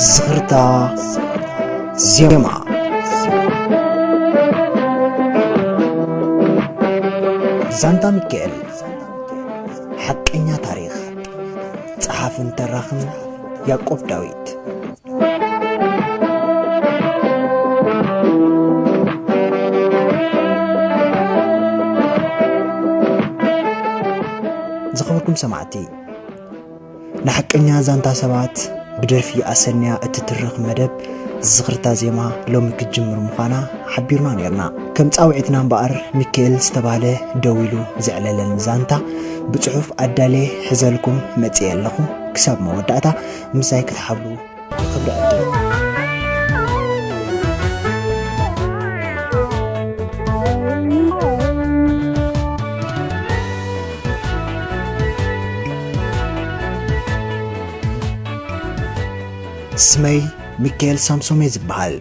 ዝኽርታ ዜማ። ዛንታ ሚካኤል። ሓቀኛ ታሪኽ። ጸሓፍን ተራኽን ያዕቆብ ዳዊት። ዝኸበርኩም ሰማዕቲ፣ ንሓቀኛ ዛንታ ሰባት ብደርፊ ኣሰንያ እትትርኽ መደብ ዝኽርታ ዜማ ሎሚ ክትጅምር ምዃና ሓቢርና ኔርና። ከም ጻውዒትና እምበኣር፣ ሚካኤል ዝተባህለ ደው ኢሉ ዘዕለለን ዛንታ ብጽሑፍ ኣዳልየ ሒዘልኩም መጺኤ ኣለኹ። ክሳብ መወዳእታ ምሳይ ክትሓብሩ ክብሪ ዕድል። ስመይ ሚካኤል ሳምሶም እየ ዝበሃል።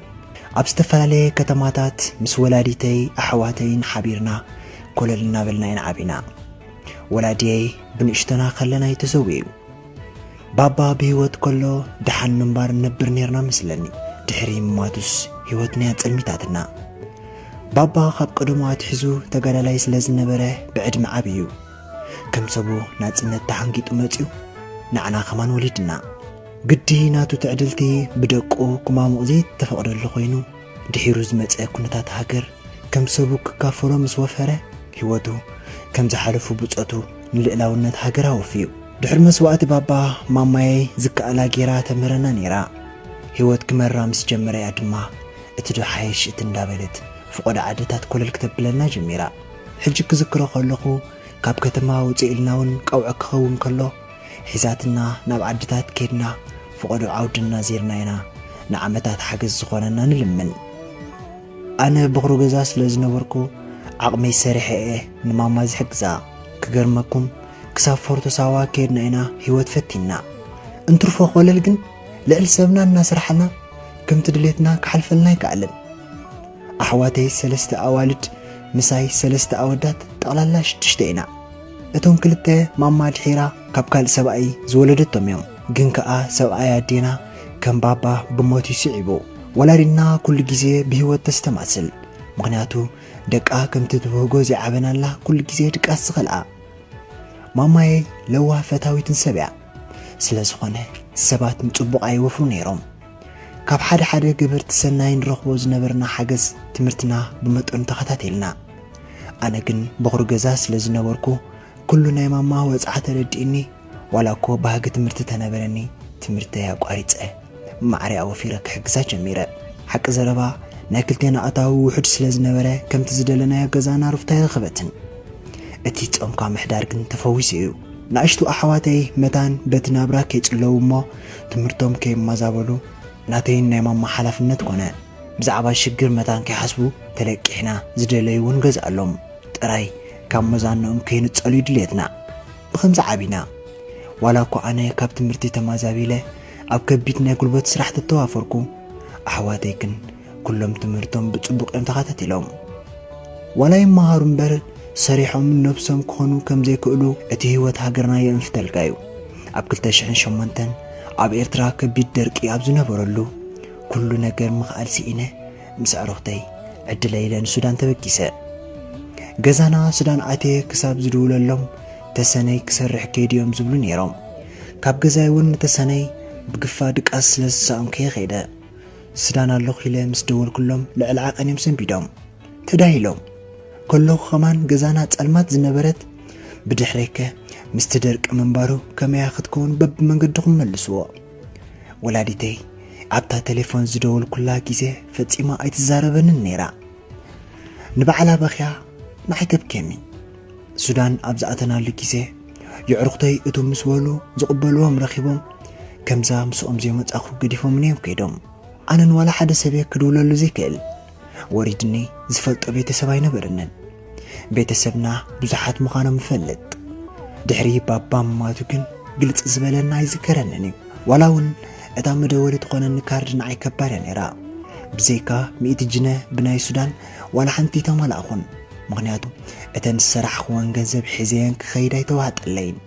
ኣብ ዝተፈላለየ ከተማታት ምስ ወላዲተይ ኣሕዋተይን ሓቢርና ኮለል እናበልና ኢና ዓቢና። ወላዲየይ ብንእሽቶና ከለና እዩ ተሰዊኡ። ባባ ብህይወት ከሎ ደሓን ምንባር ንነብር ኔርና መስለኒ። ድሕሪ ምማቱስ ህይወትና እያ ጸልሚታትና። ባባ ካብ ቀደሙ ኣትሒዙ ተጋዳላይ ስለ ዝነበረ ብዕድመ ዓቢ እዩ። ከም ሰቡ ናጽነት ተሓንጊጡ መጺኡ ንዓና ከማን ወሊድና። ግዲ ናቱ ትዕድልቲ ብደቁ ክማሙቕ ዘይተፈቕደሉ ኮይኑ፣ ድሒሩ ዝመጸ ኩነታት ሃገር ከም ሰቡ ክካፈሎ ምስ ወፈረ፣ ህይወቱ ከም ዝሓለፉ ብጾቱ ንልእላውነት ሃገር ኣወፍዩ። ድሕሪ መስዋእቲ ባባ፣ ማማየይ ዝከኣላ ጌራ ተምህረና ነይራ። ህይወት ክመራ ምስ ጀመረ እያ ድማ እቲ ዶ ሓይሽ እቲ እንዳበለት ፍቖዶ ዓድታት ኮለል ክተብለና ጀሚራ። ሕጂ ክዝክሮ ከለኹ፣ ካብ ከተማ ውጽእ ኢልና እውን ቀውዒ ክኸውን ከሎ፣ ሒዛትና ናብ ዓድታት ኬድና፣ ፍቖዶ ዓውድና ዜርና ኢና ንዓመታት ሓገዝ ዝኾነና ንልምን። ኣነ በኹሪ ገዛ ስለ ዝነበርኩ፣ ዓቕመይ ሰሪሐ እየ ንማማ ዝሕግዛ። ክገርመኩም፣ ክሳብ ፎርቶ ሳዋ ኬድና ኢና ህይወት ፈቲንና። እንትርፎ ኮለል ግን ልዕሊ ሰብና እናሰራሕና፣ ከምቲ ድሌትና ክሓልፈልና ኣይከኣለን። ኣሕዋተይ ሰለስተ ኣዋልድ፣ ምሳይ ሰለስተ ኣወዳት፣ ጠቕላላ ሽዱሽተ ኢና። እቶም ክልተ ማማ ድሒራ ካብ ካልእ ሰብኣይ ዝወለደቶም እዮም። ግን ከኣ ሰብኣይ ኣዴና ከም ባባ ብሞት ይስዒቡ። ወላዲና ኩሉ ግዜ ብህይወት ተስተማስል። ምኽንያቱ ደቃ ከምቲ ትብህጎ ዘይዓበናላ ኩሉ ግዜ ድቃስ ዝኸልኣ። ማማየይ ለዋህ ፈታዊትን ሰብ እያ። ስለ ዝኾነ ሰባት ንጽቡቕ ኣይወፍሩ ነይሮም። ካብ ሓደ ሓደ ገበርቲ ሰናይ ንረኽቦ ዝነበርና ሓገዝ ትምህርትና ብመጠኑ ተኸታቲልና። ኣነ ግን በኹሪ ገዛ ስለ ዝነበርኩ ኩሉ ናይ ማማ ወጽዓ ተረዲእኒ፣ ዋላ እኮ ባህጊ ትምህርቲ ተነበረኒ ትምህርተይ ኣቋሪጸ ማዕረ ኣወፊረ ክሕግዛ ጀሚረ። ሓቂ ዘረባ ናይ ክልቴና ኣታዊ ውሑድ ስለ ዝነበረ ከምቲ ዝደለናዮ ገዛና ሩፍታ ኣይረኸበትን። እቲ ጾምካ ምሕዳር ግን ተፈዊሱ እዩ። ንኣሽቱ ኣሕዋተይ መታን በቲ ናብራ ከይጽለዉ እሞ ትምህርቶም ከይመዛበሉ ናተይን ናይ ማማ ሓላፍነት ኮነ። ብዛዕባ ሽግር መታን ከይሓስቡ ተለቂሕና ዝደለይዎ ንገዝኣሎም። ጥራይ ካብ መዛንኦም ከይንጸሉ እዩ ድልየትና። ብኸምዚ ዓቢና። ዋላ እኳ ኣነ ካብ ትምህርቲ ተማዛቢለ ኣብ ከቢድ ናይ ጉልበት ስራሕ ተተዋፈርኩ፣ ኣሕዋተይ ግን ኩሎም ትምህርቶም ብጽቡቕ እዮም ተኸታቲሎም። ዋላ ይመሃሩ እምበር ሰሪሖም ነብሶም ክኾኑ ከም ዘይክእሉ እቲ ህይወት ሃገርና የእንፍተልካ እዩ። ኣብ ክልተ ሽሕን ሸሞንተን ኣብ ኤርትራ ከቢድ ደርቂ ኣብ ዝነበረሉ ኩሉ ነገር ምኽኣል ስኢነ ምስ ኣዕሩኽተይ ዕድለይ ኢለ ንሱዳን ተበጊሰ። ገዛና ሱዳን ኣትየ ክሳብ ዝድውለሎም ተሰነይ ክሰርሕ ከይድዮም ዝብሉ ነይሮም። ካብ ገዛይ እውን ንተሰነይ ብግፋ ድቃስ ስለ ዝሰኣንኩ እየ ከይደ። ሱዳን ኣለኹ ኢለ ምስ ደወልኩሎም ልዕሊ ዓቐን እዮም ሰንቢዶም። ተዳሂሎም ከለኹ ኸማን ገዛና ጸልማት ዝነበረት፣ ብድሕረይከ ምስቲ ደርቂ ምንባሩ ከመያ ክትከውን በብመንገድኹም መልስዎ። ወላዲተይ ኣብታ ቴሌፎን ዝደወልኩላ ግዜ ፈጺማ ኣይትዛረበንን ነይራ። ንባዕላ በኽያ ንዓይ ተብክየኒ። ሱዳን ኣብ ዝኣተናሉ ግዜ የዕሩኽተይ እቶም ምስ በሉ ዝቕበልዎም ረኺቦም ከምዛ ምስኦም ዘይመጻኹ ገዲፎምኒ እዮም ከይዶም። ኣነን ዋላ ሓደ ሰብየ ክድውለሉ ዘይክእል። ወሪድኒ ዝፈልጦ ቤተሰብ ኣይነበረንን። ቤተሰብና ብዙሓት ምዃኖም እፈልጥ። ድሕሪ ባባ ምማቱ ግን ግልጽ ዝበለና ኣይዝከረንን እዩ። ዋላ እውን እታ መደወሊ ትኾነኒ ካርድ ንዓይ ከባድ እያ ነይራ። ብዘይካ ሚእቲ ጅነ ብናይ ሱዳን ዋላ ሓንቲ ኣይተማላእኹን። ምኽንያቱ እተን ዝሰራሕኽወን ገንዘብ ሒዘየን ክኸይድ ኣይተዋጠለይን።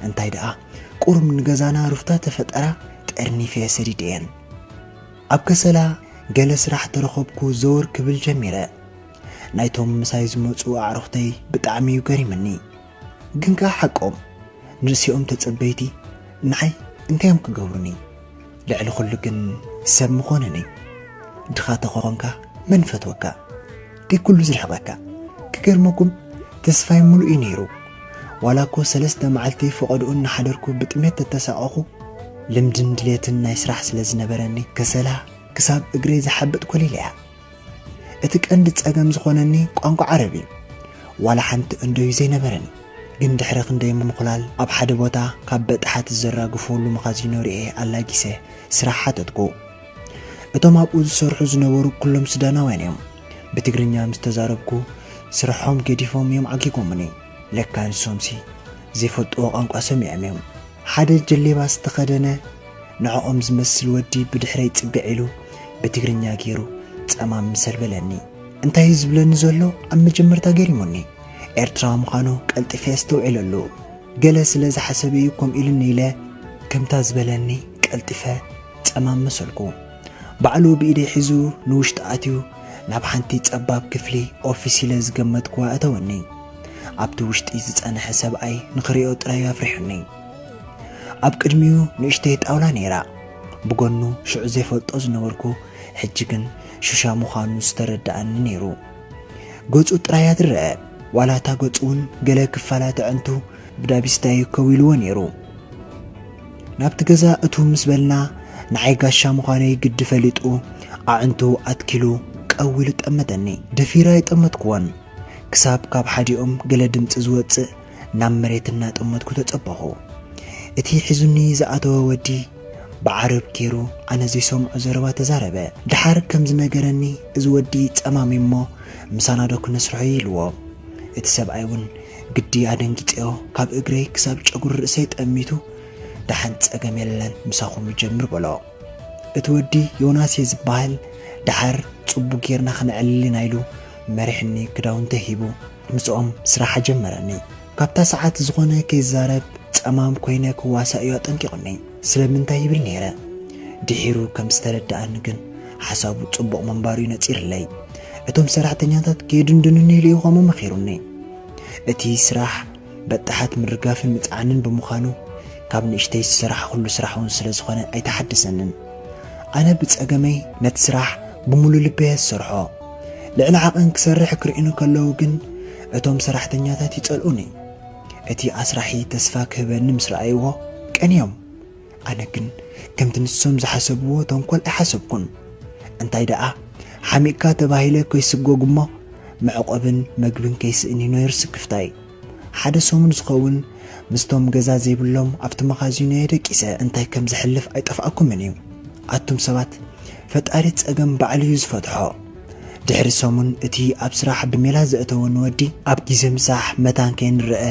እንታይ ደኣ ቁሩብ ንገዛና ሩፍታ ተፈጠራ ጠርኒፈ ሰዲደየን። ኣብ ከሰላ ገለ ስራሕ ተረኸብኩ ዘወር ክብል ጀሚረ። ናይቶም ምሳይ ዝመጹ ኣዕሩኽተይ ብጣዕሚ እዩ ገሪምኒ። ግን ከኣ ሓቆም፣ ንርእሲኦም ተጸበይቲ ንዓይ እንታይ እዮም ክገብሩኒ? ልዕሊ ኩሉ ግን ሰብ ምኾንኒ። ድኻ ተኾንካ መን ፈትወካ? ደይ ኩሉ ዝርሕቐካ። ክገርመኩም፣ ተስፋይ ሙሉእ እዩ ነይሩ። ዋላ እኮ ሰለስተ መዓልቲ ፈቐድኡ እናሓደርኩ ብጥሜት ተተሳቐኹ፣ ልምድን ድሌትን ናይ ስራሕ ስለ ዝነበረኒ ከሰላ ክሳብ እግረይ ዝሓብጥ ኮሊለያ። እቲ ቀንዲ ጸገም ዝኾነኒ ቋንቋ ዓረብ እዩ። ዋላ ሓንቲ እንዶዩ ዘይነበረኒ። ግን ድሕሪ ክንደይ ምምኹላል ኣብ ሓደ ቦታ ካብ በጣሓት ዘራግፈሉ መኻዚኖ ርእየ ኣላጊሰ ስራሕ ሓተትኩ። እቶም ኣብኡ ዝሰርሑ ዝነበሩ ኩሎም ሱዳናውያን እዮም። ብትግርኛ ምስ ተዛረብኩ ስርሖም ገዲፎም እዮም ዓጊጎምኒ። ለካ ንሶምሲ ዘይፈልጥዎ ቋንቋ ሰሚዖም እዮም። ሓደ ጀሌባ ዝተኸደነ ንዕኦም ዝመስል ወዲ ብድሕረይ ጽግዕ ኢሉ ብትግርኛ ገይሩ ጸማም ምሰል በለኒ። እንታይ እዩ ዝብለኒ ዘሎ ኣብ መጀመርታ ገሪሙኒ። ኤርትራዊ ምዃኑ ቀልጢፈ የስተውዒለሉ። ገለ ስለ ዝሓሰበ እዩ ከምኡ ኢሉኒ ኢለ ከምታ ዝበለኒ ቀልጢፈ ጸማም መሰልኩ። ባዕሉ ብኢደይ ሒዙ ንውሽጢ ኣትዩ ናብ ሓንቲ ጸባብ ክፍሊ ኦፊስ ኢለ ዝገመትኩዋ እተወኒ። ኣብቲ ውሽጢ ዝጸንሐ ሰብኣይ ንኽሪኦ ጥራይ ኣፍሪሑኒ። ኣብ ቅድሚኡ ንእሽተይ ጣውላ ነይራ። ብጎኑ ሽዑ ዘይፈልጦ ዝነበርኩ ሕጂ ግን ሹሻ ምዃኑ ዝተረድኣኒ ነይሩ። ገጹ ጥራይ እያ ትረአ። ዋላ እታ ገጹ እውን ገለ ክፋላት ኣዕንቱ ብዳቢስታይ ከዊልዎ ነይሩ። ናብቲ ገዛ እቱ ምስ በልና ንዓይ ጋሻ ምዃነይ ግዲ ፈሊጡ ኣዕንቱ ኣትኪሉ ቀው ኢሉ ጠመተኒ። ደፊረ ኣይጠመትኩዎን። ክሳብ ካብ ሓዲኦም ገለ ድምጺ ዝወጽእ ናብ መሬት እናጠመትኩ ተጸበኹ። እቲ ሒዙኒ ዝኣተወ ወዲ ብዓረብ ገይሩ ኣነ ዘይሰምዖ ዘረባ ተዛረበ። ደሓር ከም ዝነገረኒ እዚ ወዲ ጸማም እሞ ምሳና ዶ ክነስርሖ ኢልዎ። እቲ ሰብኣይ እውን ግዲ ኣደንጊጸዮ ካብ እግረይ ክሳብ ጨጉሪ ርእሰይ ጠሚቱ ደሓን ጸገም የለን ምሳኹም ይጀምር በሎ። እቲ ወዲ ዮናስ እየ ዝበሃል። ደሓር ጽቡቕ ጌርና ክነዕልል ኢና ኢሉ መሪሕኒ ክዳውንተ ሂቡ ምስኦም ስራሕ ኣጀመረኒ። ካብታ ሰዓት ዝኾነ ከይዛረብ ጸማም ኮይነ ክዋሳእ እዩ ኣጠንቂቑኒ። ስለምንታይ ይብል ነይረ። ድሒሩ ከም ዝተረድኣኒ ግን ሓሳቡ ጽቡቕ ምንባሩ እዩ ነጺርለይ። እቶም ሰራሕተኛታት ከየድንድኑኒ ልኢኾም መኺሩኒ። እቲ ስራሕ በጣሓት ምርጋፍን ምጽዓንን ብምዃኑ ካብ ንእሽተይ ዝሰራሕኹሉ ስራሕ እውን ስለ ዝኾነ ኣይተሓደሰንን። ኣነ ብጸገመይ ነቲ ስራሕ ብምሉእ ልበይ እየ ዝሰርሖ። ልዕሊ ዓቐን ክሰርሕ ክርእዩኒ ከለዉ ግን እቶም ሰራሕተኛታት ይጸልኡኒ። እቲ ኣስራሒ ተስፋ ክህበኒ ምስ ረኣይዎ ቀንዮም። ኣነ ግን ከምቲ ንሶም ዝሓሰብዎ ተንኮል ኣይሓሰብኩን። እንታይ ደኣ ሓሚቕካ ተባሂለ ከይስጎግ እሞ መዕቆብን መግብን ከይስእን እዩ ነይሩ ስክፍታይ። ሓደ ሰሙን ዝኸውን ምስቶም ገዛ ዘይብሎም ኣብቲ መኻዚኖ እየ ደቂሰ። እንታይ ከም ዘሕልፍ ኣይጠፍኣኩምን እዩ። ኣቱም ሰባት፣ ፈጣሪ ጸገም ባዕሉ እዩ ዝፈትሖ። ድሕሪ ሰሙን እቲ ኣብ ስራሕ ብሜላ ዘእተወኒ ወዲ ኣብ ግዜ ምሳሕ መታን ከይንረአ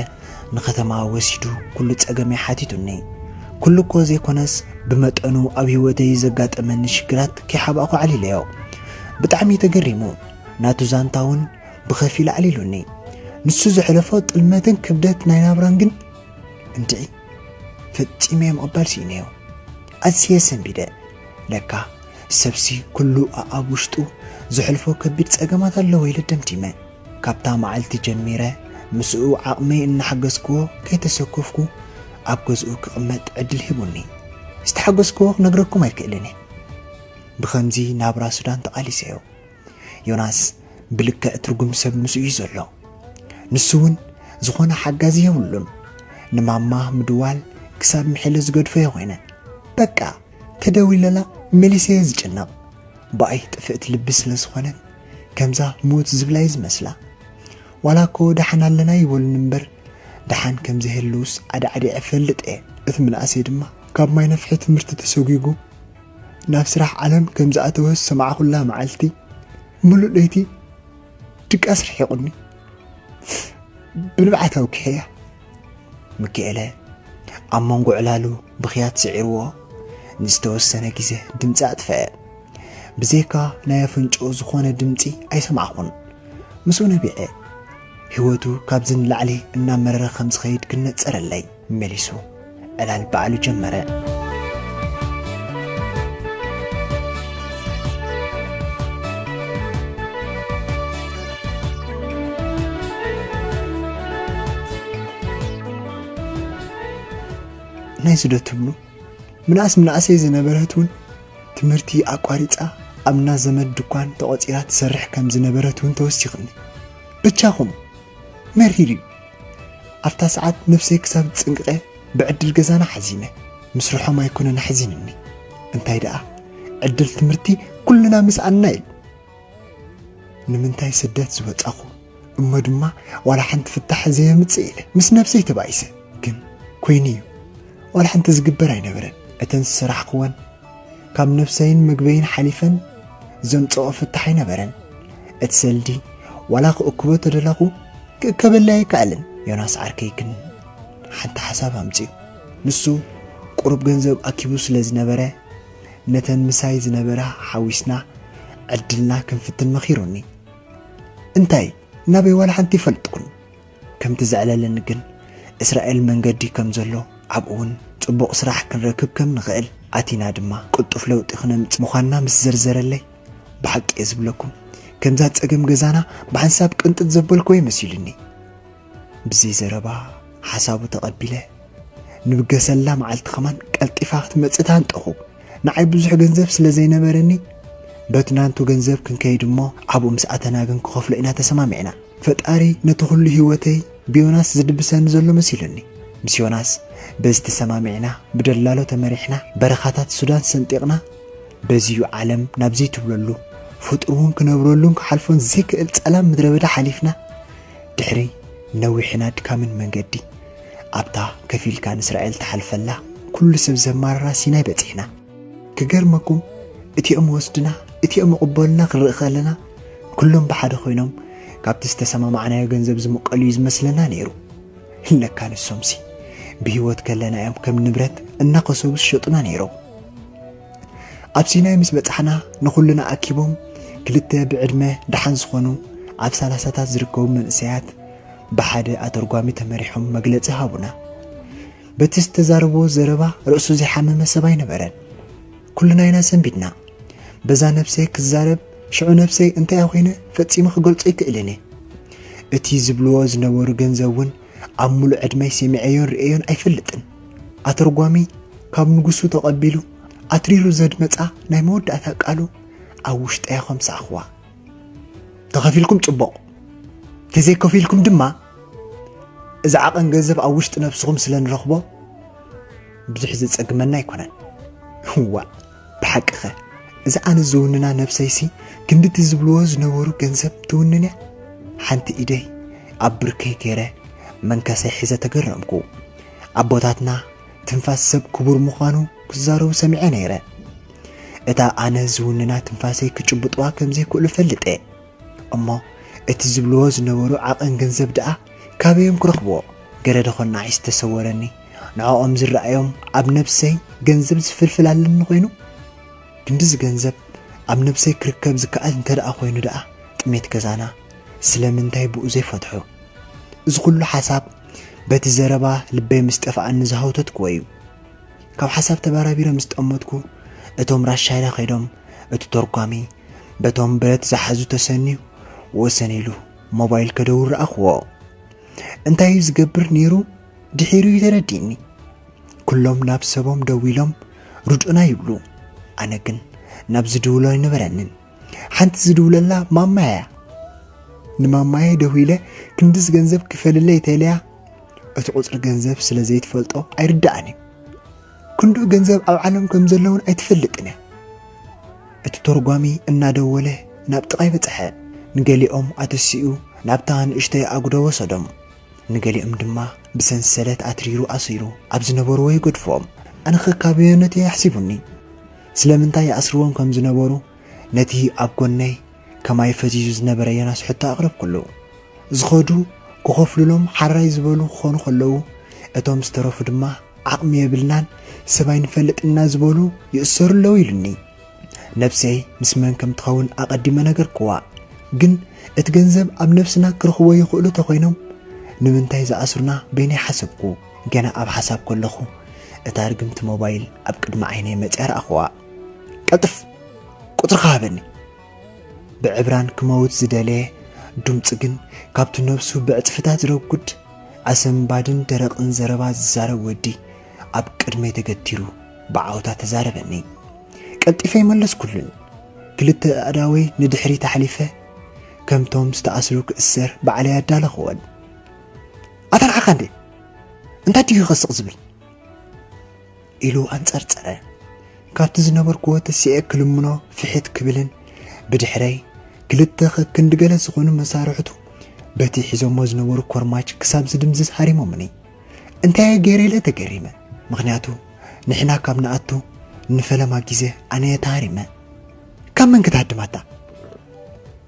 ንኸተማ ወሲዱ ኩሉ ጸገመይ ሓቲቱኒ። ኩሉ እኮ ዘይኮነስ ብመጠኑ ኣብ ህይወተይ ዘጋጠመኒ ሽግራት ከይሓባእኩ ዓሊለዮ። ብጣዕሚ ተገሪሙ ናቱ ዛንታ እውን ብኸፊል ኣዕሊሉኒ። ንሱ ዘሕለፎ ጥልመትን ክብደት ናይ ናብራን ግን እንድዒ ፈጺመ ምቕባል ስኢነዮ። ኣዝየ ሰንቢደ። ለካ ሰብሲ ኩሉ ኣኣብ ውሽጡ ዘሕልፎ ከቢድ ጸገማት ኣለዎ ኢለ ደምዲመ። ካብታ መዓልቲ ጀሚረ ምስኡ ዓቕመይ እናሓገዝክዎ ከይተሰከፍኩ ኣብ ገዝኡ ክቕመጥ ዕድል ሂቡኒ። ዝተሓገዝክዎ ክነግረኩም ኣይክእልን እየ። ብኸምዚ ናብራ ሱዳን ተቓሊሰዮ። ዮናስ ብልክዕ ትርጉም ሰብ ምስኡ እዩ ዘሎ። ንሱ እውን ዝኾነ ሓጋዚ የብሉን። ንማማ ምድዋል ክሳብ ምሕለ ዝገድፎ እየ ኮይነ። በቃ ተደዊለላ መሊሰ እየ ዝጭነቕ። ብኣይ ጥፍእቲ ልቢ ስለ ዝኾነት ከምዛ ሞት ዝብላ እዩ ዝመስላ። ዋላ እኮ ደሓን ኣለና ይበሉኒ እምበር ደሓን ከም ዘይህልውስ ዓዲዓዲዐ እፈልጥ እየ። እቲ ምንኣሰይ ድማ ካብ ማይ ነፍሒ ትምህርቲ ተሰጒጉ ናብ ስራሕ ዓለም ከም ዝኣተወ ዝሰማዕኹላ መዓልቲ፣ ምሉእ ለይቲ ድቃስ ርሒቑኒ። ብንብዓት ኣውኪሐያ። ሚኪኤለ ኣብ መንጎ ዕላሉ ብኽያት ስዒርዎ ንዝተወሰነ ግዜ ድምጺ ኣጥፍአ። ብዘይካ ናይ ኣፍንጭኡ ዝኾነ ድምጺ ኣይሰማዕኹን። ምስኡ ነቢዐ። ህይወቱ ካብዚ ንላዕሊ እናመረረ ከም ዝኸይድ ክነጸረለይ። መሊሱ ዕላል ባዕሉ ጀመረ። ናይዚ ዶ ትብሉ? ምንኣስ ምንኣሰይ ዝነበረት እውን ትምህርቲ ኣቋሪጻ ኣብ ናዘመድ ድኳን ተቖጺራ ትሰርሕ ከም ዝነበረት እውን ተወሲኹኒ። ብቻኹም መሪር እዩ። ኣብታ ሰዓት ነፍሰይ ክሳብ ዝጽንቅቐ ብዕድል ገዛና ሓዚነ። ምስርሖም ኣይኮነን ኣሕዚንኒ። እንታይ ደኣ ዕድል ትምህርቲ ኩልና ምስኣንና ኢሉ። ንምንታይ ስደት ዝወጻኹ እሞ ድማ ዋላ ሓንቲ ፍታሕ ዘየምጽእ ኢለ ምስ ነብሰይ ተባኢሰ። ግን ኮይኑ እዩ። ዋላ ሓንቲ ዝግበር ኣይነበረን። እተን ዝሰራሕክወን ካብ ነብሰይን መግበይን ሓሊፈን ዘምጽኦ ፍታሕ ኣይነበረን። እቲ ሰልዲ ዋላ ክእክቦ ተደለኹ ክእከበለይ ኣይከኣልን። ዮናስ ዓርከይ ግን ሓንቲ ሓሳብ ኣምጺኡ። ንሱ ቁሩብ ገንዘብ ኣኪቡ ስለ ዝነበረ ነተን ምሳይ ዝነበራ ሓዊስና ዕድልና ክንፍትን መኺሩኒ። እንታይ ናበይ ዋላ ሓንቲ ይፈልጥኩን። ከምቲ ዘዕለለኒ ግን እስራኤል መንገዲ ከም ዘሎ ኣብኡ እውን ጽቡቕ ስራሕ ክንረክብ ከም ንኽእል ኣቲና ድማ ቅልጡፍ ለውጢ ክነምጽእ ምዃንና ምስ ዘርዘረለይ ብሓቂ እየ ዝብለኩም ከምዛ ጸገም ገዛና ብሓንሳብ ቅንጥጥ ዘበልክዎ ይመሲሉኒ። ብዘይ ዘረባ ሓሳቡ ተቐቢለ ንብገሰላ መዓልቲ ከማን ቀልጢፋ ክትመጽእ ተሃንጠኹ። ንዓይ ብዙሕ ገንዘብ ስለ ዘይነበረኒ በቲ ናንቱ ገንዘብ ክንከይድ እሞ ኣብኡ ምስ ኣተና ግን ክኸፍሎ ኢና ተሰማሚዕና። ፈጣሪ ነቲ ኩሉ ህይወተይ ብዮናስ ዝድብሰኒ ዘሎ መሲሉኒ። ምስ ዮናስ በዚ ተሰማሚዕና ብደላሎ ተመሪሕና በረኻታት ሱዳን ሰንጢቕና በዚዩ ዓለም ናብ ዘይትብለሉ ፍጡር እውን ክነብረሉን ክሓልፎን ዘይክእል ጸላም ምድረ በዳ ሓሊፍና ድሕሪ ነዊሕን ኣድካምን መንገዲ ኣብታ ከፊልካ ንእስራኤል ትሓልፈላ ኩሉ ሰብ ዘማርራ ሲናይ በጺሕና። ክገርመኩም እቲኦም ወስድና እቲኦም ይቕበሉና ክንርኢ ከለና ኩሎም ብሓደ ኮይኖም ካብቲ ዝተሰማማዕናዮ ገንዘብ ዝምቀሉ እዩ ዝመስለና ነይሩ። ለካ ንሶምሲ ብህይወት ከለና እዮም ከም ንብረት እናኸሰቡ ዝሸጡና ነይሮም። ኣብ ሲናይ ምስ በጻሕና ንኹልና ኣኪቦም ክልተ ብዕድመ ደሓን ዝኾኑ ኣብ ሰላሳታት ዝርከቡ መንእሰያት ብሓደ ኣተርጓሚ ተመሪሖም መግለጺ ሃቡና። በቲ ዝተዛረብዎ ዘረባ ርእሱ ዘይሓመመ ሰብ ኣይነበረን። ኩልና ኢና ሰንቢድና። በዛ ነብሰይ ክዛረብ ሽዑ ነብሰይ እንታይ ኮይነ ፈጺመ ክገልጾ ኣይክእልን እየ። እቲ ዝብልዎ ዝነበሩ ገንዘብ እውን ኣብ ሙሉእ ዕድመይ ሰሚዐዮን ርእየዮን ኣይፈልጥን። ኣተርጓሚ ካብ ንጉሱ ተቐቢሉ ኣትሪሩ ዘድመጻ ናይ መወዳእታ ቃሉ ኣብ ውሽጠያ ከም ሰኣኽዋ። ተኸፊልኩም ጽቡቕ፣ ተዘይከፊልኩም ድማ እዚ ዓቐን ገንዘብ ኣብ ውሽጢ ነብስኹም ስለ ንረኽቦ ብዙሕ ዘጸግመና ኣይኮነን። እዋ ብሓቂኸ እዚ ኣነ ዝውንና ነብሰይሲ ክንድቲ ዝብልዎ ዝነበሩ ገንዘብ ትውንን እያ። ሓንቲ ኢደይ ኣብ ብርከይ ገይረ መንከሰይ ሒዘ ተገረምኩ። ኣቦታትና ትንፋስ ሰብ ክቡር ምዃኑ ክዛረቡ ሰሚዐ ነይረ። እታ ኣነ ዝውንና ትንፋሰይ ክጭብጥዋ ከም ዘይክእሉ ፈልጠ። እሞ እቲ ዝብልዎ ዝነበሩ ዓቐን ገንዘብ ደኣ ካበዮም ክረኽብዎ? ገለ ደኾን ንዓይ ዝተሰወረኒ ንዕኦም ዝረኣዮም ኣብ ነብሰይ ገንዘብ ዝፍልፍል ኣለኒ ኮይኑ? ክንድዚ ገንዘብ ኣብ ነብሰይ ክርከብ ዝከኣል እንተ ደኣ ኮይኑ ደኣ ጥሜት ገዛና ስለምንታይ ብኡ ዘይፈትሖ? እዚ ኩሉ ሓሳብ በቲ ዘረባ ልበይ ምስ ጠፍኣኒ ዝሃውተትክዎ እዩ። ካብ ሓሳብ ተባራቢረ ምስ ጠመትኩ እቶም ራሻይዳ ከይዶም እቲ ተርጓሚ በቶም ብረት ዝሓዙ ተሰንዩ ወሰን ኢሉ ሞባይል ከደውል ረኣኽዎ። እንታይ እዩ ዝገብር ነይሩ ድሒሩ እዩ ተረዲእኒ። ኩሎም ናብ ሰቦም ደዊሎም ርድኡና ይብሉ። ኣነ ግን ናብ ዝድውሎ ኣይነበረንን። ሓንቲ ዝድውለላ ማማያ እያ። ንማማየ ደዊለ ክንድዚ ገንዘብ ክፈልለይ ተልያ እቲ ቁፅሪ ገንዘብ ስለ ዘይትፈልጦ ኣይርድኣን እዩ። ክንድኡ ገንዘብ ኣብ ዓለም ከም ዘለውን ኣይትፈልጥን እያ። እቲ ተርጓሚ እናደወለ ናብ ጥቓይ በፅሐ። ንገሊኦም ኣተሲኡ ናብታ ንእሽተይ ኣጉዶ ወሰዶም። ንገሊኦም ድማ ብሰንሰለት ኣትሪሩ ኣሲሩ ኣብ ዝነበርዎ ይገድፎም። ኣነ ኸ ካብ የነትየ ኣሕሲቡኒ። ስለምንታይ ይኣስርዎም ከም ዝነበሩ ነቲ ኣብ ጎነይ ከማይ ፈዚዙ ዝነበረ ዮናስ ሕቶ ኣቕረብኩሉ። ዝኸዱ ክኸፍሉሎም ሓራይ ዝበሉ ክኾኑ ከለዉ እቶም ዝተረፉ ድማ ዓቕሚ የብልናን ሰብ ኣይንፈልጥና ዝበሉ ይእሰሩ ኣለዉ ኢሉኒ። ነብሰይ ምስ መን ከም ትኸውን ኣቐዲመ ነገርክዋ። ግን እቲ ገንዘብ ኣብ ነብስና ክረኽቦ ይኽእሉ ተኾይኖም ንምንታይ ዝኣስሩና በይነይ ሓሰብኩ። ገና ኣብ ሓሳብ ከለኹ እታ ርግምቲ ሞባይል ኣብ ቅድሚ ዓይነይ መጽያ ረኣኽዋ። ቀልጥፍ ቁጽርኻ ሃበኒ። ብዕብራን ክመውት ዝደለየ ድምጺ ግን ካብቲ ነብሱ ብዕጽፍታት ረጉድ ኣሰንባድን ደረቕን ዘረባ ዝዛረብ ወዲ ኣብ ቅድመይ ተገቲሩ ብዓውታ ተዛረበኒ። ቀልጢፈ ይመለስኩሉን። ክልተ ኣእዳወይ ንድሕሪት ኣሕሊፈ፣ ከምቶም ዝተኣስሩ ክእሰር ባዕለይ ኣዳለኽወን። "ኣታ ንዓኻ እንዴ? እንታይ ድዩ ከስቕ ዝብል?" ኢሉ ኣንጸርጸረ። ካብቲ ዝነበርኩዎ ተሲኤ ክልምኖ ፍሕት ክብልን ብድሕረይ ክልተ ከክንዲ ገለ ዝኾኑ መሳርሕቱ በቲ ሒዞሞ ዝነበሩ ኮርማች ክሳብ ዝድምዝዝ ሃሪሞምኒ። እንታይ ገይረ ኢለ ተገሪመ። ምኽንያቱ ንሕና ካብ ንኣቱ ንፈለማ ግዜ ኣነ እየ ተሃሪመ። ካብ መን ክትሃድም ኣታ?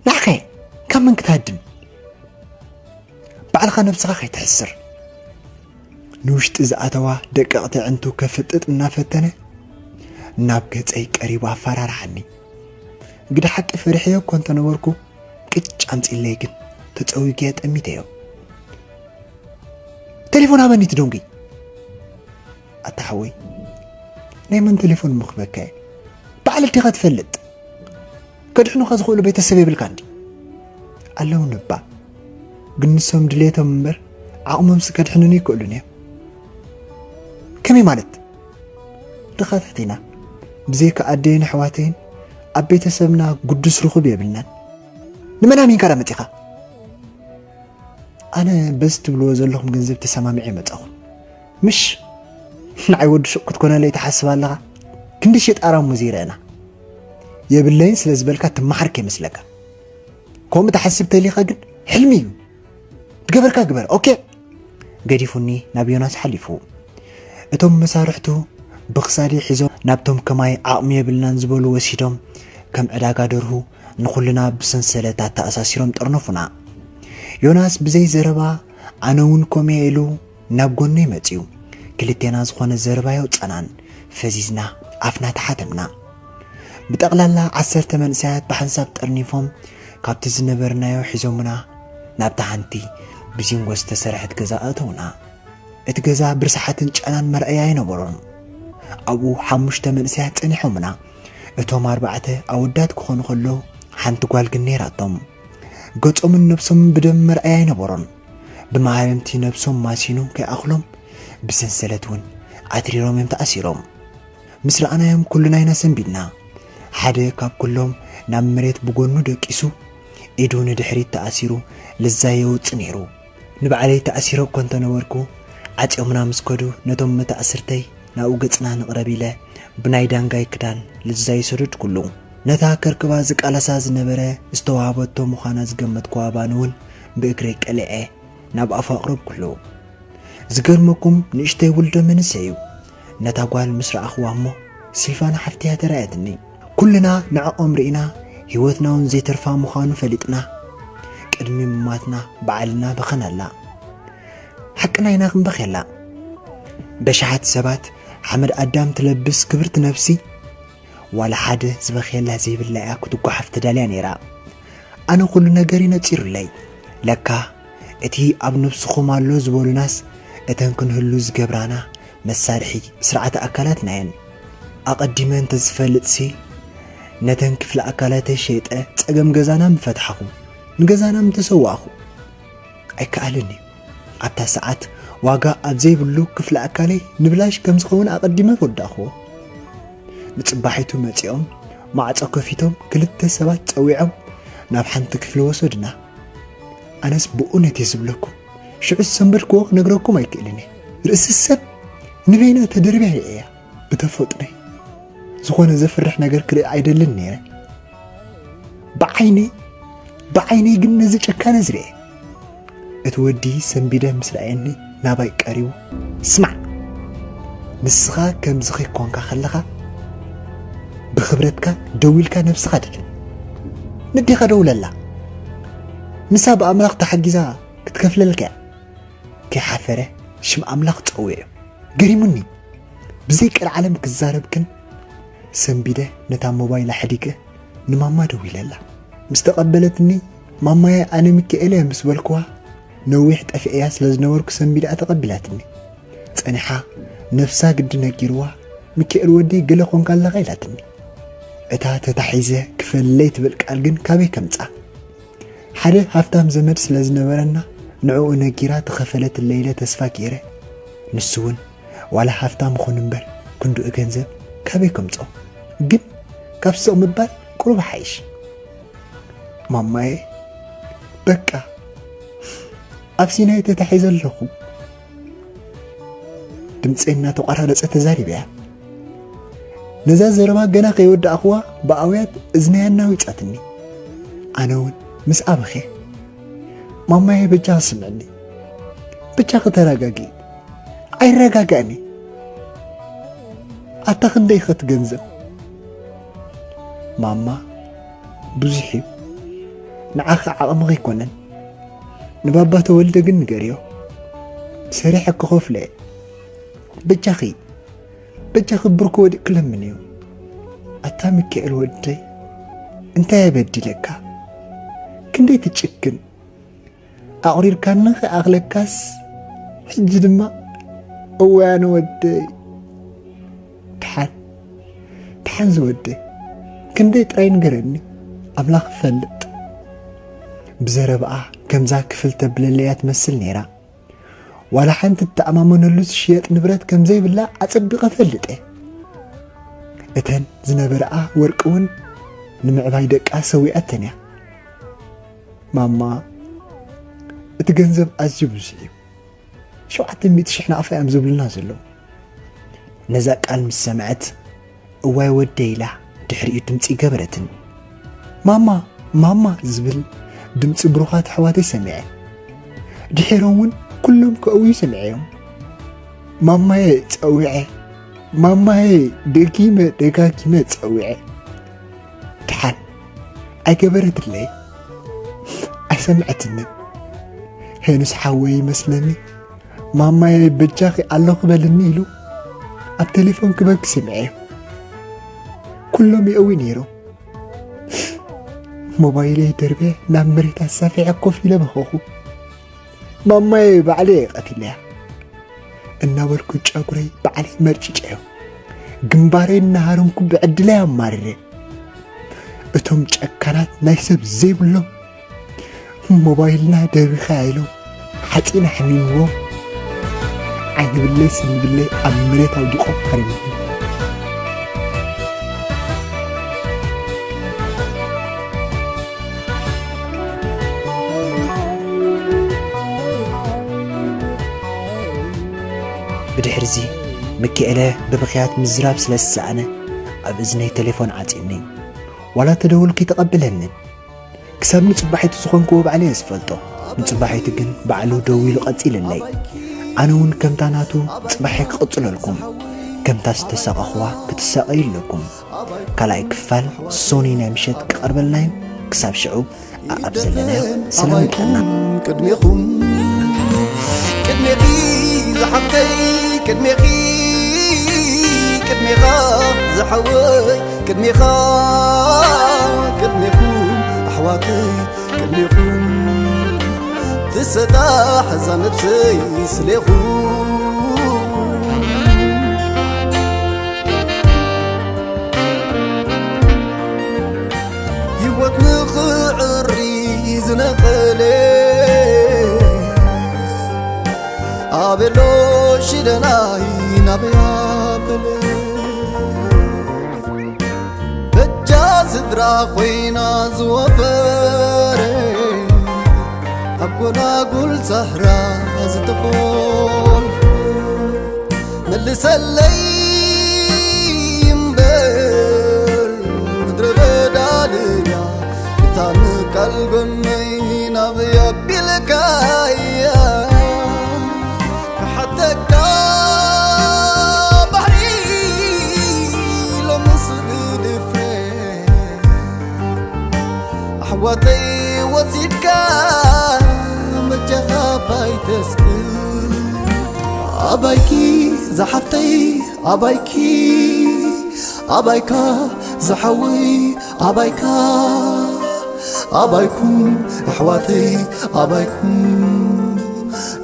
ንዓኸ ካብ መን ክትሃድም? ባዕልኻ ነብስኻ ከይትሕስር። ንውሽጢ ዝኣተዋ ደቀቕቲ ኣዕንቱ ከፍጥጥ እናፈተነ ናብ ገጸይ ቀሪቡ ኣፈራርሓኒ። ግደ ሓቂ ፈሪሐዮ እኮ እንተነበርኩ ቅጭ ኣምጺለይ ግን ተጸዊገ ጠሚተዮ። "ቴሌፎን ሃበኒ እቲ ደንጉይ!" "ኣታ ሓወይ፣ ናይ መን ቴሌፎን ምኽበካ እየ? ባዕል ዲኻ ትፈልጥ? ከድሕኑኻ ዝኽእሉ ቤተሰብ የብልካ እንዲ?" "ኣለውኒ እባ፣ ግን ንሶም ድሌቶም እምበር ዓቕሞምሲ ከድሕኑኒ ይክእሉን እዮም።" "ከመይ ማለት?" "ድኻ ትሕቲና፣ ብዘይካ ኣደይን ኣሕዋተይን ኣብ ቤተሰብና ግዱስ ርኹብ የብልናን። ንመን ኣሚንካ ዳ መጺኻ?" "ኣነ በዚ ትብልዎ ዘለኹም ገንዘብ ተሰማሚዐ መጻኹ። ምሽ ንዓይ ወዲ ሹቕ ክትኮነለይ ትሓስብ ኣለኻ? ክንዲ ሸጣራ እሞ ዘይረአና። የብለይን ስለ ዝበልካ ትመሓር ከይመስለካ። ከምኡ ትሓስብ ተሊኻ ግን ሕልሚ እዩ። ትገበርካ ግበር፣ ኦኬ?" ገዲፉኒ ናብ ዮናስ ሓሊፉ። እቶም መሳርሕቱ ብኽሳደይ ሒዞም ናብቶም ከማይ ዓቕሚ የብልናን ዝበሉ ወሲዶም ከም ዕዳጋ ደርሁ ንኹልና ብሰንሰለት ኣተኣሳሲሮም ጠርነፉና። ዮናስ ብዘይ ዘረባ፣ ኣነ እውን ኮሜ ኢሉ ናብ ጎነይ መጺኡ። ክልቴና ዝኾነ ዘረባ የውጻናን፣ ፈዚዝና ኣፍና ተሓተምና። ብጠቕላላ ዓሰርተ መንእሰያት ብሓንሳብ ጠርኒፎም ካብቲ ዝነበርናዮ ሒዞምና ናብታ ሓንቲ ብዚንጎ ዝተሰርሐት ገዛ ኣእተውና። እቲ ገዛ ብርስሓትን ጨናን መርኣያ ኣይነበሮን። ኣብኡ ሓሙሽተ መንእሰያት ጸኒሖምና። እቶም ኣርባዕተ ኣወዳት ክኾኑ ከለዉ ሓንቲ ጓል ግን ነይራቶም። ገጾምን ነብሶምን ብደም መርኣያ ኣይነበሮን። ብመሃረምቲ ነብሶም ማሲኑ ከይኣኽሎም ብሰንሰለት እውን ኣትሪሮም እዮም ተኣሲሮም። ምስ ረኣናዮም ኩልና ኢና ሰንቢድና። ሓደ ካብ ኩሎም ናብ መሬት ብጎኑ ደቂሱ ኢዱ ንድሕሪት ተኣሲሩ ልዛ የውጽእ ነይሩ። ንባዕለይ ተኣሲረ እኮ እንተነበርኩ፣ ዓጽዮምና ምስ ከዱ ነቶም መታእስርተይ ናብኡ ገጽና ንቕረብ ኢለ ብናይ ዳንጋይ ክዳን ልዛ ይሰደድኩሉ። ነታ ከርክባ ዝቃለሳ ዝነበረ ዝተዋህበቶ ምዃና ዝገመትኩዋ ባን እውን ብእግረይ ቀሊዐ ናብ ኣፉ ኣቕረብኩሉ። ዝገርመኩም ንእሽተይ ውልዶ መንእሰይ እዩ። ነታ ጓል ምስ ረኣኽዋ እሞ ሲልቫና ሓፍትያ ተራእየትኒ። ኩልና ንዕኦም ርኢና ህይወትና እውን ዘይተርፋ ምዃኑ ፈሊጥና ቅድሚ ምማትና ባዕልና በኸናላ። ሓቅና ኢና ክንበኽየላ። በሽሓት ሰባት ሓመድ ኣዳም ትለብስ ክብርቲ ነብሲ ዋላ ሓደ ዝበኽየላ ዘይብላ እያ ክትጓሓፍ ተዳልያ ነይራ። ኣነ ኩሉ ነገር እዩ ነጺሩለይ። ለካ እቲ ኣብ ነብስኹም ኣሎ ዝበሉናስ እተን ክንህሉ ዝገብራና መሳርሒ ስርዓተ ኣካላትና እየን። ኣቐዲመ እንተዝፈልጥሲ ነተን ክፍለ ኣካላተይ ሸይጠ ጸገም ገዛና ምፈታሕኹ፣ ንገዛና ምተሰዋእኹ። ኣይከኣልን እዩ። ኣብታ ሰዓት ዋጋ ኣብ ዘይብሉ ክፍለ ኣካለይ ንብላሽ ከም ዝኸውን ኣቐዲመ ወዳእኽዎ። ንጽባሒቱ መጺኦም ማዕጾ ከፊቶም ክልተ ሰባት ጸዊዖም ናብ ሓንቲ ክፍሊ ወሰዱና። ኣነስ ብእውነት እየ ዝብለኩም፣ ሽዑ ዝሰንበድክዎ ክነግረኩም ኣይክእልን እየ። ርእሲ ሰብ ንበይና ተደርብያ እየ እያ። ብተፈጥሮይ ዝኾነ ዘፍርሕ ነገር ክርኢ ኣይደልን ነይረ። ብዓይነይ ብዓይነይ ግን ነዚ ጨካነ ዝርኤ። እቲ ወዲ ሰንቢደ ምስ ረኣየኒ ናባይ ቀሪቡ፣ "ስማዕ፣ ንስኻ ከምዚ ከይኮንካ ከለኻ ብኽብረትካ ደው ኢልካ ነብስኻ ድሕን። ነዴኻ ደውለላ፣ ንሳ ብኣምላኽ ተሓጊዛ ክትከፍለልካ እያ።" ከይሓፈረ ሽም ኣምላኽ ጸዊዑ ገሪሙኒ። ብዘይ ቀልዓለም ክዛረብ ግን ሰንቢደ ነታ ሞባይል ኣሕዲገ ንማማ ደዊለላ። ምስ ተቐበለትኒ፣ "ማማየ፣ ኣነ ሚካኤል እየ" ምስ በልክዋ፣ ነዊሕ ጠፊኤያ ስለ ዝነበርኩ ሰንቢዳ ተቐቢላትኒ። ጸኒሓ ነብሳ ግዲ ነጊርዋ፣ "ሚካኤል ወደይ፣ ገለ ኮንካ ኣለኻ?" ኢላትኒ። እታ ተታሒዘ ክፈልለይ ትብል ቃል ግን ካበይ ከምጻ? ሓደ ሃፍታም ዘመድ ስለ ዝነበረና ንዕኡ ነጊራ ተኸፈለትለይ ኢለ ተስፋ ገይረ። ንሱ እውን ዋላ ሃፍታም ይኹን እምበር ክንድኡ ገንዘብ ካበይ ከምጾ? ግን ካብ ስቕ ምባል ቁሩብ ሓይሽ። ማማየ፣ በቃ ኣብ ሲናይ ተታሒዘ ኣለኹ። ድምፀይ እናተቋራረፀ ተዛሪበያ። ነዛ ዘረባ ገና ከይወዳእኽዋ ብኣውያት እዝነያ እናዊፃትኒ። ኣነ እውን ምስ ኣበኸ፣ ማማየ በጃ ስምዕኒ፣ በጃ ክተረጋጊ። ኣይረጋጋእኒ። ኣታ ክንደይ ኸት ገንዘብ? ማማ፣ ብዙሕ እዩ። ንዓኺ ዓቕምኺ ኣይኮነን። ንባባ ተወልደ ግን ንገርዮ። ሰሪሐ ክኸፍሎ እየ። በጃኺ፣ በጃኺ ብርኮ ወዲቕ ክለምን እዩ። ኣታ ሚካኤል ወደይ፣ እንታይ ኣበዲለካ? ክንደይ ትጭክን? ኣቑሪርካኒ ክኣኽለካስ፣ ሕጂ ድማ እዋን ወደይ። ደሓን፣ ደሓን ዝወደይ፣ ክንደይ ጥራይ ንገረኒ፣ ኣምላኽ ይፈልጥ። ብዘረባኣ ከምዛ ክፍል ተብለለያ ትመስል ነይራ። ዋላ ሓንቲ እተኣማመነሉ ዝሽየጥ ንብረት ከም ዘይብላ ኣጸቢቐ እፈልጥ እየ። እተን ዝነበረኣ ወርቂ እውን ንምዕባይ ደቃ ሰዊኣተን እያ። ማማ፣ እቲ ገንዘብ ኣዝዩ ብዙሕ እዩ። ሸውዓተ ሚእቲ ሽሕ ናቕፋ እዮም ዝብሉና ዘለዉ። ነዛ ቃል ምስ ሰምዐት፣ እዋይ ወደይ ኢላ ድሕሪኡ ድምጺ ገበረትን። ማማ፣ ማማ ዝብል ድምጺ ብሩኻት ኣሕዋተይ ሰሚዐ። ድሒሮም እውን ኩሎም ከእውዩ ሰሚዐዮም። ማማየ ጸዊዐ፣ ማማየ ደጊመ ደጋጊመ ጸዊዐ። ደሓን ኣይገበረትለይ፣ ኣይሰምዐትንን። ሄኖስ ሓወይ ይመስለኒ፣ ማማየ በጃኺ ኣለኹ በልኒ ኢሉ ኣብ ቴሌፎን ክበኪ ሰሚዐዮ። ኩሎም ይእዊ ነይሮም። ሞባይለይ ደርበ ናብ መሬት ኣሳፊዐ ኮፍ ኢለ በኸኹ። ማማየ ባዕለየ ቀቲለያ እናበልኩ ጨጉረይ ባዕለይ መርጭጨዮ። ግንባረይ እናሃረምኩ ብዕድለይ ኣማርረ። እቶም ጨካናት ናይ ሰብ ዘይብሎም ሞባይልና ደርቢኻ ኢሎም ሓፂን ኣሕሚምዎም ዓይኒ ብለይ ስኒ ብለይ ኣብ መሬት ኣውዲቖም ሃሪሞም። ብድሕርዚ ምክኤለ ብብኽያት ምዝራብ ስለ ዝሰኣነ ኣብ እዝነይ ቴሌፎን ዓጽዩኒ። ዋላ ተደውል ከይተቐበለንን። ክሳብ ንጽባሒቱ ዝኾንክዎ ባዕለ እየ ዝፈልጦ። ንጽባሒቱ ግን ባዕሉ ደዊሉ ቀጺልለይ። ኣነ እውን ከምታ ናቱ ጽባሐይ ክቕጽለልኩም። ከምታ ዝተሳቐኽዋ ክትሳቐዩ ኣለኩም። ካልኣይ ክፋል ሶኒ ናይ ምሸት ክቐርበልና እዩ። ክሳብ ሽዑ ኣኣብ ዘለናዮ ሰላም ይግበረና። ቅድሜኹም ቅድሜኺ ዝሓፍተይ ቅድሜኺ ቅድሜኻ ዝሓወይ ቅድሜኻ ቅድሜኹም ኣሕዋተይ ቅድሜኹም ትሰጣሕ እዛ ነብሰይ ስሌኹም ህይወት ንኽዕሪ ዝነቐለ ኣበሎ ሽደናይ ናበይ ኣበለ በጃ ስድራ ኮይና ዝወፈረ ኣብ ጎላጉል ሳህራ ዝተኾልፈ መልሰለይ እምበር ምድረ በዳ ልያ እታ ምቃል ጎነይ ናበይ ኣቢልካያ ክሓተካ ባሕሪ ሎምስ ብድፍረ ኣሕዋተይ ወሲድካ መጃኻ ባይ ተስክር ኣባይኪ ዝሓፍተይ ኣባይኪ ኣባይካ ዝሓወይ ኣባይካ ኣባይኩም ኣሕዋተይ ኣባይኩም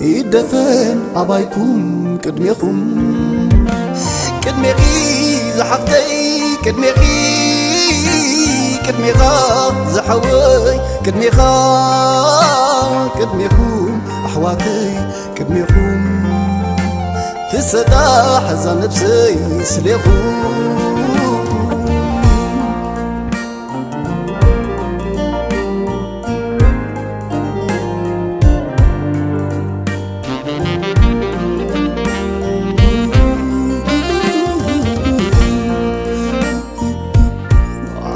ይደፈን ኣባይኩም ቅድሜኹም ቅድሜኺ ዝሓፍተይ ቅድሜኺ ቅድሜኻ ዝሓወይ ቅድሜኻ ቅድሜኹም ኣሕዋተይ ቅድሜኹም ትሰጣሕ እዛ ነብሰይ ስሌኹ።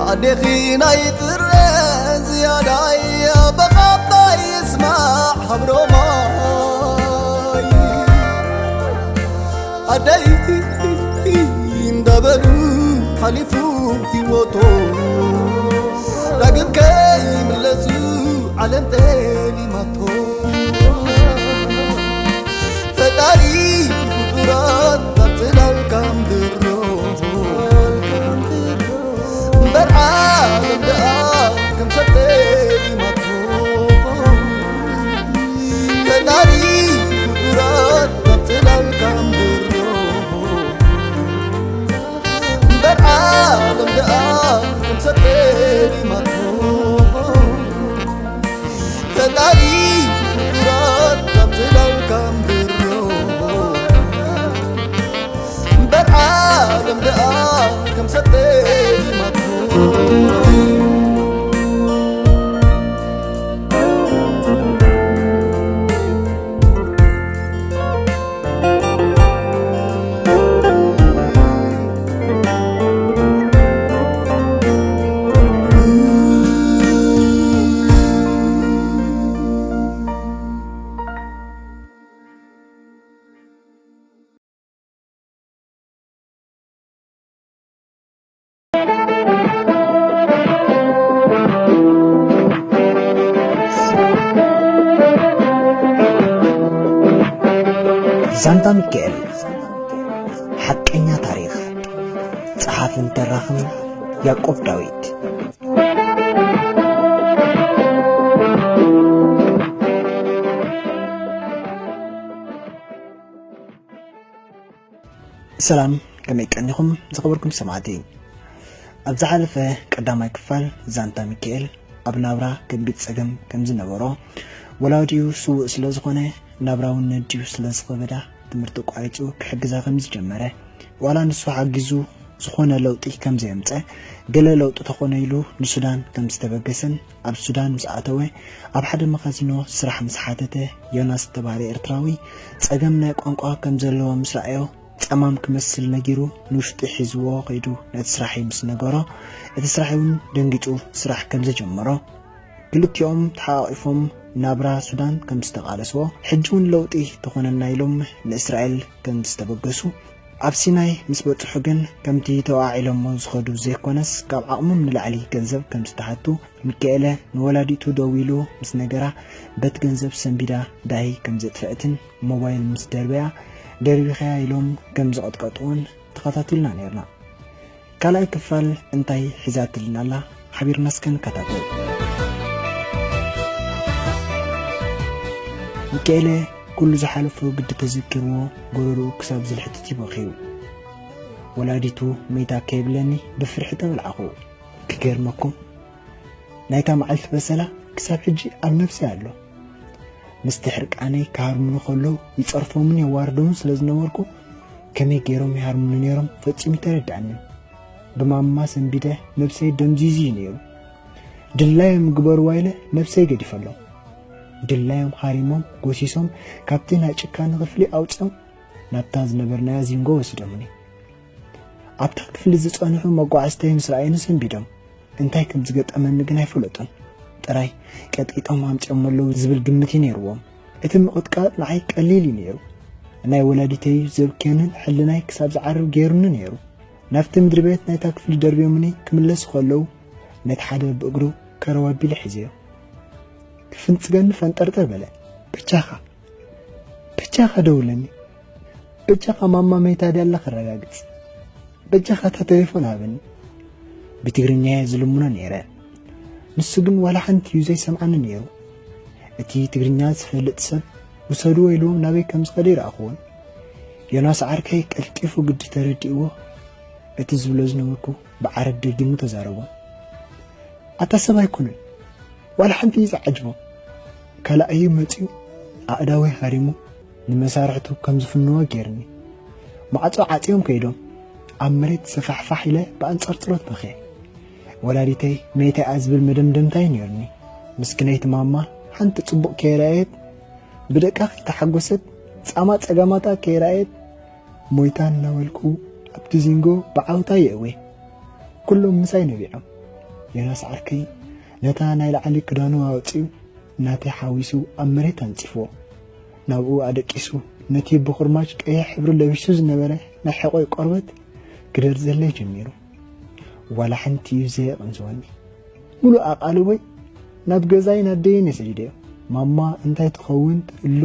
ኣዴኺ ናይ ጥረ ዝያዳይ በቓባይ ይስማዕ ሃብሮማይ። ኣደይ እንዳበሉ ሓሊፉ ህይወቶ ዳግም ከይምለሱ ዓለም ጠሊማቶ። ፈጣሪ ፍጡራት ካብ ጽላልካ ምድሮ እምበር ዓለም ደኣ ከም ሰብ ጠሊማቶ። ፈጣሪ ፍጡራት ካብ ጽላልካ ምድሮ እምበር ዓለም ደኣ ከም ሰብ ጠሊማቶ። ፈጣሪ ፍጡራት ካብ ጽላልካ ምድሮ እምበር ዓለም ደኣ ከም ሰብ ጠሊማቶ። ዛንታ ሚካኤል፣ ሓቀኛ ታሪኽ። ጸሓፍን ተራኽን ያዕቆብ ዳዊት። ሰላም፣ ከመይ ቀኒኹም ዝኸበርኩም ሰማዕቲ? ኣብ ዝሓለፈ ቀዳማይ ክፋል ዛንታ ሚካኤል ኣብ ናብራ ከቢድ ጸገም ከም ዝነበሮ፣ ወላዲኡ ስዉእ ስለ ዝኾነ፣ ናብራ እውን ነዲኡ ስለ ዝኸበዳ፣ ትምህርቲ ኣቋሪጹ ክሕግዛ ከም ዝጀመረ፣ ዋላ ንሱ ሓጊዙ ዝኾነ ለውጢ ከም ዘየምጸ፣ ገለ ለውጢ ተኾነ ኢሉ ንሱዳን ከም ዝተበገሰን፣ ኣብ ሱዳን ምስ ኣተወ፣ ኣብ ሓደ መኻዚኖ ስራሕ ምስ ሓተተ፣ ዮናስ ዝተባህለ ኤርትራዊ ጸገም ናይ ቋንቋ ከም ዘለዎ ምስ ረኣዮ፣ ጸማም ክመስል ነጊሩ ንውሽጢ ሒዝዎ ከይዱ ነቲ ስራሕ ምስ ነገሮ፣ እቲ ስራሕ እውን ደንጊጹ ስራሕ ከም ዝጀመሮ፣ ክልቲኦም ተሓቋቒፎም ናብራ ሱዳን ከም ዝተቓለስዎ፣ ሕጂ እውን ለውጢ ተኾነና ኢሎም ንእስራኤል ከም ዝተበገሱ፣ ኣብ ሲናይ ምስ በጽሑ ግን ከምቲ ተወዓዒሎሞ ዝኸዱ ዘይኮነስ፣ ካብ ዓቕሞም ንላዕሊ ገንዘብ ከም ዝተሓቱ፣ ሚካኤለ ንወላዲቱ ደዊሉ ምስ ነገራ፣ በቲ ገንዘብ ሰንቢዳ ዳሂ ከም ዘጥፈአትን ሞባይል ምስ ደርበያ፣ ደርቢኻያ ኢሎም ከም ዝቐጥቀጥዎን ተኸታቲልና ነይርና። ካልኣይ ክፋል እንታይ ሒዛትልና ኣላ? ሓቢርና እስከ ንከታተል። ሚካኤለ ኩሉ ዝሓለፎ ግዲ ተዘኪርዎ፣ ጎረርኡ ክሳብ ዝልሕትት እዩ በኺዩ። ወላዲቱ መይታ ከይብለኒ ብፍርሒ ተበላዕኹ። ክገርመኩም፣ ናይታ መዓልቲ በሰላ ክሳብ ሕጂ ኣብ ነብሰይ ኣሎ። ምስቲ ሕርቃነይ ክሃርሙኒ ከለዉ ይጸርፎምን የዋርዶምን ስለ ዝነበርኩ፣ ከመይ ገይሮም ይሃርሙኒ ነይሮም ፈጺሙ ኣይተረድኣንን። ብማማ ሰንቢደ ነብሰይ ደምዚዙ እዩ ነይሩ። ድላዮም ግበርዋ ኢለ ነብሰይ ገዲፈሎም። ድላዮም ሃሪሞም፣ ጎሲሶም፣ ካብቲ ናይ ጭካነ ክፍሊ ኣውጺኦም ናብታ ዝነበርናያ ዚንጎ ወሲዶምኒ። ኣብታ ክፍሊ ዝጸንሑ መጓዕዝተይ ምስ ረኣዩኒ ሰንቢዶም። እንታይ ከም ዝገጠመኒ ግን ኣይፈለጡን። ጥራይ ቀጥቂጦም ኣምጺኦም ኣለዉ ዝብል ግምት እዩ ነይርዎም። እቲ ምቕጥቃጥ ንዓይ ቀሊል እዩ ነይሩ። ናይ ወላዲተይ ዘብክየንን ሕልናይ ክሳብ ዝዓርብ ገይሩኒ ነይሩ። ናብቲ ምድሪ ቤት ናይታ ክፍሊ ደርብዮምኒ ክምለሱ ከለዉ፣ ነቲ ሓደ ብእግሩ ከረው ኣቢለ ሒዘዮ። ክፍንጽገኒ ፈንጠርጠር በለ። በጃኻ፣ በጃኻ ደውለኒ። በጃኻ ማማ መይታ ድያ ኣላ ከረጋግጽ። በጃኻ እታ ቴሌፎን ሃበኒ። ብትግርኛ እየ ዝልምኖ ነይረ። ንሱ ግን ዋላ ሓንቲ እዩ ዘይሰምዓኒ ነይሩ። እቲ ትግርኛ ዝፈልጥ ሰብ ውሰድዎ ኢልዎም ናበይ ከም ዝኸደ ይረኣኽዎን። ዮናስ ዓርከይ ቀልጢፉ ግዲ ተረዲእዎ፣ እቲ ዝብሎ ዝነበርኩ ብዓረብ ደጊሙ ተዛረቦ። ኣታ ሰብ ኣይኮነን፣ ዋላ ሓንቲ እዩ ዝዓጅቦ። ካልኣዩ መጺኡ ኣእዳወይ ሃሪሙ ንመሳርሕቱ ከም ዝፍንዎ ገይርኒ። ማዕጾ ዓጽዮም ከይዶም፣ ኣብ መሬት ሰፋሕፋሕ ኢለ ብኣንጸርጽሮት በኽየ። ወላዲተይ መይታ እያ ዝብል መደምደምታ እዩ ነይሩኒ። ምስኪነይቲ ማማ ሓንቲ ጽቡቕ ከይረኣየት፣ ብደቃ ከይተሓጎሰት፣ ጻማ ጸገማታ ከይረኣየት፣ ሞይታ እናበልኩ ኣብቲ ዚንጎ ብዓውታ የእዌ። ኩሎም ምሳይ ነቢዖም። ዮናስ ዓርከይ ነታ ናይ ላዕሊ ክዳኑ ኣውጺኡ፣ ናተይ ሓዊሱ ኣብ መሬት ኣንጺፍዎ። ናብኡ ኣደቂሱ፣ ነቲ ብኹርማጅ ቀይሕ ሕብሪ ለቢሱ ዝነበረ ናይ ሕቖይ ቆርበት ክደርዘለይ ጀሚሩ። ዋላ ሓንቲ እዩ ዘየቕንዝወኒ። ሙሉእ ኣቓልቦይ ናብ ገዛይን ኣደይን እየ ሰዲደዮ። ማማ እንታይ ትኸውን ትህሉ፣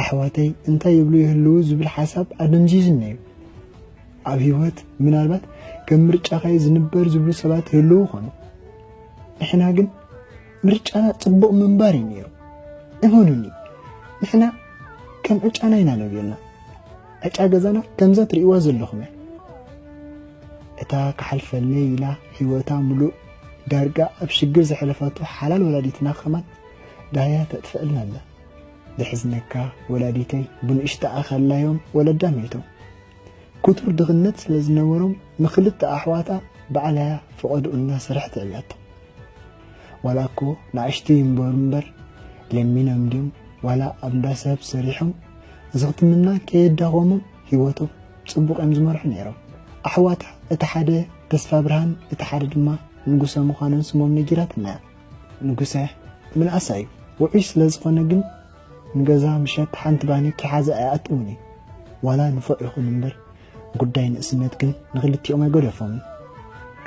ኣሕዋተይ እንታይ ይብሉ ይህልዉ ዝብል ሓሳብ ኣደንዚዙኒ እዩ። ኣብ ህይወት ምናልባት ከም ምርጫኻ እዩ ዝንበር ዝብሉ ሰባት ይህልዉ ይኾኑ። ንሕና ግን ምርጫና ጽቡቕ ምንባር እዩ ነይሩ። እመኑኒ፣ ንሕና ከም ዕጫና ኢና ነቢርና። ዕጫ ገዛና ከምዛ ትርእይዋ ዘለኹም እያ። እታ ክሓልፈለይ ኢላ ህይወታ ምሉእ ዳርጋ ኣብ ሽግር ዘሕለፈቶ ሓላል ወላዲትና ከማን ዳህያ ተጥፍአልና ኣላ። ዘሕዝነካ፣ ወላዲተይ ብንእሽተኣ ከላዮም ወለዳ ሞይቶም። ክቱር ድኽነት ስለ ዝነበሮም፣ ንኽልተ ኣሕዋታ ባዕላያ ፈቐድኡ እናሰርሐት ኣዕብያቶም። ዋላ እኮ ንኣሽቱ ይንበሩ እምበር፣ ለሚኖም ድዮም ዋላ ኣብ እንዳ ሰብ ሰሪሖም፣ እዚ ክትምና ከየዳኸሞም ህይወቶም ጽቡቕ እዮም ዝመርሑ ነይሮም። ኣሕዋታ፣ እቲ ሓደ ተስፋ ብርሃን፣ እቲ ሓደ ድማ ንጉሰ ምዃኖም ስሞም ነጊራትና እያ። ንጉሰ ምንኣሳ እዩ። ውዑይ ስለ ዝኾነ ግን፣ ንገዛ ምሸት ሓንቲ ባኒ ከይሓዘ ኣይኣትውን እዩ። ዋላ ንፉዕ ይኹን እምበር፣ ጉዳይ ንእስነት ግን ንኽልቲኦም ኣይገደፎምን።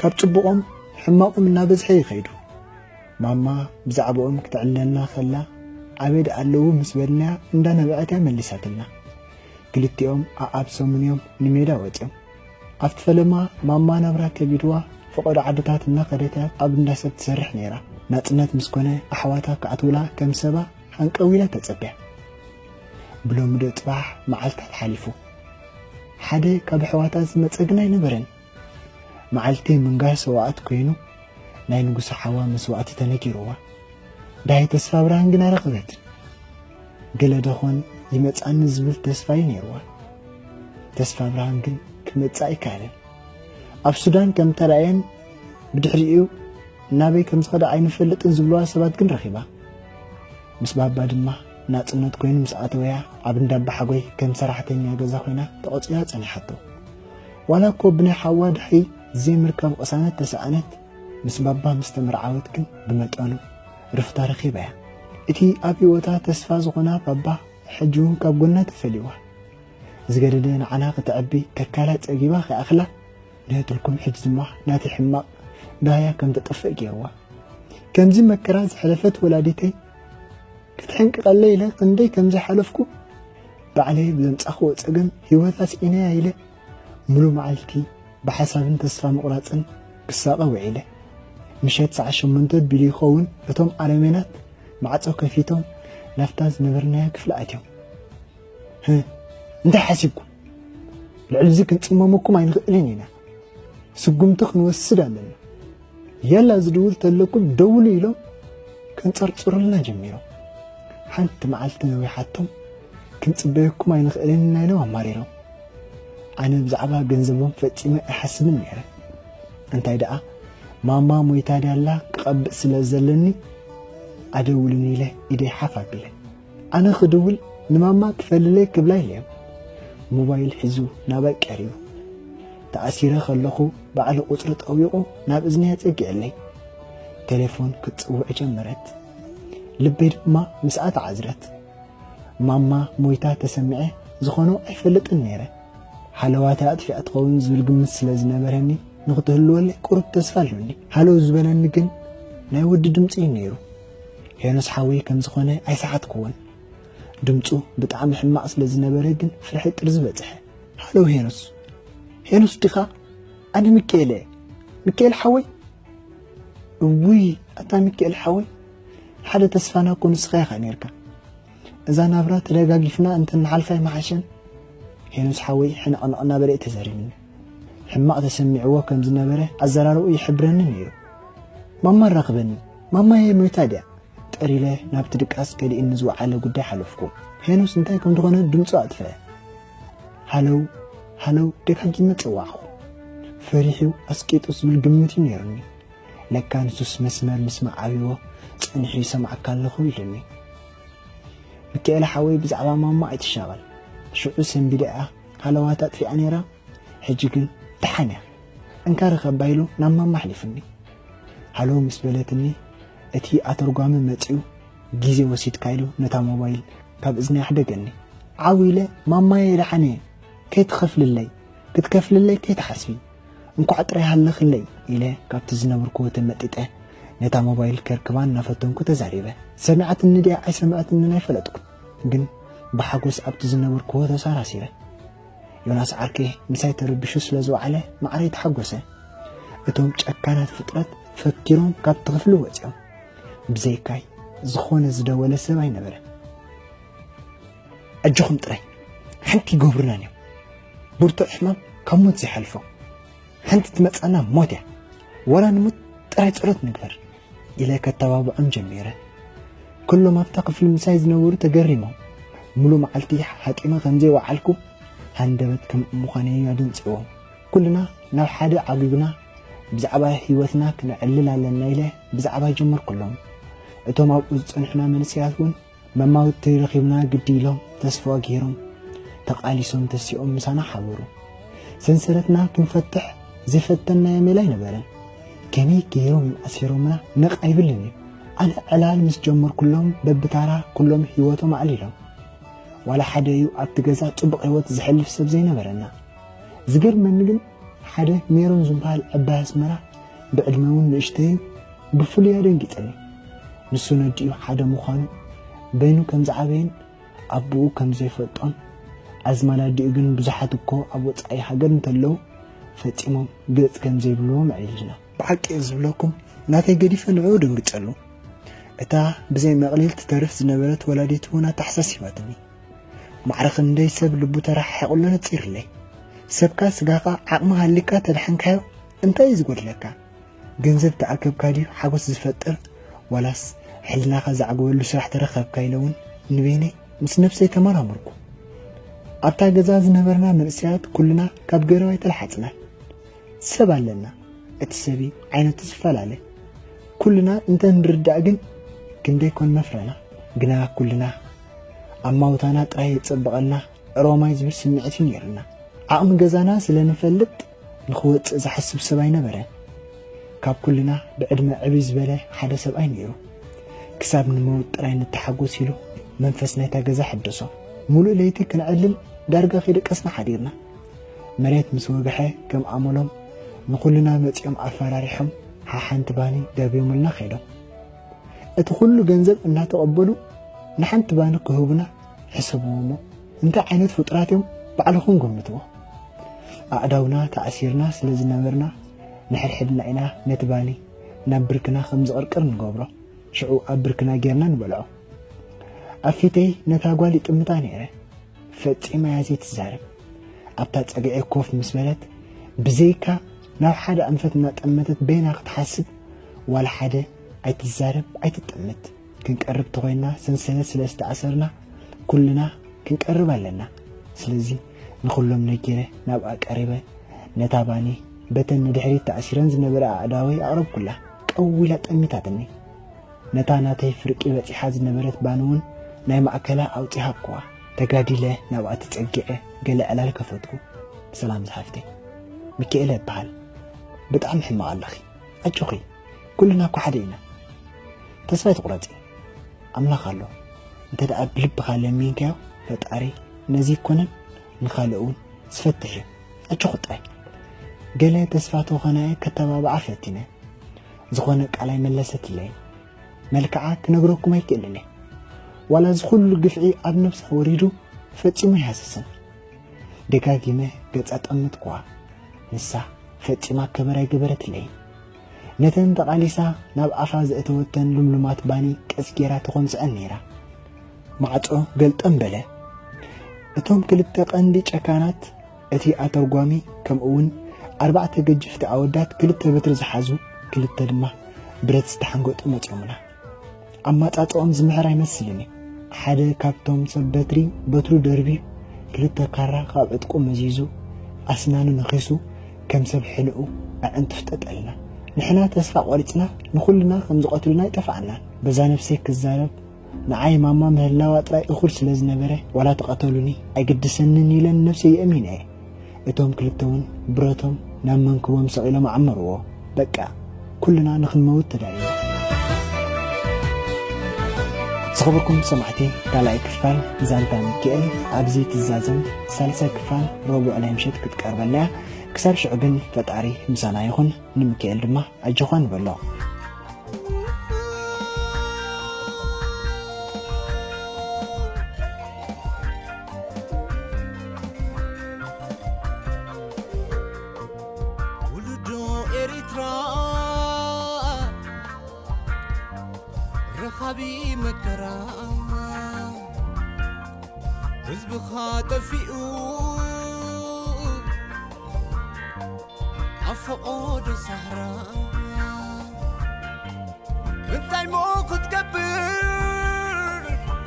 ካብ ጽቡቖም ሕማቖም እናበዝሐ ይኸይዱ። ማማ ብዛዕባኦም ክትዕልለና ከላ፣ ኣበይ ደኣ ኣለዉ ምስ በልናያ፣ እንዳነበዐት እያ መሊሳትልና። ክልቲኦም ኣኣብ ሰሙን እዮም ንሜዳ ወጺኦም። ኣብቲ ፈለማ ማማ ናብራ ከቢድዋ፣ ፈቐዶ ዓድታት እናኸደት እያ ኣብ እንዳ ሰብ ትሰርሕ ነይራ። ናጽነት ምስ ኮነ፣ ኣሕዋታ ክኣትዉላ ከም ሰባ ሃንቀው ኢላ ተጸብያ። ብሎሚ ዶ ጽባሕ መዓልታት ሓሊፉ። ሓደ ካብ ኣሕዋታ ዝመጸ ግን ኣይነበረን። መዓልቲ ምንጋር ሰዋኣት ኮይኑ፣ ናይ ንጉሰ ሓዋ መስዋእቲ ተነጊርዋ። ዳይ ተስፋ ብርሃን ግን ኣይረኸበትን። ገለ ደኾን ይመጻኒ ዝብል ተስፋ እዩ ነይርዋ። ተስፋ ብርሃን ግን ክመጽእ ኣይከኣለን። ኣብ ሱዳን ከም ተራእየን ብድሕሪኡ ናበይ ከም ዝኸዳ ኣይንፈልጥን ዝብልዋ ሰባት ግን ረኺባ። ምስ ባባ ድማ ናጽነት ኮይኑ ምስ ኣተወያ፣ ኣብ እንዳ ኣባሓጎይ ከም ሰራሕተኛ ገዛ ኮይና ተቖጺራ ጸኒሓቶ። ዋላ እኮ ብናይ ሓዋ ድሕሪ ዘይምርካብ ቅሳነት ተሰኣነት፣ ምስ ባባ ምስ ተመርዓወት ግን ብመጠኑ ርፍታ ረኺባ እያ። እቲ ኣብ ህይወታ ተስፋ ዝኾና ባባ ሕጂ እውን ካብ ጎና ተፈልይዋ። ዝገደደ ንዓና ከተዕቢ ከካላ ጸጊባ ከይኣኽላ፣ ንህትልኩም ሕጂ ድማ ናተይ ሕማቕ ዳህያ ከም ተጠፍእ ገይርዋ። ከምዚ መከራ ዝሕለፈት ወላዲተይ ክትሕንቅቐለይ ኢለ ክንደይ ከም ዝሓለፍኩ፣ ባዕለይ ብዘምጻኽዎ ጸገም ህይወታ ስኢነያ ኢለ፣ ሙሉ መዓልቲ ብሓሳብን ተስፋ ምቑራጽን ክሳቐ ውዒለ። ምሸት ሰዓት ሸሞንተ ቢሉ ይኸውን፣ እቶም ኣረሜናት ማዕጾ ከፊቶም ናብታ ዝነበርናዮ ክፍሊ ኣትዮም። "ህ፣ እንታይ ሓሲብኩም? ልዕሊ እዚ ክንጽመመኩም ኣይንኽእልን ኢና። ስጉምቲ ክንወስድ ኣለና። ያላ ዝድውል ተለኩም ደውሉ" ኢሎም ከንጸርጽሩልና ጀሚሮም። ሓንቲ መዓልቲ ነዊሓቶም፣ "ክንጽበየኩም ኣይንኽእልን ኢና" ኢሎም ኣማሪሮም። ኣነ ብዛዕባ ገንዘቦም ፈጺመ ኣይሓስብን ነይረ። እንታይ ደኣ፣ ማማ ሞይታ ድያላ ክቐብእ ስለ ዘለኒ፣ ኣደውልን ኢለ ኢደይ ሓፍ ኣቢለ። ኣነ ክድውል ንማማ ክፈልለይ ክብላ ኢለዮም። ሞባይል ሒዙ ናባይ ቀሪቡ። ተኣሲረ ከለኹ ባዕሉ ቁጽሪ ጠዊቑ ናብ እዝነይ ኣጸጊዐለይ። ቴሌፎን ክትጽውዕ ጀመረት። ልበይ ድማ ምስኣ ተዓዝረት። ማማ ሞይታ ተሰሚዐ ዝኾኖ ኣይፈልጥን ነይረ። ሃለዋታ ኣጥፊኣ ትኸውን ዝብል ግምት ስለ ዝነበረኒ፣ ንኽትህልወለይ ቁሩብ ተስፋ ኣሎኒ። ሃለው ዝበለኒ ግን ናይ ወዲ ድምጺ እዩ ነይሩ። ሄኖስ ሓወይ ከም ዝኾነ ኣይሰሓትኩዎን። ድምጹ ብጣዕሚ ሕማቕ ስለ ዝነበረ ግን ፍርሒ ጥርዚ በጽሐ። "ሃለው ሄኖስ። ሄኖስ ዲኻ? ኣነ ሚካኤል እየ። ሚካኤል ሓወይ?" "እውይ፣ ኣታ ሚካኤል ሓወይ፣ ሓደ ተስፋና እኮ ንስኻ ኢኻ ነይርካ። እዛ ናብራ ተደጋጊፍና እንተንሓልፋ ኣይምሓሸን?" ሄኖስ ሓወይ ሕንቕንቕ እናበለ እዩ ተዛሪብኒ። ሕማቕ ተሰሚዕዎ ከም ዝነበረ ኣዘራርባኡ ይሕብረኒ ነይሩ። "ማማ ኣራኽበኒ፣ ማማየ ሞይታ ድያ?" ጠሪለ ናብቲ ድቃስ ገሊኡኒ ዝወዓለ ጉዳይ ሓለፍኩ። ሄኖስ እንታይ ከም ዝኾነ ድምፁ ኣጥፍአ። "ሃለው፣ ሃለው ደጋጊመ ጸዋዕኹ። ፈሪሑ ኣስቂጡ ዝብል ግምት እዩ ነይሩኒ። ለካ ንሱስ መስመር ምስ መዓብዎ ጸኒሑ ይሰምዓካ ኣለኹ ኢሉኒ። ሚካኤል ሓወይ ብዛዕባ ማማ ኣይትሻቐል። ሽዑ ሰንቢዳ እያ ሃለዋት ኣጥፊኣ ነይራ። ሕጂ ግን ደሓን እያ። እንካ ርኸባ ኢሉ ናብ ማማ ኣሕሊፉኒ። ሃሎ ምስ በለትኒ እቲ ኣተርጓሚ መጺኡ ግዜ ወሲድካ ኢሉ ነታ ሞባይል ካብ እዝኒ ኣሕደገኒ። ዓው ኢለ ማማየ ደሓን እየ ከይትኸፍልለይ ክትከፍልለይ ከይትሓስቢ እንኳዕ ጥራይ ሃለኽለይ ኢለ ካብቲ ዝነበርክዎ ተመጢጠ ነታ ሞባይል ከርክባ እናፈተንኩ ተዛሪበ። ሰሚዓትኒ ድያ ኣይሰምዐትንን ኣይፈለጥኩን፣ ግን ብሓጎስ ኣብቲ ዝነበርክዎ ተሳራሲረ። ዮናስ ዓርከይ ምሳይ ተረቢሹ ስለ ዝወዓለ ማዕረይ ተሓጎሰ። እቶም ጨካናት ፍጥረት ፈኪሮም ካብቲ ክፍሊ ወጺኦም። ብዘይካይ ዝኾነ ዝደወለ ሰብ ኣይነበረን። ኣጆኹም ጥራይ ሓንቲ ይገብሩናን እዮም። ብርቱዕ ሕማም ካብ ሞት ዘይሓልፎ ሓንቲ ትመጻና ሞት እያ። ወላ ንሞት ጥራይ ጸሎት ንግበር ኢለ ከተባብዖም ጀሚረ። ኩሎም ኣብታ ክፍሊ ምሳይ ዝነበሩ ተገሪሞም። ሙሉ መዓልቲ ሓጢመ ከም ዘይወዓልኩ ሃንደበት ከም ምዃነይ ኣደንጺዎም። ኩልና ናብ ሓደ ዓጉግና ብዛዕባ ህይወትና ክነዕልል ኣለና ኢለ ብዛዕባ ጀመርኩሎም። እቶም ኣብኡ ዝጸንሑና መንእሰያት እውን መማውቲ ረኺብና ግዲ ኢሎም ተስፋ ገይሮም ተቓሊሶም ተሲኦም ምሳና ሓበሩ። ሰንሰለትና ክንፈትሕ ዘይፈተናዮ ሜላ ኣይነበረን። ከመይ ገይሮም እዮም ኣሲሮምና ነቕ ኣይብልን እዩ። ኣነ ዕላል ምስ ጀመርኩሎም በብታራ ኩሎም ህይወቶም ኣዕሊሎም። ዋላ ሓደ እዩ ኣብቲ ገዛ ጽቡቕ ህይወት ዘሕልፍ ሰብ ዘይነበረና። ዝገርመኒ ግን ሓደ ሜሮን ዝበሃል ዕባይ ኣስመራ ብዕድመ እውን ንእሽተይ እዩ። ብፍሉይ ኣደንጊጸኒ። ንሱ ነዲኡ ሓደ ምዃኑ በይኑ ከም ዝዓበየን ኣቦኡ ከም ዘይፈልጦን ኣዝማድ ኣዲኡ ግን ብዙሓት እኮ ኣብ ወጻኢ ሃገር እንተለዉ ፈጺሞም ግልጽ ከም ዘይብልዎም ኣዕሊልና። ብሓቂ እየ ዝብለኩም ናተይ ገዲፈ ንዕኡ ደንግጸሉ። እታ ብዘይ መቕሊል ትተርፍ ዝነበረት ወላዲቱ እውን ኣተሓሳሲባትኒ። ማዕረ ክንደይ ሰብ ልቡ ተረሓሒቑሉ ነጺርለይ። ሰብካ ስጋኻ ዓቕሚ ሃሊካ ተድሓንካዮ እንታይ እዩ ዝጎድለካ? ገንዘብ ተኣከብካ ድዩ ሓጎስ ዝፈጥር ዋላስ ሕልናኻ ዘዕግበሉ ስራሕ ተረኸብካ ኢለ እውን ንበይነይ ምስ ነብሰይ ተመራመርኩ። ኣብታ ገዛ ዝነበርና መንእሰያት ኩልና ካብ ገረብ ኣይተለሓጽናን። ሰብ ኣለና፣ እቲ ሰብ ዓይነቱ ዝፈላለ። ኩልና እንተ ንርዳእ ግን ክንደይ ኮን መፍረና። ግና ኩልና ኣማውታና ጥራይ የጸብቐልና ሮማይ ዝብል ስምዒት እዩ ነይሩና። ዓቕሚ ገዛና ስለ ንፈልጥ ንኽወጽእ ዝሓስብ ሰብ ኣይነበረን። ካብ ኩልና ብዕድመ ዕብይ ዝበለ ሓደ ሰብኣይ ነይሩ። ክሳብ ንመውት ጥራይ ንተሓጎስ ኢሉ መንፈስ ናይታ ገዛ ሕደሶ። ሙሉእ ለይቲ ክንዕልል ዳርጋ ከይደቀስና ሓዲርና። መሬት ምስ ወግሐ ከም ኣመሎም ንኹልና መጺኦም ኣፈራሪሖም ሓሓንቲ ባኒ ደርብዮምልና ከይዶም። እቲ ኩሉ ገንዘብ እናተቐበሉ ንሓንቲ ባኒ ክህቡና ሕሰብዎ እሞ እንታይ ዓይነት ፍጡራት እዮም ባዕልኹም ገምትዎ። ኣእዳውና ተኣሲርና ስለ ዝነበርና ንሕድሕድና ኢና ነቲ ባኒ ናብ ብርክና ከም ዝቕርቅር ንገብሮ። ሽዑ ኣብ ብርክና ጌርና ንበልዖ። ኣብ ፊተይ ነታ ጓል ይጥምታ ነይረ። ፈጺማ እያ ዘይትዛረብ። ኣብታ ጸግዒ ኮፍ ምስ በለት ብዘይካ ናብ ሓደ ኣንፈት እናጠመተት በይና ክትሓስብ ዋላ ሓደ ኣይትዛረብ ኣይትጠምት። ክንቀርብ ተኾይንና ሰንሰለት ስለ ዝተኣሰርና ኩልና ክንቀርብ ኣለና። ስለዚ ንኹሎም ነጊረ ናብኣ ቀሪበ ነታ ባኒ በተን ንድሕሪት ተኣሲረን ዝነበራ ኣእዳወይ ኣቕረብኩላ። ቀው ኢላ ጠሚታትኒ። ነታ ናተይ ፍርቂ በጺሓ ዝነበረት ባኒ እውን ናይ ማእከላ ኣውጺ ሃብኩዋ። ተጋዲለ ናብኣ ተጸጊዐ ገለ ዕላል ከፈትኩ። ሰላም ዝሓፍተይ፣ ሚካኤለ እበሃል። ብጣዕሚ ሕማቕ ኣለኺ። ኣጆኺ፣ ኩልና እኮ ሓደ ኢና። ተስፋ ኣይትቑረጺ። ኣምላኽ ኣሎ። እንተ ደኣ ብልብኻ ለሚንካዮ ፈጣሪ ነዚ ይኮነን ንኻልእ እውን ዝፈትሕ እዩ። ኣጆኺ ጥራይ። ገለ ተስፋ ተኾነ ከተባብዓ ፈቲነ። ዝኾነ ቃል ኣይመለሰትለይን። መልክዓ ክነግረኩም ኣይክእልን እየ። ዋላ እዚ ኩሉ ግፍዒ ኣብ ነብሳ ወሪዱ ፈጺሙ ኣይሃሰሰን። ደጋጊመ ገጻ ጠመትኩዋ። ንሳ ፈጺማ ከበር ኣይገበረትለይን። ነተን ተቓሊሳ ናብ ኣፋ ዘእተወተን ልምሉማት ባኒ ቀስ ጌራ ተኾምስዐን ነይራ። ማዕጾ ገልጠም በለ። እቶም ክልተ ቀንዲ ጨካናት፣ እቲ ኣተርጓሚ፣ ከምኡውን ኣርባዕተ ገጀፍቲ ኣወዳት ክልተ በትሪ ዝሓዙ፣ ክልተ ድማ ብረት ዝተሓንገጡ መጺኦምና። ኣማጻጽኦም ዝምሕር ኣይመስልን እዩ። ሓደ ካብቶም ሰብ በትሪ በትሩ ደርብዩ ክልተ ካራ ካብ ዕጥቁ መዚዙ ኣስናኑ ነኺሱ ከም ሰብ ሕንኡ ኣዕንቱ ፍጠጠልና። ንሕና ተስፋ ቆሪጽና ንኹልና ከም ዝቐትሉና ኣይጠፍኣናን። በዛ ነፍሰይ ክዛረብ ንዓይ ማማ ምህላዋ ጥራይ እኹል ስለ ዝነበረ ዋላ ተቐተሉኒ ኣይግድሰንን ኢለ ንነፍሰይ የእሚነ እየ። እቶም ክልተ እውን ብረቶም ናብ መንክቦም ሰቒሎም ኣዕመርዎ። በቃ ኩልና ንኽንመውት ተዳሊና። ዝኸበርኩም ሰማዕቲ፣ ካልኣይ ክፋል ዛንታ ሚካኤል ኣብዚ ትዛዘም። ሳልሳይ ክፋል ረቡዕ ናይ ምሸት ክትቀርበልና እያ። ክሳብ ሽዑ ግን ፈጣሪ ምሳና ይኹን፣ ንሚካኤል ድማ ኣጆኻ ንበሎ። ውሉዶ ኤሪትራ ረኻቢ መከራ ህዝብኻ ጠፊኡ ኣብ ፈቖዶ ሳህራ እንታይ ሞ ክትገብር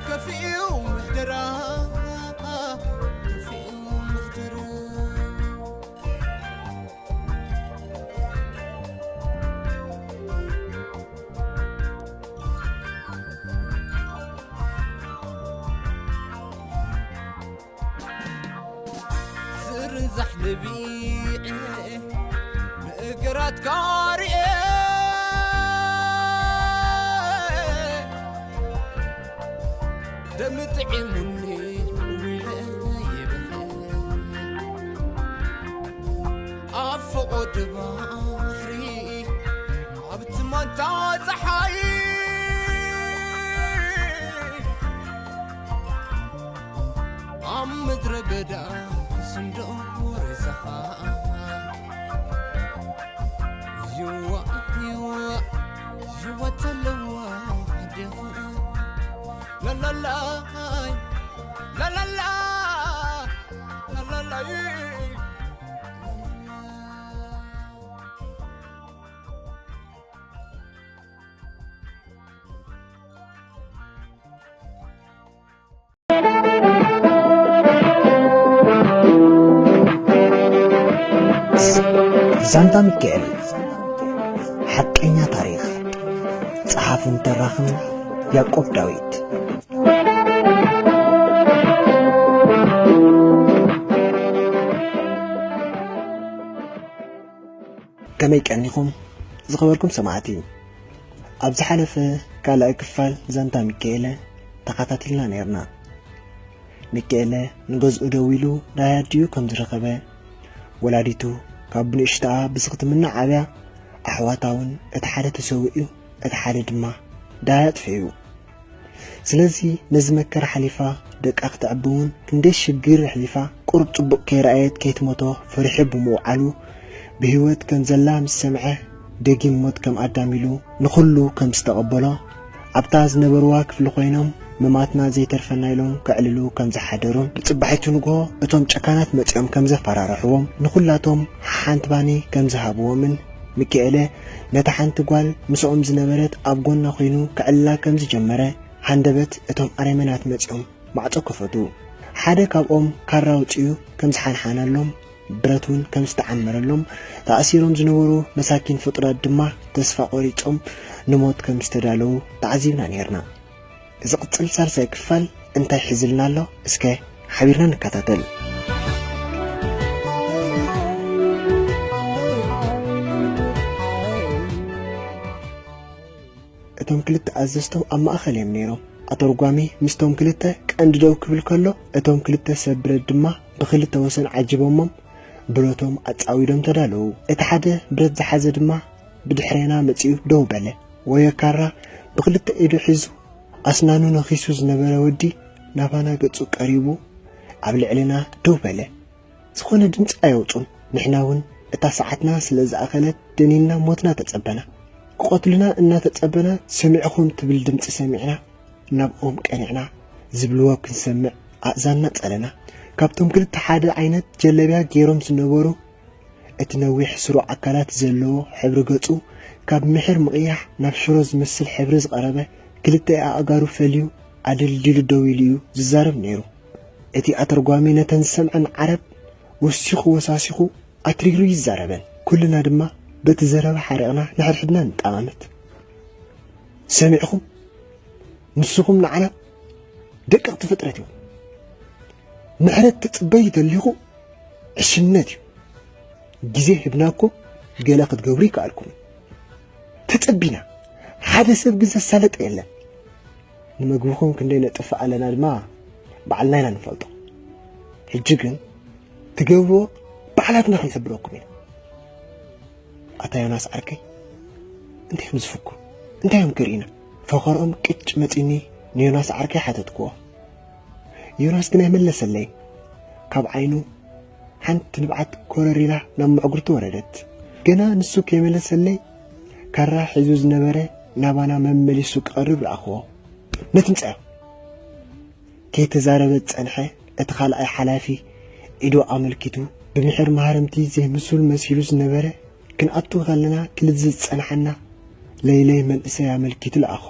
ከፊኡ ምሕደራ ከፊኡ ምሕደራ ዝርንዛሕ ነቢዐ ንእግራትካ ርኤ ደም ጥዒሙኒ ውለ ይብኸ ኣብ ፈቖዶ ባሕሪ ኣብ ትማንታ ጸሓይ ኣብ ምድረ በዳ ስንዶ ሬሳኻ ይዋ ይዋ ይዋ ተለዋ ደኻ ላላላይ ላላላ ላላላይ ዛንታ ሚካኤል፣ ሓቀኛ ታሪኽ። ጸሓፍን ተራኽን ያዕቆብ ዳዊት። ከመይ ቀኒኹም ዝኸበርኩም ሰማዕቲ? ኣብ ዝሓለፈ ካልኣይ ክፋል ዛንታ ሚካኤለ ተኸታቲልና ነይርና። ሚካኤለ ንገዝኡ ደው ኢሉ ዳያት ድዩ ከም ዝረኸበ፣ ወላዲቱ ካብ ብንእሽተኣ ብስኽትምና ዓብያ፣ ኣሕዋታ እውን እቲ ሓደ ተሰዊኡ፣ እቲ ሓደ ድማ ዳያት ፈዩ። ስለዚ ነዚ መከራ ሓሊፋ ደቃ ክተዕቢ እውን ክንደይ ሽግር ኣሕሊፋ ቁሩብ ጽቡቕ ከይረኣየት ከይትሞቶ ፈሪሑ ብምውዓሉ ብህይወት ከም ዘላ ምስ ሰምዐ ደጊም ሞት ከም ኣዳም ኢሉ ንኹሉ ከም ዝተቐበሎ ኣብታ ዝነበርዋ ክፍሊ ኮይኖም ምማትና ዘይተርፈና ኢሎም ከዕልሉ ከም ዝሓደሩን ብጽባሒቱ ንግሆ እቶም ጨካናት መጺኦም ከም ዘፈራርሕዎም ንኹላቶም ሓንቲ ባኒ ከም ዝሃብዎምን ሚካኤለ ነታ ሓንቲ ጓል ምስኦም ዝነበረት ኣብ ጎና ኮይኑ ክዕልላ ከም ዝጀመረ ሃንደበት እቶም ኣረሜናት መጺኦም ማዕጾ ከፈቱ። ሓደ ካብኦም ካራ ኣውጺኡ ከም ዝሓንሓነሎም ብረት እውን ከም ዝተዓመረሎም ተኣሲሮም ዝነበሩ መሳኪን ፍጡራት ድማ ተስፋ ቆሪጾም ንሞት ከም ዝተዳለዉ ተዓዚብና ነይርና። ዝቕጽል ሳልሳይ ክፋል እንታይ ሒዝልና ኣሎ? እስከ ሓቢርና ንከታተል። እቶም ክልተ ኣዘዝቶም ኣብ ማእኸል እዮም ነይሮም። ኣተርጓሚ ምስቶም ክልተ ቀንዲ ደው ክብል ከሎ፣ እቶም ክልተ ሰብ ብረት ድማ ብኽልተ ወሰን ዓጂቦሞም ብረቶም ኣጻዊዶም ተዳለዉ። እቲ ሓደ ብረት ዝሓዘ ድማ ብድሕሬና መጺኡ ደው በለ። ወዮ ካራ ብኽልተ ኢዱ ሒዙ ኣስናኑ ነኺሱ ዝነበረ ወዲ ናባና ገጹ ቀሪቡ ኣብ ልዕልና ደው በለ። ዝኾነ ድምጺ ኣየውጹን። ንሕና እውን እታ ሰዓትና ስለ ዝኣኸለት ደኒንና ሞትና ተጸበና። ክቐትሉና እናተጸበና ሰሚዕኹም ትብል ድምጺ ሰሚዕና ናብኦም ቀኒዕና። ዝብልዎ ክንሰምዕ ኣእዛንና ጸለና። ካብቶም ክልተ ሓደ ዓይነት ጀለብያ ገይሮም ዝነበሩ እቲ ነዊሕ ስሩዕ ኣካላት ዘለዎ ሕብሪ ገጹ ካብ ምሒር ምቕያሕ ናብ ሽሮ ዝመስል ሕብሪ ዝቐረበ ክልተ ኣእጋሩ ፈልዩ ኣደልዲሉ ደው ኢሉ እዩ ዝዛረብ ነይሩ። እቲ ኣተርጓሚ ነተን ዝሰምዐን ዓረብ ወሲኹ ወሳሲኹ ኣትሪሩ ይዛረበን። ኩልና ድማ በቲ ዘረባ ሓሪቕና ንሕድሕድና ንጠማመት። ሰሚዕኹም? ንስኹም ንዓና ደቀቕቲ ፍጥረት እዮም። ምሕረት ትጽበዩ ተሊኹ ዕሽነት እዩ። ግዜ ሂብናኩም ገለ ክትገብሩ ይከኣልኩም። ተጸቢና ሓደ ሰብ ግን ዘሳለጠ የለን። ንምግብኹም ክንደይ ነጥፍእ ኣለና ድማ ባዕልና ኢና ንፈልጦ። ሕጂ ግን ትገብርዎ ባዕላትና ክንሕብረኩም ኢና። ኣታ ዮናስ ዓርከይ፣ እንታይ እዮም ዝፍኩ? እንታይ እዮም ክርእዩና? ፈኸርኦም ቅጭ መጺኒ ንዮናስ ዓርከይ ሓተትክዎ። ዮናስ ግን ኣይመለሰለይ። ካብ ዓይኑ ሓንቲ ንብዓት ኮረሪላ ናብ መዕጉርቲ ወረደት። ገና ንሱ ከይመለሰለይ ካራ ሒዙ ዝነበረ ናባና መመሊሱ ክቐርብ ረኣኽዎ። ነትምጻዮ። ከይተዛረበ ዝጸንሐ እቲ ካልኣይ ሓላፊ ኢዱ ኣመልኪቱ ብምሒር ማህረምቲ ዘይምሱል መሲሉ ዝነበረ ክንኣቱ ከለና ክልዝዝ ዝጸንሓና ለይለይ መንእሰይ ኣመልኪቱ ለኣኾ።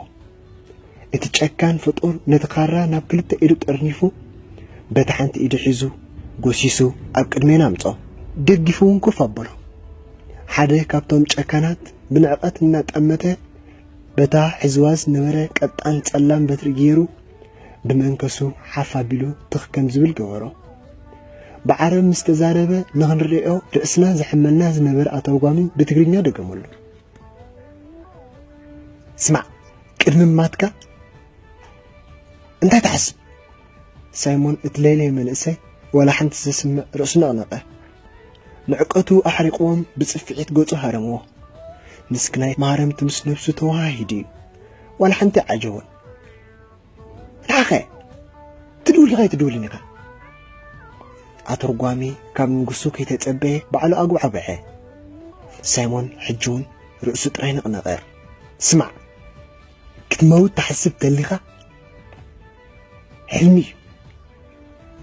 እቲ ጨካን ፍጡር ነቲ ካራ ናብ ክልተ ኢዱ ጠርኒፉ በቲ ሓንቲ ኢዱ ሒዙ ጎሲሱ ኣብ ቅድሜና ኣምጾ። ደጊፉ እውን ኮፍ ኣበሎ። ሓደ ካብቶም ጨካናት ብንዕቐት እናጠመተ በታ ሒዝዋ ዝነበረ ቀጣን ጸላም በትሪ ገይሩ ብመንከሱ ሓፍ ኣቢሉ ትኽ ከም ዝብል ገበሮ። ብዓረብ ምስ ተዛረበ ንኽንርእዮ ርእስና ዘሕመልና ዝነበረ ኣተርጓሚ ብትግርኛ ደገመሉ። ስማዕ፣ ቅድሚ ማትካ እንታይ ትሓስብ? ሳይሞን እቲ ለይለይ መንእሰይ ዋላ ሓንቲ ዘስምዕ ርእሱ ነቕነቐ። ንዕቀቱ ኣሕሪቕዎም ብጽፍዒት ገጹ ሃረምዎ። ምስክናይ ማረምቲ ምስ ነብሱ ተወሃሂዱ እዩ። ዋላ ሓንቲ ኣይዓጀቦን። ንዓኸ ትድውል ዲኻ ኣይትድውልን ኢኻ? ኣተርጓሚ ካብ ንጉሱ ከይተጸበየ ባዕሉ ኣጉባዕብዐ። ሳይሞን ሕጂ እውን ርእሱ ጥራይ ነቕነቐ። ስማዕ፣ ክትመውት ትሓስብ ተሊኻ ሕልሚ እዩ።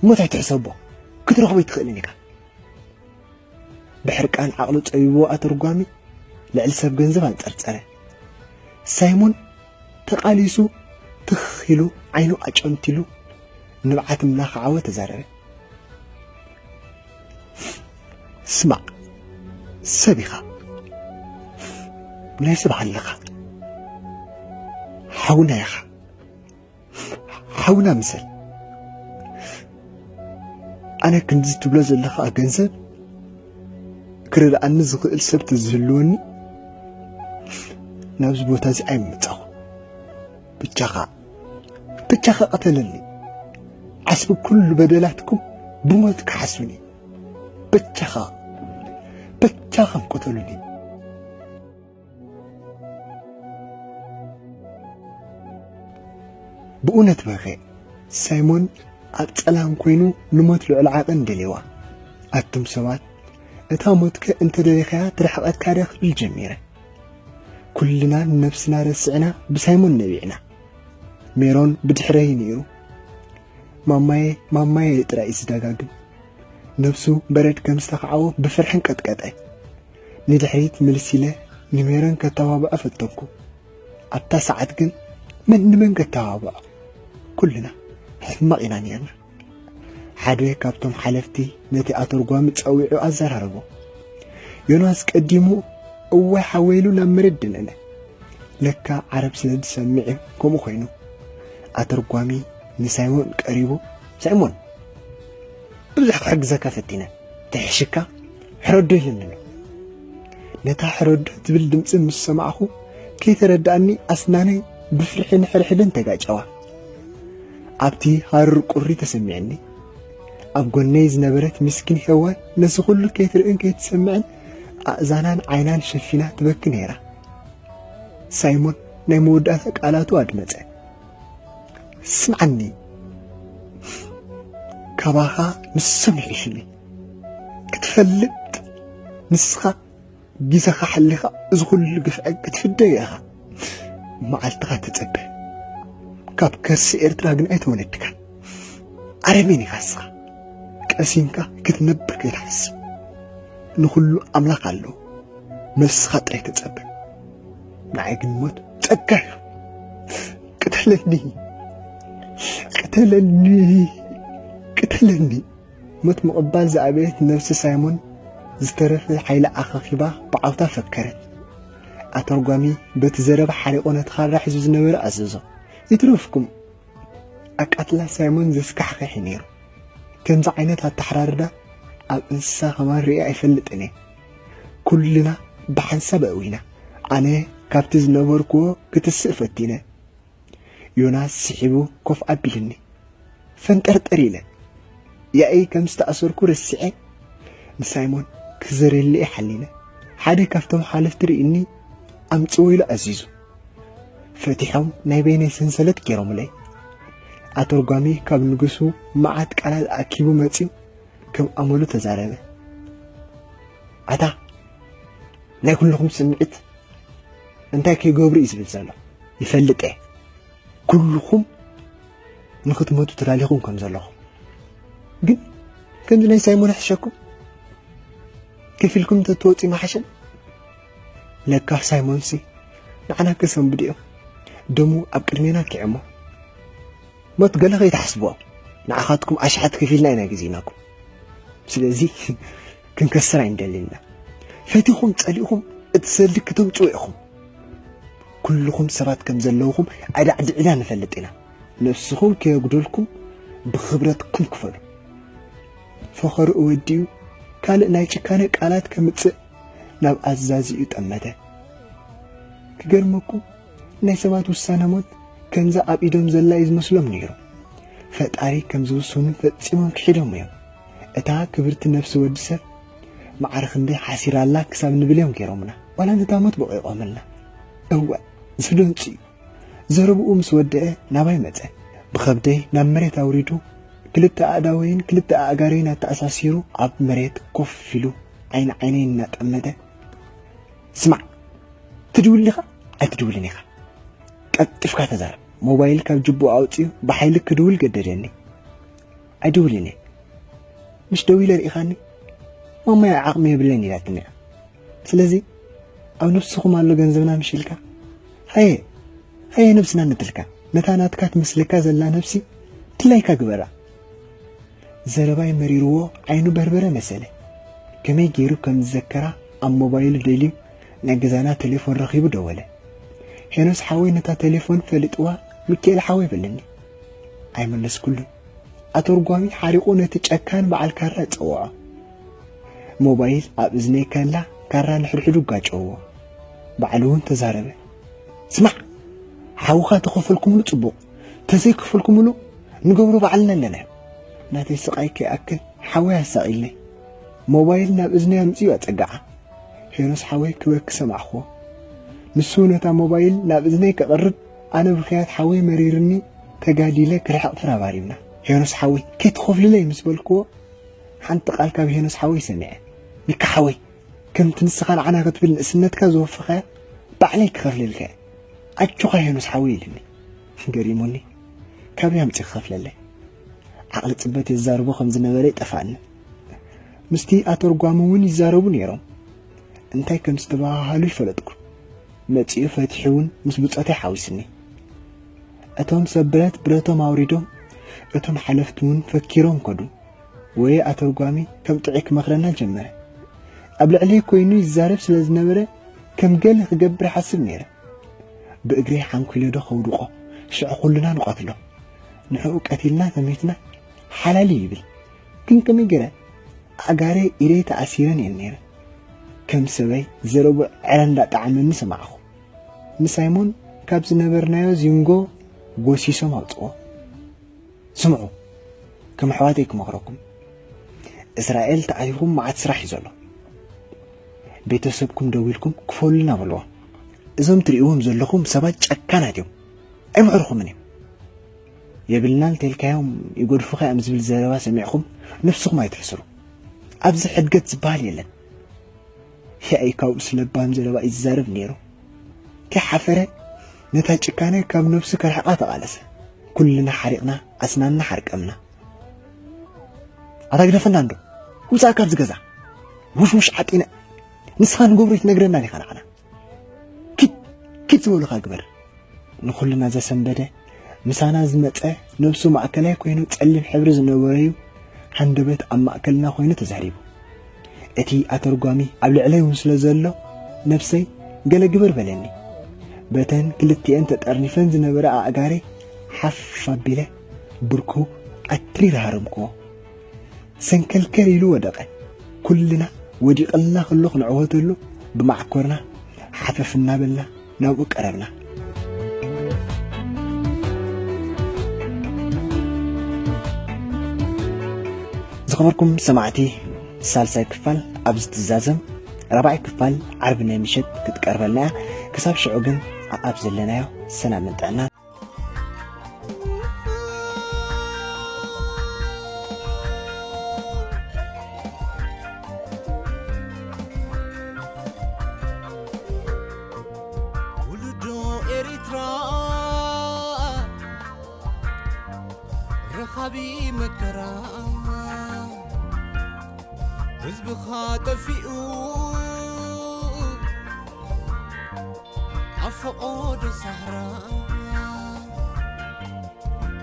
ሞት ኣይትሕሰቦ፣ ክትረኽቦ ኣይትኽእልን ኢኻ። ብሕርቃን ዓቕሉ ጸቢብዎ ኣተርጓሚ ልዕሊ ሰብ ገንዘብ ኣንጸርጸረ። ሳይሞን ተቓሊሱ ትኽ ኢሉ ዓይኑ ኣጨንቲሉ ንብዓት እናኸዓወ ተዛረበ። ስማዕ፣ ሰብ ኢኻ፣ ናይ ሰብ ኣለኻ፣ ሓውና ኢኻ፣ ሓውና ምሰል። ኣነ ክንዲ ትብሎ ዘለኻ ገንዘብ ክረድኣኒ ዝኽእል ሰብ ተዝህልወኒ ናብዚ ቦታ እዚ ኣይምመጻኹ። ብቻኻ፣ ብቻኻ ቀተለኒ። ዓስቢ ኩሉ በደላትኩም ብሞት ክሓስብኒ። ብቻኻ፣ ብቻኻ ቅተሉኒ። ብእውነት በኸ ሳይሞን ኣብ ጸላም ኮይኑ ንሞት ልዑል ዓቐን ደልየዋ። ኣቱም ሰባት፣ እታ ሞትከ እንተደሊኻያ ትርሕቐካ ድያ ክብል ጀሚረ። ኩልና ንነብስና ረሲዕና ብሳይሞን ነቢዕና። ሜሮን ብድሕረይ ነይሩ። ማማየ፣ ማማየ ጥራይ እዩ ዝደጋግም። ነብሱ በረድ ከም ዝተኻዕዎ ብፍርሒ እንቀጥቀጠ። ንድሕሪት ምልስ ኢለ ንሜሮን ከተባብዖ ፈተንኩ። ኣብታ ሰዓት ግን መን ንመን ከተባብዖ? ኩልና ሕማቕ ኢና ነይርና። ሓደ ካብቶም ሓለፍቲ ነቲ ኣተርጓሚ ጸዊዑ ኣዘራረቦ። ዮናስ ቀዲሙ እዋይ ሓወይ ኢሉ ናብ መሬት ደነነ። ለካ ዓረብ ስለ ዝሰምዕ እዩ ከምኡ ኮይኑ። ኣተርጓሚ ንሳይሞን ቀሪቡ፣ ሳይሞን፣ ብዙሕ ክሕግዘካ ፈቲነ፣ ተሕሽካ ሕረዶ ኢሉኒ ኣሎ። ነታ ሕረዶ ትብል ድምጺ ምስ ሰማዕኹ ከይተረድኣኒ ኣስናነይ ብፍርሒ ንሕድሕደን ተጋጨዋ። ኣብቲ ሃሩር ቁሪ ተሰሚዕኒ። ኣብ ጎነይ ዝነበረት ምስኪን ሄዋን ነዚ ኩሉ ከይትርእን ከይትሰምዕን ኣእዛናን ዓይናን ሸፊና ትበኪ ነይራ። ሳይሞን ናይ መወዳእታ ቃላቱ ኣድመጸ። ስምዓኒ፣ ካባኻ ንሶም ይሕሹኒ። ክትፈልጥ ንስኻ ግዜኻ ሓሊኻ እዚ ኩሉ ግፍዒ ክትፍደዮ ኢኻ። መዓልትኻ ተጸበ። ካብ ከርሲ ኤርትራ ግን ኣይተወለድካን። ኣረሜን ኢኻ ንስኻ። ቀሲንካ ክትነብር ከይትሓስብ። ንኹሉ ኣምላኽ ኣለዎ። መልስኻ ጥራይ ተጸበ። ንዓይ ግን ሞት ጸጋ እዩ። ቅተለኒ፣ ቅተለኒ፣ ቅተለኒ። ሞት ምቕባል ዝኣበየት ነፍሲ ሳይሞን ዝተረፈ ሓይላ ኣኻኺባ ብዓውታ ፈከረት። ኣተርጓሚ በቲ ዘረባ ሓሪቑ ነቲ ካራ ሒዙ ዝነበረ ኣዘዞ፣ "ይትረፍኩም!" ኣቃትላ ሳይሞን ዘስካሕክሕ እዩ ነይሩ። ከምዚ ዓይነት ኣተሓራርዳ ኣብ እንስሳ ከማን ርእየ ኣይፈልጥን እየ። ኩልና ብሓንሳብ ኣእዊና። ኣነ ካብቲ ዝነበርኩዎ ክትስእ ፈቲነ። ዮናስ ስሒቡ ኮፍ ኣቢልኒ። ፈንጠርጠር ኢለ ያኢ ከም ዝተኣሰርኩ ረሲዐ ንሳይሞን ክዘረሊ እየ ሓሊነ። ሓደ ካብቶም ሓለፍቲ ርኢኒ ኣምጽዎ ኢሉ ኣዚዙ። ፈቲሖም ናይ በይነይ ሰንሰለት ገይሮምለይ። ኣተርጓሚ ካብ ንጉሱ መዓት ቃላት ኣኪቡ መጺኡ ከም ኣመሉ ተዛረበ። "ኣታ ናይ ኩልኹም ስምዒት እንታይ ከይገብሩ እዩ ዝብል ዘሎ? ይፈልጥ እየ ኩልኹም ንኽትመቱ ተዳሊኹም ከም ዘለኹም። ግን ከምዚ ናይ ሳይሞን ሕሸኩም ከፊልኩም እንተትወፁ ይመሓሸን። ለካ ሳይሞንሲ ንዓና ከሰንብዱ እዮም። ደሙ ኣብ ቅድሜና ኪዕሞ ሞት ገለ ከይትሓስብዎ። ንዓኻትኩም ኣሽሓት ከፊልና ኢና ግዜናኩም። ስለዚ ክንከስር ኣይንደልን ኢና። ፈቲኹም ጸሊእኹም እቲ ሰልዲ ክተምጽኡ ኢኹም። ኩልኹም ሰባት ከም ዘለውኹም ኣዳዕዲዕና ንፈልጥ ኢና። ነፍስኹም ከየጉደልኩም ብኽብረትኩም ክፈሉ። ፈኸርኡ ወዲኡ ካልእ ናይ ጭካነ ቃላት ከምጽእ ናብ ኣዛዚኡ ጠመተ። ክገርመኩም ናይ ሰባት ውሳነ ሞት ከምዛ ኣብ ኢዶም ዘላ እዩ ዝመስሎም ነይሩ። ፈጣሪ ከም ዝውስኑ ፈጺሞም ክሒዶም እዮም። እታ ክብርቲ ነፍሲ ወዲ ሰብ ማዕረ ክንደይ ሓሲራላ ክሳብ ንብል እዮም ገይሮምና። ዋላ ነታ ሞት በቂቖምልና። እወ፣ ዝደንጹ እዩ። ዘረብኡ ምስ ወደአ ናባይ መጸ። ብኸብደይ ናብ መሬት ኣውሪዱ ክልተ ኣእዳወይን ክልተ ኣእጋረይን ኣተኣሳሲሩ ኣብ መሬት ኮፍ ኢሉ ዓይኒ ዓይነይ እናጠመተ፣ "ስማዕ፣ ትድውል ዲኻ ኣይትድውልን ኢኻ? ቀልጢፍካ ተዛረብ። ሞባይል ካብ ጅቡኡ ኣውጺኡ ብሓይሊ ክድውል ገደደኒ። ኣይድውልን እየ። ምሽ ደዊለ ርኢኻኒ? ማማይ ዓቕሚ የብለይን ኢላትኒ እያ። ስለዚ ኣብ ነብስኹም ኣሎ ገንዘብና ምሽ ኢልካ? ሃየ፣ ሃየ ነብስና ነትልካ። ነታ ናትካ ትመስለካ ዘላ ነብሲ ድላይካ ግበራ." ዘረባይ መሪርዎ ዓይኑ በርበረ መሰለ። ከመይ ገይሩ ከም ዝዘከራ ኣብ ሞባይሉ ደልዩ ናይ ገዛና ቴሌፎን ረኺቡ ደወለ። "ሄኖስ ሓወይ ነታ ቴሌፎን ፈሊጥዋ ሚካኤል ሓወይ" በለኒ። ኣይመለስኩሉን። ኣተርጓሚ ሓሪቑ ነቲ ጨካን በዓል ካራ ጸውዖ። ሞባይል ኣብ እዝነይ ከላ ካራ ንሕድሕዱ ጋጨዎ። ባዕሉ እውን ተዛረበ። "ስማዕ፣ ሓውኻ ተኸፈልኩምሉ ጽቡቕ፣ ተዘይከፈልኩምሉ ንገብሮ ባዕልና ኣለና። ናተይ ስቓይ ከይኣክል ሓወይ ኣሳቒልኒ። ሞባይል ናብ እዝነይ ኣምጺኡ ኣጸግዓ። ሄኖስ ሓወይ ክበኪ ሰማዕኽዎ። ንሱ ነታ ሞባይል ናብ እዝነይ ከቕርብ፣ ኣነ ብኽያት ሓወይ መሪርኒ ተጋዲለ ክርሕቕ ተራባሪብና። ሄኖስ ሓወይ ከይትኸፍልለይ ምስ በልክዎ፣ ሓንቲ ቃል ካብ ሄኖስ ሓወይ ሰሚዐ። ሚካ ሓወይ፣ ከምቲ ንስኻ ንዓና ክትብል ንእስነትካ ዝወፈኻያ ባዕለይ ክኸፍለልካ እየ። ኣጆኻ ሄኖስ ሓወይ" ኢልኒ። ገሪሙኒ። ካበይ ኣምጺእ ክኸፍለለይ? ዓቕሊ ጽበት የዛርቦ ከም ዝነበረ ይጠፍኣኒ። ምስቲ ኣተርጓሚ እውን ይዛረቡ ነይሮም። እንታይ ከም ዝተበሃሃሉ ይፈለጥኩ። መጺኡ ፈቲሑ እውን ምስ ብጾተይ ሓዊስኒ። እቶም ሰብ ብረት ብረቶም ኣውሪዶም፣ እቶም ሓለፍቲ እውን ፈኪሮም ከዱ። ወይ ኣተርጓሚ ከም ጥዑይ ክመኽረና ጀመረ። ኣብ ልዕለይ ኮይኑ ይዛረብ ስለ ዝነበረ ከም ገለ ክገብር ይሓስብ ነይረ። ብእግረይ ሓንኲለ ዶ ከውድቖ፣ ሽዑ ኩልና ንቐትሎ። ንዕኡ ቀቲልና ተሚትና ሓላል እዩ ይብል። ግን ከመይ ገይረ ኣእጋረይ ኢደይ ተኣሲረን እየን ነይረን። ከም ሰበይ ዘረብኡ ዕረ እንዳጠዓመኒ ሰማዕኹ። ንሳይሞን ካብ ዝነበርናዮ ዚንጎ ጎሲሶም ኣውፅዎ። ስምዑ፣ ከም ኣሕዋተይ ክመኽረኩም፣ እስራኤል ተኣቲኹም መዓት ስራሕ እዩ ዘሎ። ቤተሰብኩም ደዊልኩም ክፈሉና በልዎም። እዞም ትርእይዎም ዘለኹም ሰባት ጨካናት እዮም፣ ኣይምዕርኹምን እዮም። የብልናን ተልካዮም ይጎድፉኻ እዮም ዝብል ዘረባ ሰሚዕኹም ነብስኹም ኣይትሕስሩ። ኣብዚ ሕድገት ዝበሃል የለን። ያኢ ካብኡስ ለባም ዘረባ እዩ ዝዛረብ ነይሩ። ከይሓፈረ ነታ ጭካነ ካብ ነብሱ ከርሕቓ ተቓለሰ። ኩልና ሓሪቕና፣ ኣስናንና ሓርቀምና። ኣታ ግደፈና እንዶ፣ ውጻእ ካብዚ ገዛ። ውሽውሽ ዓጢነ፣ ንስኻ ንገብሮ ኣይትነግረናን ኢኻ ንዓና። ኪድ፣ ኪድ ዝበሉኻ ግበር። ንኹልና ዘሰንበደ፣ ምሳና ዝመጸ፣ ነብሱ ማእከላይ ኮይኑ ጸሊም ሕብሪ ዝነበረዩ፣ ሃንደበት ኣብ ማእከልና ኮይኑ ተዛሪቡ። እቲ ኣተርጓሚ ኣብ ልዕለይ እውን ስለ ዘሎ፣ ነብሰይ ገለ ግበር በለኒ። በተን ክልቲኤን ተጠርኒፈን ዝነበራ ኣእጋረይ ሓፍ ኣቢለ ብርኩ ኣትሪረ ሃረምክዎ። ሰንከልከል ኢሉ ወደቐ። ኩልና ወዲቕልና ከሎ ክንዕወተሉ ብማዕኮርና ሓፈፍ እናበልና ናብኡ ቀረብና። ዝኸበርኩም ሰማዕቲ፣ ሳልሳይ ክፋል ኣብዚ ትዛዘም፣ ራብዓይ ክፋል ዓርቢ ናይ ምሸት ክትቀርበልና እያ። ክሳብ ሽዑ ግን ኣብ ዘለናዮ ሰላምን ጥዕናን። ውሉዶ ኤሪትራ ረኻቢ መከራ ህዝብኻ ጠፊኡ ኣብ ፈቖዶ ሳህራ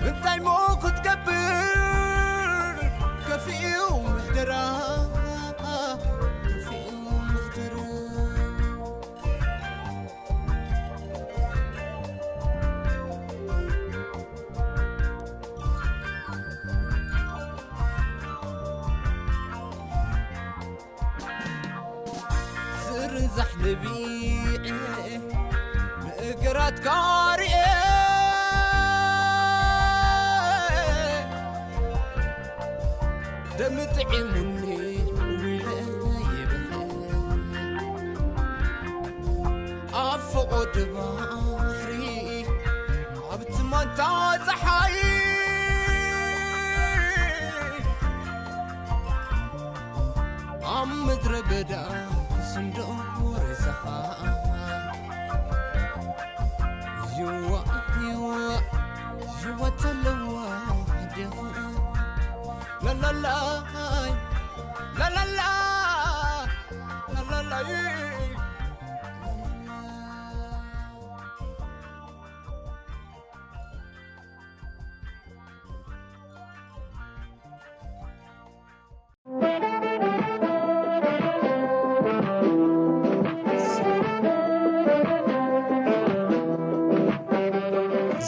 እንታይ ሞ ክትገብር ከፊኡ ምሕደራ ከፊኡ ምሕደራ። ዝርንዛሕ ነቢዐ ንእግራት ካርኤ ደም ጥዒሙኒ ውዒለ ይብኸ ኣብ ፈቖዶ ባሕሪ ኣብቲ ማንታ ጸሓይ ኣብ ምድረ በዳ ስንዶ ሬሳኻ ይዋ ይዋ ይዋ ተለዋ ዴኻ ላላላይ ላላላ ላላላይ።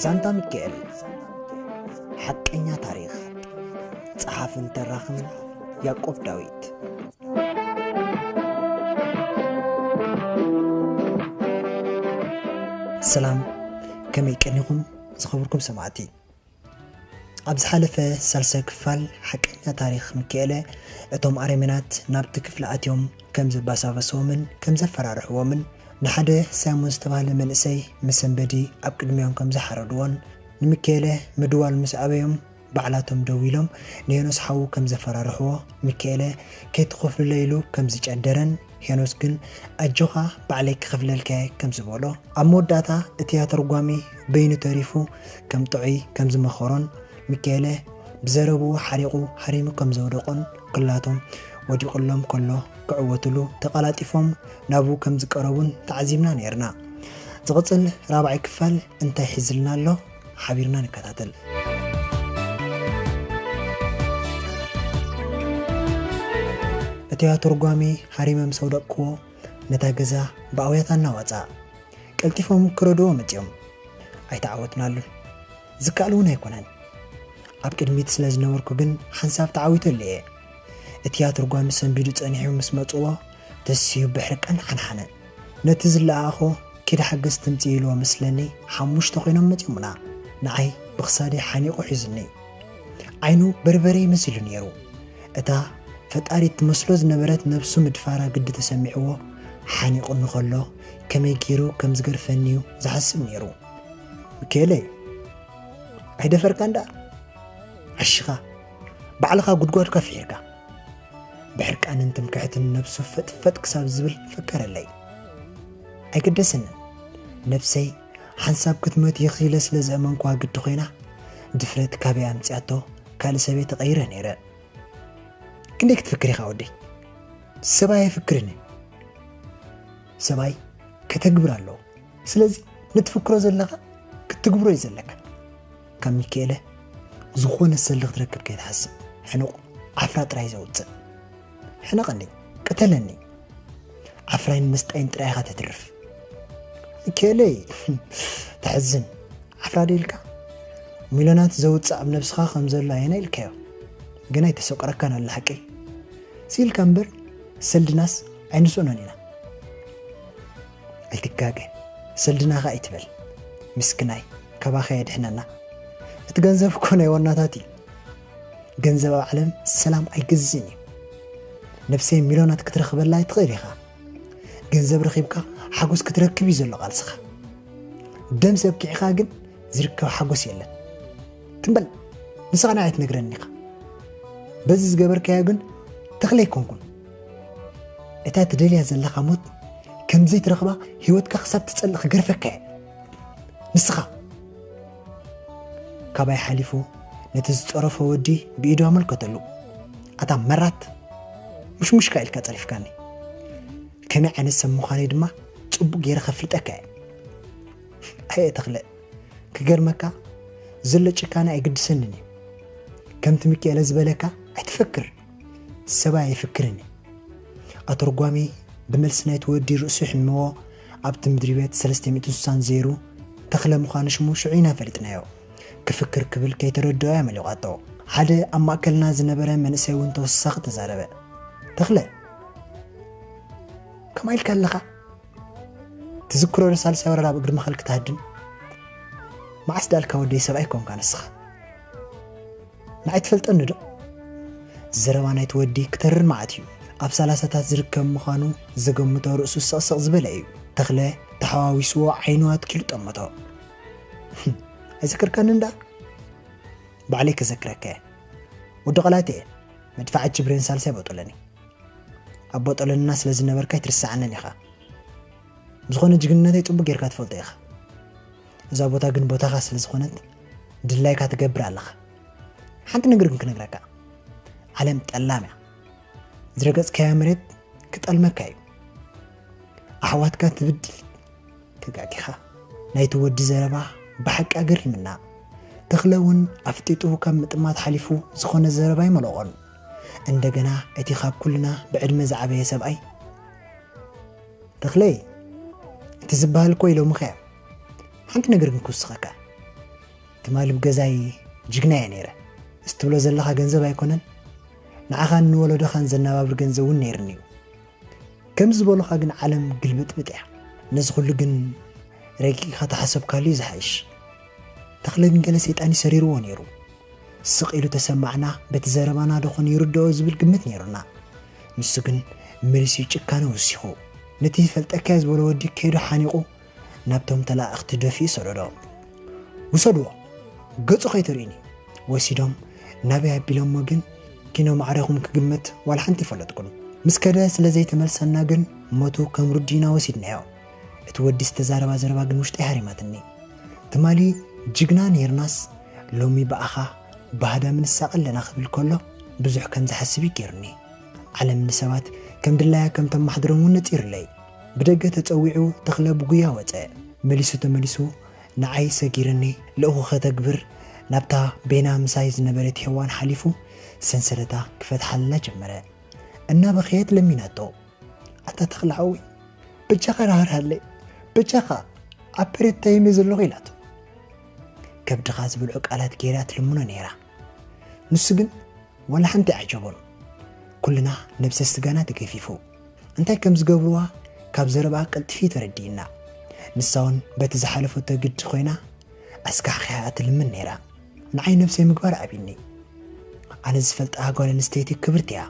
ዛንታ ሚካኤል፣ ሓቀኛ ታሪኽ። ጸሓፍን ተራኽን ያዕቆብ ዳዊት። ሰላም፣ ከመይ ቀኒኹም ዝኸበርኩም ሰማዕቲ? ኣብ ዝሓለፈ ሳልሳይ ክፋል ሓቀኛ ታሪኽ ሚካኤለ፣ እቶም ኣረሜናት ናብቲ ክፍሊ ኣትዮም ከም ዘባሳበስዎምን ከም ዘፈራርሕዎምን፣ ንሓደ ሳይሞን ዝተባህለ መንእሰይ መሰንበዲ ኣብ ቅድሚኦም ከም ዝሓረድዎን፣ ንሚካኤለ ምድዋል ምስ ኣበዮም፣ ባዕላቶም ደው ኢሎም ንሄኖስ ሓዉ ከም ዘፈራርሕዎ፣ ሚካኤለ ከይትኸፍሉለይ ኢሉ ከም ዝጨደረን፣ ሄኖስ ግን ኣጆኻ ባዕለይ ክኸፍለልካ'የ ከም ዝበሎ፣ ኣብ መወዳእታ እቲ ኣተርጓሚ በይኑ ተሪፉ ከም ጥዑይ ከም ዝመኸሮን፣ ሚካኤለ ብዘረብኡ ሓሪቑ ሃሪሙ ከም ዘውደቖን፣ ኩላቶም ወዲቑሎም ከሎ ክዕወትሉ ተቐላጢፎም ናብኡ ከም ዝቀረቡን ተዓዚብና ነይርና። ዝቕጽል ራብዓይ ክፋል እንታይ ሒዝልና ኣሎ? ሓቢርና ንከታተል። እቲ ኣተርጓሚ ሃሪመ ምስ ኣውደቕክዎ፣ ነታ ገዛ ብኣውያት ኣናዋጻ። ቀልጢፎም ክረድዎ መጺኦም። ኣይተዓወትናሉን። ዝከኣል እውን ኣይኮነን። ኣብ ቅድሚት ስለ ዝነበርኩ ግን ሓንሳብ ተዓዊተሉ እየ። እቲ ኣተርጓሚ ሰንቢዱ ጸኒሑ ምስ መጽዎ፣ ተሲኡ ብሕርቃን ሓንሓነ። ነቲ ዝለኣኾ ኪድ ሓገዝ ትምጽእ ኢልዎ መስለኒ፣ ሓሙሽተ ኮይኖም መጺኦምና። ንዓይ ብኽሳደይ ሓኒቑ ሒዙኒ። ዓይኑ በርበረ መሲሉ ነይሩ። እታ ፈጣሪት ትመስሎ ዝነበረት ነብሱ ምድፋራ ግዲ ተሰሚዕዎ፣ ሓኒቑኒ ከሎ ከመይ ገይሩ ከም ዝገርፈኒ እዩ ዝሓስብ ነይሩ። ሚካኤለይ፣ ኣይደፈርካን ደኣ? ዓሺኻ ባዕልኻ ጉድጓድካ ፍሒርካ። ብሕርቃንን ትምክሕትን ነብሱ ፈጥፈጥ ክሳብ ዝብል ፈከረለይ። ኣይገደሰንን። ነብሰይ ሓንሳብ ክትመት ኢኺ ኢለ ስለ ዘእመንኩዋ ግዲ ኮይና፣ ድፍረት ካበይ ኣምጺኣቶ ካልእ ሰብ እየ ተቐይረ ነይረ። ክንደይ ክትፍክር ኢኻ ወደይ? ሰብኣይ ኣይፍክርን እዩ። ሰብኣይ ከተግብር ኣለዎ። ስለዚ ንትፍክሮ ዘለኻ ክትግብሮ እዩ ዘለካ። ካብ ሚካኤለ ዝኾነ ሰልዲ ክትረክብ ከይትሓስብ። ሕኑቕ፣ ዓፍራ ጥራይ ዘውፅእ። ሕነቐኒ፣ ቅተለኒ፣ ዓፍራይን መስጣይን ጥራይ ኢኻ ተትርፍ። ከለይ ተሕዝን። ዓፍራ ዶ ኢልካ? ሚልዮናት ዘውፅእ ኣብ ነብስኻ ከም ዘሎ ኣየና ኢልካዮ? ግን ኣይተሰቆረካን ኣሎ ሓቂ። ሲልካ እምበር ሰልድናስ ኣይንስእኖን ኢና። ኣይትጋገ፣ ሰልድናኻ ኣይትበል። ምስክናይ፣ ካባኻ የድሕነና። እቲ ገንዘብ እኮ ናይ ዋናታት እዩ። ገንዘብ ኣብ ዓለም ሰላም ኣይገዝእን እዩ። ነብሰይ ሚልዮናት ክትረኽበላ ኣይትኽእል ኢኻ። ገንዘብ ረኺብካ ሓጎስ ክትረክብ እዩ ዘሎ ቃልስኻ። ደም ሰብ ኪዕኻ ግን ዝርከብ ሓጎስ የለን። ትም በል፣ ንስኻ ንዓይ ኣይትነግረኒ ኢኻ። በዚ ዝገበርካዮ ግን ተኽለ ኣይኮንኩን። እታ ትደልያ ዘለኻ ሞት ከም ዘይትረኽባ ህይወትካ ክሳብ ትጸልእ ክገርፈካ እየ። ንስኻ ካባይ ሓሊፉ ነቲ ዝጸረፎ ወዲ ብኢዱ ኣመልከተሉ። ኣታ መራት፣ ምሽሙሽካ ኢልካ ጸሪፍካኒ። ከመይ ዓይነት ሰብ ምዃነይ ድማ ጽቡቕ ገይረ ከፍልጠካ እየ። ኣየ ተኽለ፣ ክገርመካ፣ ዘሎ ጭካነ ኣይግድሰንን እዩ። ከምቲ ሚካኤለ ዝበለካ ኣይትፈክር፣ ሰብኣይ ኣይፍክርን እዩ። ኣተርጓሚ ብመልሲ ናይቲ ወዲ ርእሱ ይሕምዎ። ኣብቲ ምድሪ ቤት ሰለስተ ሚእቲ ስሳን ዜሩ ተኽለ ምዃኑ ሽሙ ሽዑ ኢና ፈሊጥናዮ። ክፍክር ክብል ከይተረድኦ እያ መሊቋቶ። ሓደ ኣብ ማእከልና ዝነበረ መንእሰይ እውን ተወሳኺ ተዛረበ። ተኽለ፣ ከማይ ኢልካ ኣለኻ? ትዝክሮ ዶ ሳልሳይ ወራር ኣብ እግሪ መኸል ክትሃድም? መዓስ ዳልካ ወደይ ሰብኣይ ኮንካ ንስኻ? ንዓይ ትፈልጠኒ ዶ? ዘረባ ናይቲ ወዲ ክተርር መዓት እዩ። ኣብ ሰላሳታት ዝርከብ ምዃኑ ዘገምቶ ርእሱ ሰቕሰቕ ዝበለ እዩ። ተኽለ ተሓዋዊስዎ ዓይኑ ኣትኪሉ ጠመቶ። ኣይዘከርካኒ እንዳ? ባዕለይ ከዘክረካ እየ። ወዲ ቐላቲ እየ። መድፋዓት ጅብሬን ሳልሳይ ቦጦለኒ። ኣብ ቦጦለንና ስለ ዝነበርካ ኣይትርስዓንን ኢኻ። ብዝኾነ ጅግንነተይ ጽቡቕ ጌርካ ትፈልጦ ኢኻ። እዛ ቦታ ግን ቦታኻ ስለ ዝኾነት ድላይካ ትገብር ኣለኻ። ሓንቲ ነገር ግን ክነግረካ። ዓለም ጠላም እያ። ዝረገጽካያ መሬት ክጠልመካ እዩ። ኣሕዋትካ ትብድል። ተጋጊኻ። ናይቲ ወዲ ዘረባ ብሓቂ ኣገሪምና። ተኽለ እውን ኣፍጢጡ ካብ ምጥማት ሓሊፉ ዝኾነ ዘረባ ኣይመለቖን። እንደገና እቲ ካብ ኩልና ብዕድመ ዝዓበየ ሰብኣይ፣ ተኽለይ፣ እቲ ዝበሃል እኮ ኢሎምኸ እዮም። ሓንቲ ነገር ግን ክውስኸካ። ትማሊ ብገዛይ ጅግና እየ ነይረ። እዚ ትብሎ ዘለኻ ገንዘብ ኣይኮነን። ንዓኻን ንወለዶኻን ዘነባብር ገንዘብ እውን ነይርኒ እዩ። ከምዚ ዝበሉኻ ግን ዓለም ግልብጥብጥ እያ። ነዚ ኩሉ ግን ረቂቕካ ተሓሰብካሉ እዩ ዝሓይሽ። ተኽለ ግን ገለ ሰይጣን እዩ ሰሪርዎ ነይሩ። ስቕ ኢሉ ተሰማዕና፣ በቲ ዘረባና ዶኾን ይርድኦ ዝብል ግምት ነይሩና። ንሱ ግን መሊሱ ጭካነ ወሲኹ። ነቲ ይፈልጠካዮ ዝበሎ ወዲ ከይዱ ሓኒቑ ናብቶም ተላእኽቲ ደፊኡ ሰደዶ። ውሰድዎ፣ ገጹ ከይተርእዩኒ። ወሲዶም ናበይ ኣቢሎሞ ግን ኪኖ ማዕረኹም ክግመት ዋላ ሓንቲ ይፈለጥኩን። ምስ ከደ ስለ ዘይተመልሰና ግን ሞቱ ከም ርዱእና ወሲድናዮ። እቲ ወዲ ዝተዛረባ ዘረባ ግን ውሽጠይ ሃሪማትኒ። ትማሊ ጅግና ነይርናስ ሎሚ ብኣኻ ባህዳም ንሳቐ ኣለና ክብል ከሎ ብዙሕ ከም ዝሓስብ እዩ ገይሩኒ። ዓለም ንሰባት ከም ድላያ ከም ተማሕድሮም እውን ነጺሩለይ። ብደገ ተጸዊዑ ተኽለ ብጉያ ወጸ። መሊሱ ተመሊሱ ንዓይ ሰጊርኒ ልእኹ ከተግብር ናብታ ቤና ምሳይ ዝነበረት ሄዋን ሓሊፉ ሰንሰለታ ክፈትሓልና ጀመረ። እናበኸየት ለሚናቶ፣ ኣታ ተኽለ ሓወይ፣ በጃኻ ራህርሃለይ፣ በጃኻ ኣብ ፔሬት ታይም እየ ዘለኹ ኢላቶ። ከብድኻ ዝብልዑ ቃላት ገይራ ትልምኖ ነይራ። ንሱ ግን ዋላ ሓንቲ ኣይዓጀቦን። ኩልና ነብሰ ስጋና ተገፊፉ። እንታይ ከም ዝገብርዋ ካብ ዘረባ ቀልጥፊ ተረዲእና። ንሳ እውን በቲ ዝሓለፈቶ ግዲ ኮይና ኣስካሕኪሓ ትልምን ነይራ። ንዓይ ነብሰይ ምግባር ኣብይኒ። ኣነ ዝፈልጣ ጓል ኣንስተይቲ ክብርቲ እያ።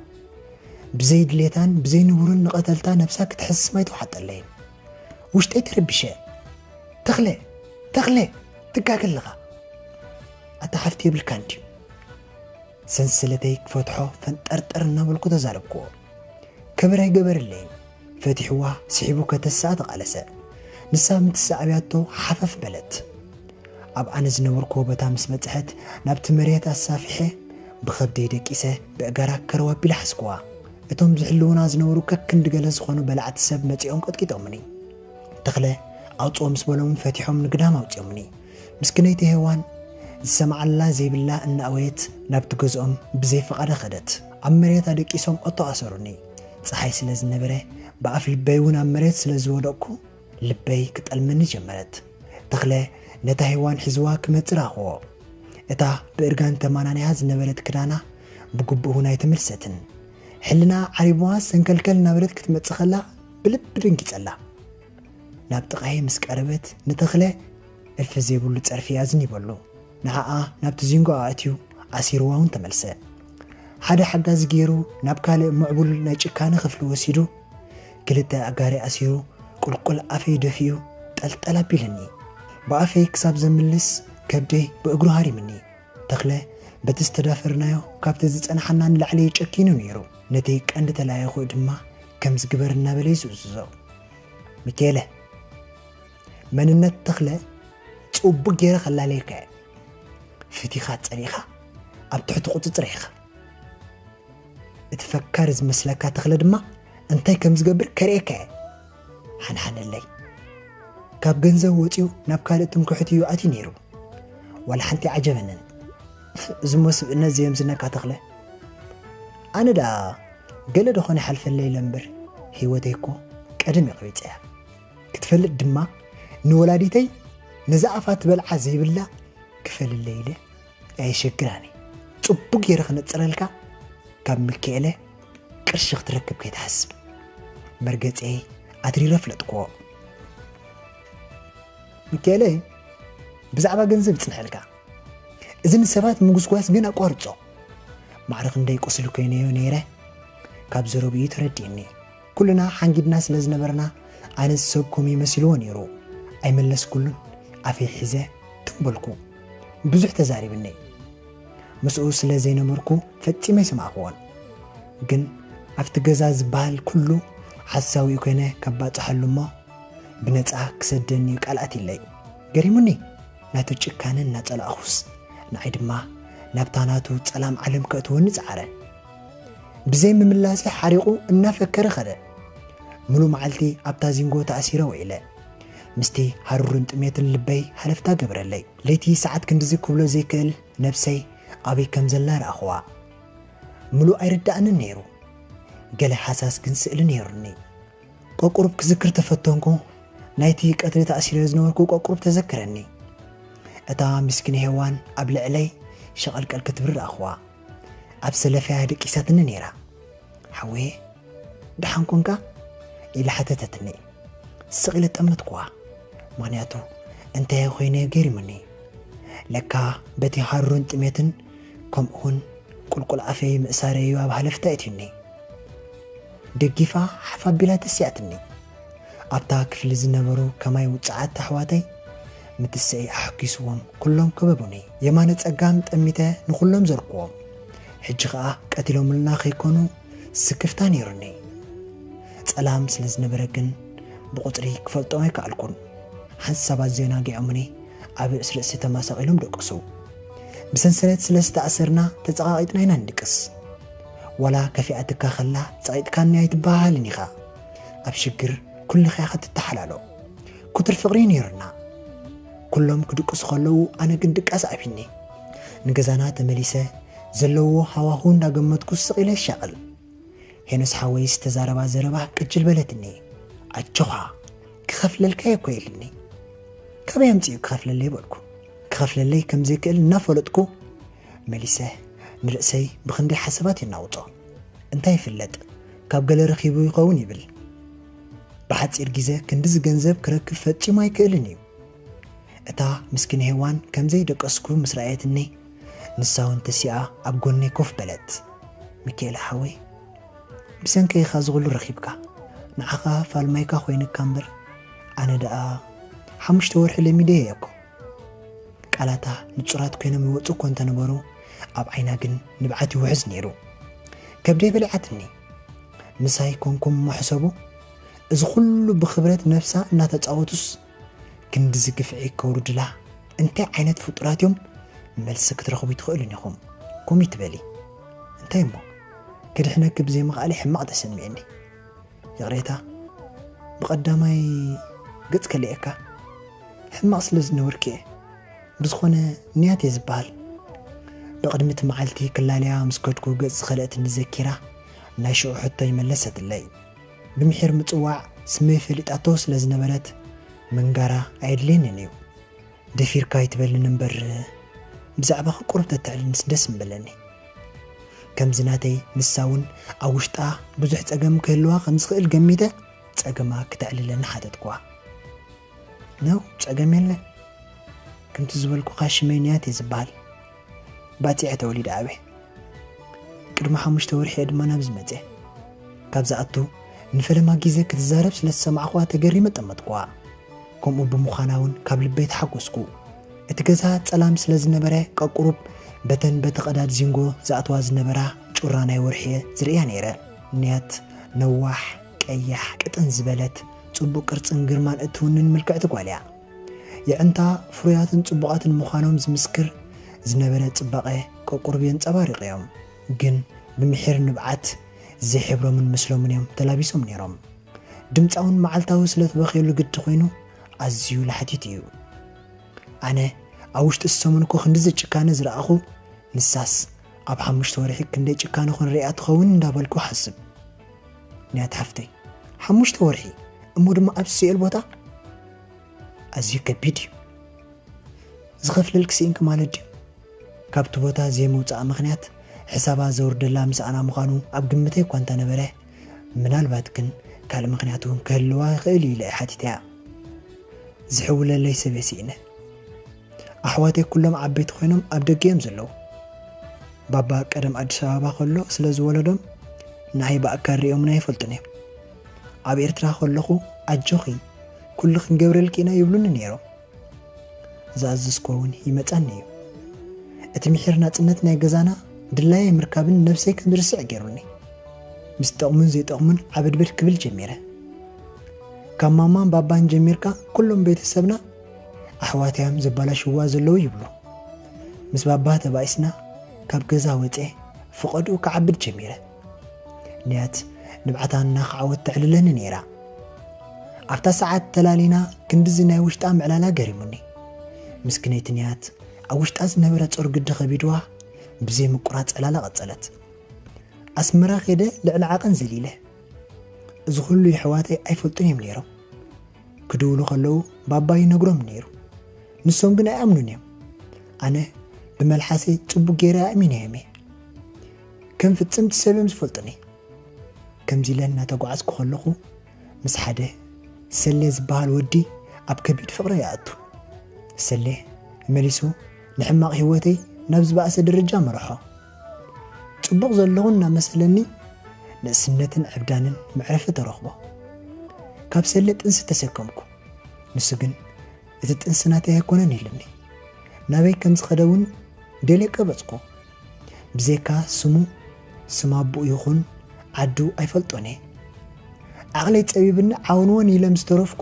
ብዘይ ድሌታን ብዘይ ንቡርን ንቐተልታ ነብሳ ክትሕስም ኣይተዋሓጠለይን። ውሽጠይ ተረቢሸ። ተኽለ፣ ተኽለ፣ ትጋገ ኣለኻ። ኣታ ሓፍቲ የብልካን ድዩ? ሰንሰለተይ ክፈትሖ ፈንጠርጠር እናበልኩ ተዛረብክዎ። ከበር ኣይገበረለይን። ፈቲሕዋ ስሒቡ ከተስኣ ተቓለሰ። ንሳ ምትሳዕብያቶ ሓፈፍ በለት። ኣብ ኣነ ዝነበርክዎ ቦታ ምስ በጽሐት ናብቲ መሬት ኣሳፊሐ ብኸብደይ ደቂሰ ብእጋራ ከረው ኣቢለ ሓዝክዋ። እቶም ዝሕልዉና ዝነበሩ ከክንዲ ገለ ዝኾኑ በላዕቲ ሰብ መጺኦም ቀጥቂጦምኒ። ተኽለ ኣውጽኦ ምስ በሎም ፈቲሖም ንግዳም ኣውጺኦምኒ። ምስክነይቲ ሄዋን ዝሰምዓላ ዘይብላ እናእወየት ናብቲ ገዝኦም ብዘይ ፍቓዳ ከደት። ኣብ መሬት ኣደቂሶም ኦቶ ኣሰሩኒ። ጸሓይ ስለ ዝነበረ ብኣፍ ልበይ እውን ኣብ መሬት ስለ ዝወደቕኩ ልበይ ክጠልመኒ ጀመረት። ተኽለ ነታ ሄዋን ሒዝዋ ክመጽእ ረኣኽዎ። እታ ብእርጋን ተማናንያ ዝነበረት ክዳና ብግቡእ እውን ኣይተመልሰትን። ሕልና ዓሪብዋ ሰንከልከል እናበለት ክትመጽእ ከላ ብልቢ ደንጊጸላ። ናብ ጥቓይ ምስ ቀረበት ንተኽለ እልፊ ዘይብሉ ጸርፊ ኣዝኒበሉ። ንዓኣ ናብቲ ዚንጎ ኣእትዩ ኣሲርዋ እውን ተመልሰ። ሓደ ሓጋዚ ገይሩ ናብ ካልእ ምዕቡል ናይ ጭካነ ክፍሊ ወሲዱ ክልተ ኣጋሪ ኣሲሩ ቁልቁል ኣፈይ ደፊኡ ጠልጠል ኣቢልኒ። ብኣፈይ ክሳብ ዘምልስ ከብደይ ብእግሩ ሃሪምኒ። ተኽለ በቲ ዝተዳፈርናዮ ካብቲ ዝጸንሓና ንላዕሊ ጨኪኑ ነይሩ። ነቲ ቀንዲ ተለያይኹ ድማ ከም ዝግበር እናበለ ይዝእዝዞ። ሚካኤለ፣ መንነት ተኽለ ጽቡቕ ገይረ ከላለየካ እየ። ፈቲኻ ጸሊእኻ ኣብ ትሕቲ ቁጽጽር ኢኻ። እቲ ፈካሪ ዝመስለካ ተኽለ ድማ እንታይ ከም ዝገብር ከርእየካ እየ። ሓንሓነለይ። ካብ ገንዘብ ወጺኡ ናብ ካልእ ትምክሕቲ እዩ ኣትዩ ነይሩ። ዋላ ሓንቲ ዓጀበንን። እዚ እሞ ስብእነት ዘየምዝነካ ተኽለ። ኣነ ደኣ ገለ ደኾነ ይሓልፈለይ ኢለ እምበር ህይወተይ እኮ ቀደም እየ ቆሪጸያ። ክትፈልጥ ድማ ንወላዲተይ ነዛ ኣፋ ትበልዓ ዘይብላ ክፈልለይ ኢለ ኣየሸግራኒ። ጽቡቕ ገይረ ክነጽረልካ ካብ ሚካኤለ ቅርሺ ክትረክብ ከይትሓስብ። መርገጸይ ኣትሪረ ፍለጥክዎ። ሚካኤለ ብዛዕባ ገንዘብ ይጽንሐልካ። እዚ ንሰባት ምጉስጓስ ግን ኣቋርጾ። ማዕረ ክንደይ ቁስሊ ኮይነዮ ነይረ ካብ ዘረብኡ ተረዲእኒ። ኩልና ሓንጊድና ስለ ዝነበርና ኣነ ሰብ ኮም ይመሲልዎ ነይሩ። ኣይመለስኩሉን። ኣፈይ ሒዘ ትም በልኩ። ብዙሕ ተዛሪብኒ። ምስኡ ስለ ዘይነበርኩ ፈጺመ ኣይሰማዕክዎን። ግን ኣብቲ ገዛ ዝበሃል ኩሉ ሓሳዊኡ ኮይነ ከባጽሓሉ እሞ ብነጻ ክሰደኒ እዩ ቃል ኣትይለይ። ገሪሙኒ። ናቱ ጭካነ እናጸላእኹስ ንዓይ ድማ ናብታ ናቱ ጸላም ዓለም ከእትወኒ ጸዓረ። ብዘይ ምምላሰይ ሓሪቑ እናፈከረ ኸደ። ምሉእ መዓልቲ ኣብታ ዚንጎ ተኣሲረ ውዒለ። ምስቲ ሃሩርን ጥሜትን ልበይ ሃለፍታ ገበረለይ። ለይቲ ሰዓት ክንድዚ ክብሎ ዘይክእል ነብሰይ ኣበይ ከም ዘላ ረኣኽዋ። ምሉእ ኣይርድኣንን ነይሩ። ገለ ሃሳስ ግን ስእሊ ነይሩኒ። ቆቁሩብ ክዝክር ተፈተንኩ። ናይቲ ቀትሪ ተኣሲረ ዝነበርኩ ቆቁሩብ ተዘክረኒ። እታ ምስኪን ሄዋን ኣብ ልዕለይ ሸቐልቀል ክትብል ረኣኽዋ። ኣብ ሰለፈያ ደቂሳትኒ ነይራ። ሓወየ፣ ደሓን ኮንካ? ኢላ ሓተተትኒ። ስቕ ኢለ ጠመትኩዋ። ምኽንያቱ እንታይ ኮይነ ገሪሙኒ። ለካ በቲ ሃሩርን ጥሜትን ከምኡውን ቁልቁል ኣፈይ ምእሳረይ እዩ ኣብ ሃለፍታ እትዩኒ። ደጊፋ ሓፍ ኣቢላ ተሲኣትኒ። ኣብታ ክፍሊ ዝነበሩ ከማይ ውጽዓት ኣሕዋተይ ምትሰይ ኣሕኪስዎም ኩሎም ከበቡኒ። የማነ ጸጋም ጠሚተ ንኹሎም ዘርክዎም። ሕጂ ኸኣ ቀቲሎምልና ከይኮኑ ስክፍታ ነይሩኒ። ጸላም ስለ ዝነበረ ግን ብቑጽሪ ክፈልጦም ኣይከኣልኩን። ሓንሳብ ኣዝዮም ኣጊዖምኒ ኣብ ርእሲ ርእሲ ተመሳቒሎም ደቀሱ። ብሰንሰለት ስለ ዝተኣሰርና ተጸቓቒጥና ኢና ንድቅስ። ዋላ ከፊኣትካ ከላ ጸቒጥካኒ ኣይትበሃሃልን ኢኻ። ኣብ ሽግር ኩልኻ ኢኻ ትተሓላሎ። ክቱር ፍቕሪ ነይሩና። ኩሎም ክድቅሱ ከለዉ ኣነ ግን ድቃስ ኣቢኒ። ንገዛና ተመሊሰ ዘለዎ ሃዋሁ እንዳገመትኩ ስቕ ኢለ ይሻቐል። ሄኖስ ሓወይ ዝተዛረባ ዘረባ ቅጅል በለትኒ። ኣጆኻ ክኸፍለልካ እየ እኮ ኢልኒ። ካበይ ኣምጺኡ ክኸፍለለይ በልኩ። ክኸፍለለይ ከም ዘይክእል እናፈለጥኩ መሊሰ ንርእሰይ ብኽንደይ ሓሳባት የናውጾ። እንታይ ይፍለጥ ካብ ገለ ረኺቡ ይኸውን ይብል። ብሓጺር ግዜ ክንድዚ ገንዘብ ክረክብ ፈጺሙ ኣይክእልን እዩ። እታ ምስኪን ሄዋን ከም ዘይደቀስኩ ምስ ረኣየትኒ ንሳ እውን ተሲኣ ኣብ ጎነይ ኮፍ በለት። ሚካኤል ሓወይ ብሰንከይ ኢኻ ዝኹሉ ረኺብካ። ንዓኻ ፋልማይካ ኮይንካ እምበር ኣነ ደኣ ሓሙሽተ ወርሒ ለሚደዮ እየ እኮ። ቃላታ ንጹራት ኮይኖም ይወጹ እኮ እንተነበሩ ኣብ ዓይና ግን ንብዓት ይውሕዝ ነይሩ። ከብደይ በሊዓትኒ። ምሳይ ኮንኩም እሞ ሕሰቡ። እዚ ኩሉ ብኽብረት ነብሳ እናተጻወቱስ ክንድዚ ግፍዒ ከውርዱላ እንታይ ዓይነት ፍጡራት እዮም? መልሲ ክትረኽቡ ኣይትኽእሉን ኢኹም። ኮም ይትበሊ። እንታይ እሞ ክድሕነኪ ብዘይምኽኣለይ ሕማቕ ተሰሚዕኒ። ይቕሬታ ብቐዳማይ ገጽ ከሊኤካ ሕማቕ ስለ ዝነበርኪ እየ። ብዝኾነ፣ ንያት እየ ዝበሃል። ብቕድሚ እቲ መዓልቲ ክላለያ ምስ ከድኩ ገጽ ዝኸልአትኒ ዘኪራ፣ ናይ ሽዑ ሕቶይ መለሰትለይ። ብምሒር ምጽዋዕ ስመይ ፈሊጣቶ ስለ ዝነበረት፣ ምንጋራ ኣየድልየንን እዩ። ደፊርካ ኣይትበልኒ እምበር፣ ብዛዕባኺ ቁሩብ ተተዕልልንስ ደስ ምበለኒ። ከምዚ ናተይ፣ ንሳ እውን ኣብ ውሽጣ ብዙሕ ጸገም ክህልዋ ከም ዝኽእል ገሚተ፣ ጸገማ ክተዕልለኒ ሓተትኩዋ። ነው፣ ጸገም የለን። ከምቲ ዝበልኩኻ፣ ሽመይ ንያት እየ ዝበሃል። ባጽዕ ተወሊደ ዓብየ። ቅድሚ ሓሙሽተ ወርሒ እየ ድማ ናብዚ መጽየ። ካብ ዝኣቱ ንፈለማ ግዜ ክትዛረብ ስለ ዝሰማዕኩዋ ተገሪመ ጠመትኩዋ። ከምኡ ብምዃና እውን ካብ ልበይ ተሓጎስኩ። እቲ ገዛ ጸላም ስለ ዝነበረ፣ ቀቁሩብ በተን በቲ ቀዳድ ዚንጎ ዝኣትዋ ዝነበራ ጩራ ናይ ወርሒ እየ ዝርእያ ነይረ። ንያት ነዋሕ፣ ቀያሕ፣ ቅጥን ዝበለት፣ ጽቡቕ ቅርጽን ግርማን እትውንን ምልክዕቲ ጓል እያ። የዕንታ ፍሩያትን ጽቡቓትን ምዃኖም ዝምስክር ዝነበረ ጽባቐ ቀቁሩብ የንጸባርቑ እዮም። ግን ብምሒር ንብዓት ዘይሕብሮምን ምስሎምን እዮም ተላቢሶም ነይሮም። ድምጻ እውን መዓልታዊ ስለ ትበኽየሉ ግዲ ኮይኑ ኣዝዩ ላሕቲት እዩ። ኣነ ኣብ ውሽጢ ሰሙን እኮ ክንድዚ ጭካነ ዝረኣኹ፣ ንሳስ ኣብ ሓሙሽተ ወርሒ ክንደይ ጭካነ ክንሪኣ ትኸውን እንዳበልኩ ሓስብ። ንያት ሓፍተይ፣ ሓሙሽተ ወርሒ እሞ ድማ ኣብ ሲኦል ቦታ? ኣዝዩ ከቢድ እዩ። ዝኸፍለልኪ ስኢንኪ ማለት ድዩ? ካብቲ ቦታ ዘይምውጻኣ ምኽንያት ሕሳባ ዘውርደላ ምስኣና ምዃኑ ኣብ ግምተይ እኳ እንተነበረ፣ ምናልባት ግን ካልእ ምኽንያት እውን ክህልዋ ይኽእል እዩ ኢለ እየ ሓቲተያ። ዝሕውለለይ ሰብ እየ ስኢነ። ኣሕዋተይ ኩሎም ዓበይቲ ኮይኖም ኣብ ደገ እዮም ዘለዉ። ባባ ቀደም ኣዲስ ኣበባ ከሎ ስለ ዝወለዶም ንዓይ ብኣካል ሪኦምና ኣይፈልጡን እዮም። ኣብ ኤርትራ ከለኹ ኣጆኺ፣ ኩሉ ክንገብረልኪ ኢና ይብሉኒ ነይሮም። ዝኣዘዝኮ እውን ይመጻኒ እዩ። እቲ ምሒር ናጽነት ናይ ገዛና ድላየይ ምርካብን ነብሰይ ከም ዝርስዕ ገይሩኒ። ምስ ጠቕሙን ዘይጠቕሙን ዓበድበድ ክብል ጀሚረ። ካብ ማማን ባባን ጀሚርካ ኩሎም ቤተሰብና ኣሕዋት እዮም ዘባላሽዋ ዘለዉ ይብሉ። ምስ ባባ ተባኢስና ካብ ገዛ ወጼ ፍቐድኡ ክዓብድ ጀሚረ። ንያት ንብዓታ እናኸዓወት ተዕልለኒ ነይራ። ኣብታ ሰዓት ተላሊና ክንድዚ ናይ ውሽጣ ምዕላላ ገሪሙኒ። ምስክነይቲ ንያት ኣብ ውሽጣ ዝነበረ ጾር ግዲ ከቢድዋ ብዘይ ምቁራጽ ዕላላ ቀጸለት። ኣስመራ ከይደ ልዕሊ ዓቐን ዘሊለ። እዚ ኩሉ የሕዋተይ ኣይፈልጡን እዮም ነይሮም። ክድውሉ ከለዉ ባባ ይነግሮም ነይሩ። ንሶም ግን ኣይኣምኑን እዮም። ኣነ ብመልሓሰይ ጽቡቕ ገይረ ኣእሚነዮም እየ። ከም ፍጽምቲ ሰብ እዮም ዝፈልጡኒ። ከምዚ ኢለ እናተጓዓዝኩ ከለኹ ምስ ሓደ ሰሌ ዝበሃል ወዲ ኣብ ከቢድ ፍቕሪ ይኣቱ። ሰሌ መሊሱ ንሕማቕ ህይወተይ ናብ ዝበኣሰ ደረጃ መርሖ። ጽቡቕ ዘለኹ እናመሰለኒ ንእስነትን ዕብዳንን መዕረፊ ተረኽቦ። ካብ ሰሌ ጥንሲ ተሰከምኩ። ንሱ ግን እቲ ጥንሲ ናተይ ኣይኮነን ኢሉኒ። ናበይ ከም ዝኸደ እውን ደልየ ቀበጽኩ። ብዘይካ ስሙ፣ ስም ኣቦኡ ይኹን ዓዱ ኣይፈልጦን እየ። ዓቕለይ ጸቢብኒ ዓወንወን ኢለ ምስ ተረፍኩ፣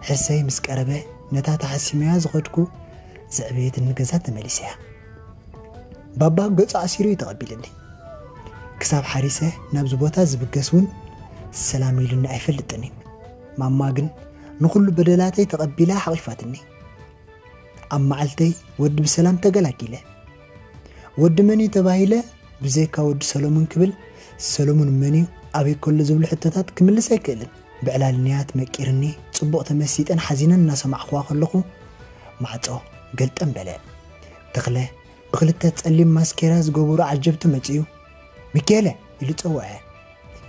ሕርሰይ ምስ ቀረበ ነታ ተሓሲመያ ዝኸድኩ ዘዕበየትኒ ገዛ ተመሊሰያ። ባባ ገጹ ኣሲሩ እዩ ተቐቢልኒ። ክሳብ ሓሪሰ ናብዚ ቦታ ዝብገስ እውን ሰላም ኢሉኒ ኣይፈልጥን እዩ። ማማ ግን ንኹሉ በደላተይ ተቐቢላ ሓቒፋትኒ። ኣብ መዓልተይ ወዲ ብሰላም ተገላጊለ። ወዲ መን እዩ ተባሂለ ብዘይካ ወዲ ሰሎሙን ክብል፣ ሰሎሙን መን እዩ፣ ኣበይ ከሎ ዝብሉ ሕቶታት ክምልስ ኣይክእልን። ብዕላል ንያት መቂርኒ፣ ጽቡቕ ተመሲጠን ሓዚነን እናሰማዕኽዋ ከለኹ ማዕጾ ገልጠም በለ። ተኽለ ብኽልተ ጸሊም ማስኬራ ዝገበሩ ዓጀብቲ መጺኡ፣ "ሚኬለ!" ኢሉ ጸውዐ።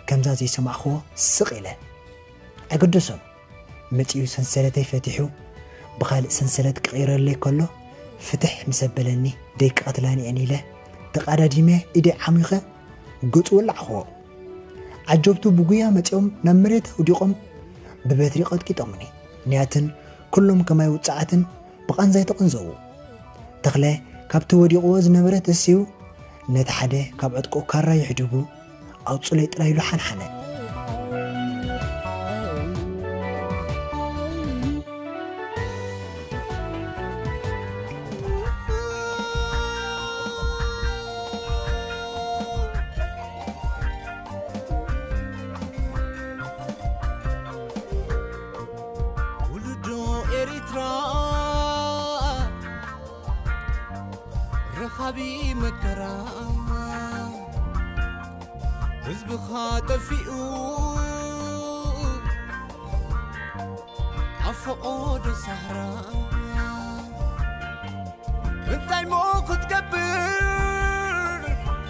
ከምዛ ዘይሰማዕኽዎ ስቕ ኢለ። "ኣይግደሶን!" መጺኡ ሰንሰለተይ ፈቲሑ ብኻልእ ሰንሰለት ክቕይረለይ ከሎ፣ "ፍትሕ!" ምስ ኣበለኒ፣ "ደይ ክቐትላኒ እየን" ኢለ ተቓዳዲመ ኢደይ ዓሚኸ ገጹ ወላዕኽዎ። ዓጀብቱ ብጉያ መጺኦም ናብ መሬት ኣውዲቖም ብበትሪ ቀጥቂጦምኒ። ንያትን ኩሎም ከማይ ውጽዓትን ብቓንዛ ተቐንዘዉ። ተኽለ ካብቲ ወዲቕዎ ዝነበረ ተሲኡ ነቲ ሓደ ካብ ዕጥቁ ካራ ይሕድጉ ኣውጹለይ ጥራይ ኢሉ ሓንሓነ። ውልዶ ኤሪትራ ዓቢ መከራ ህዝብኻ ጠፊኡ ኣብ ፈቖዶ ሳህራ እንታይ ሞ ክትገብር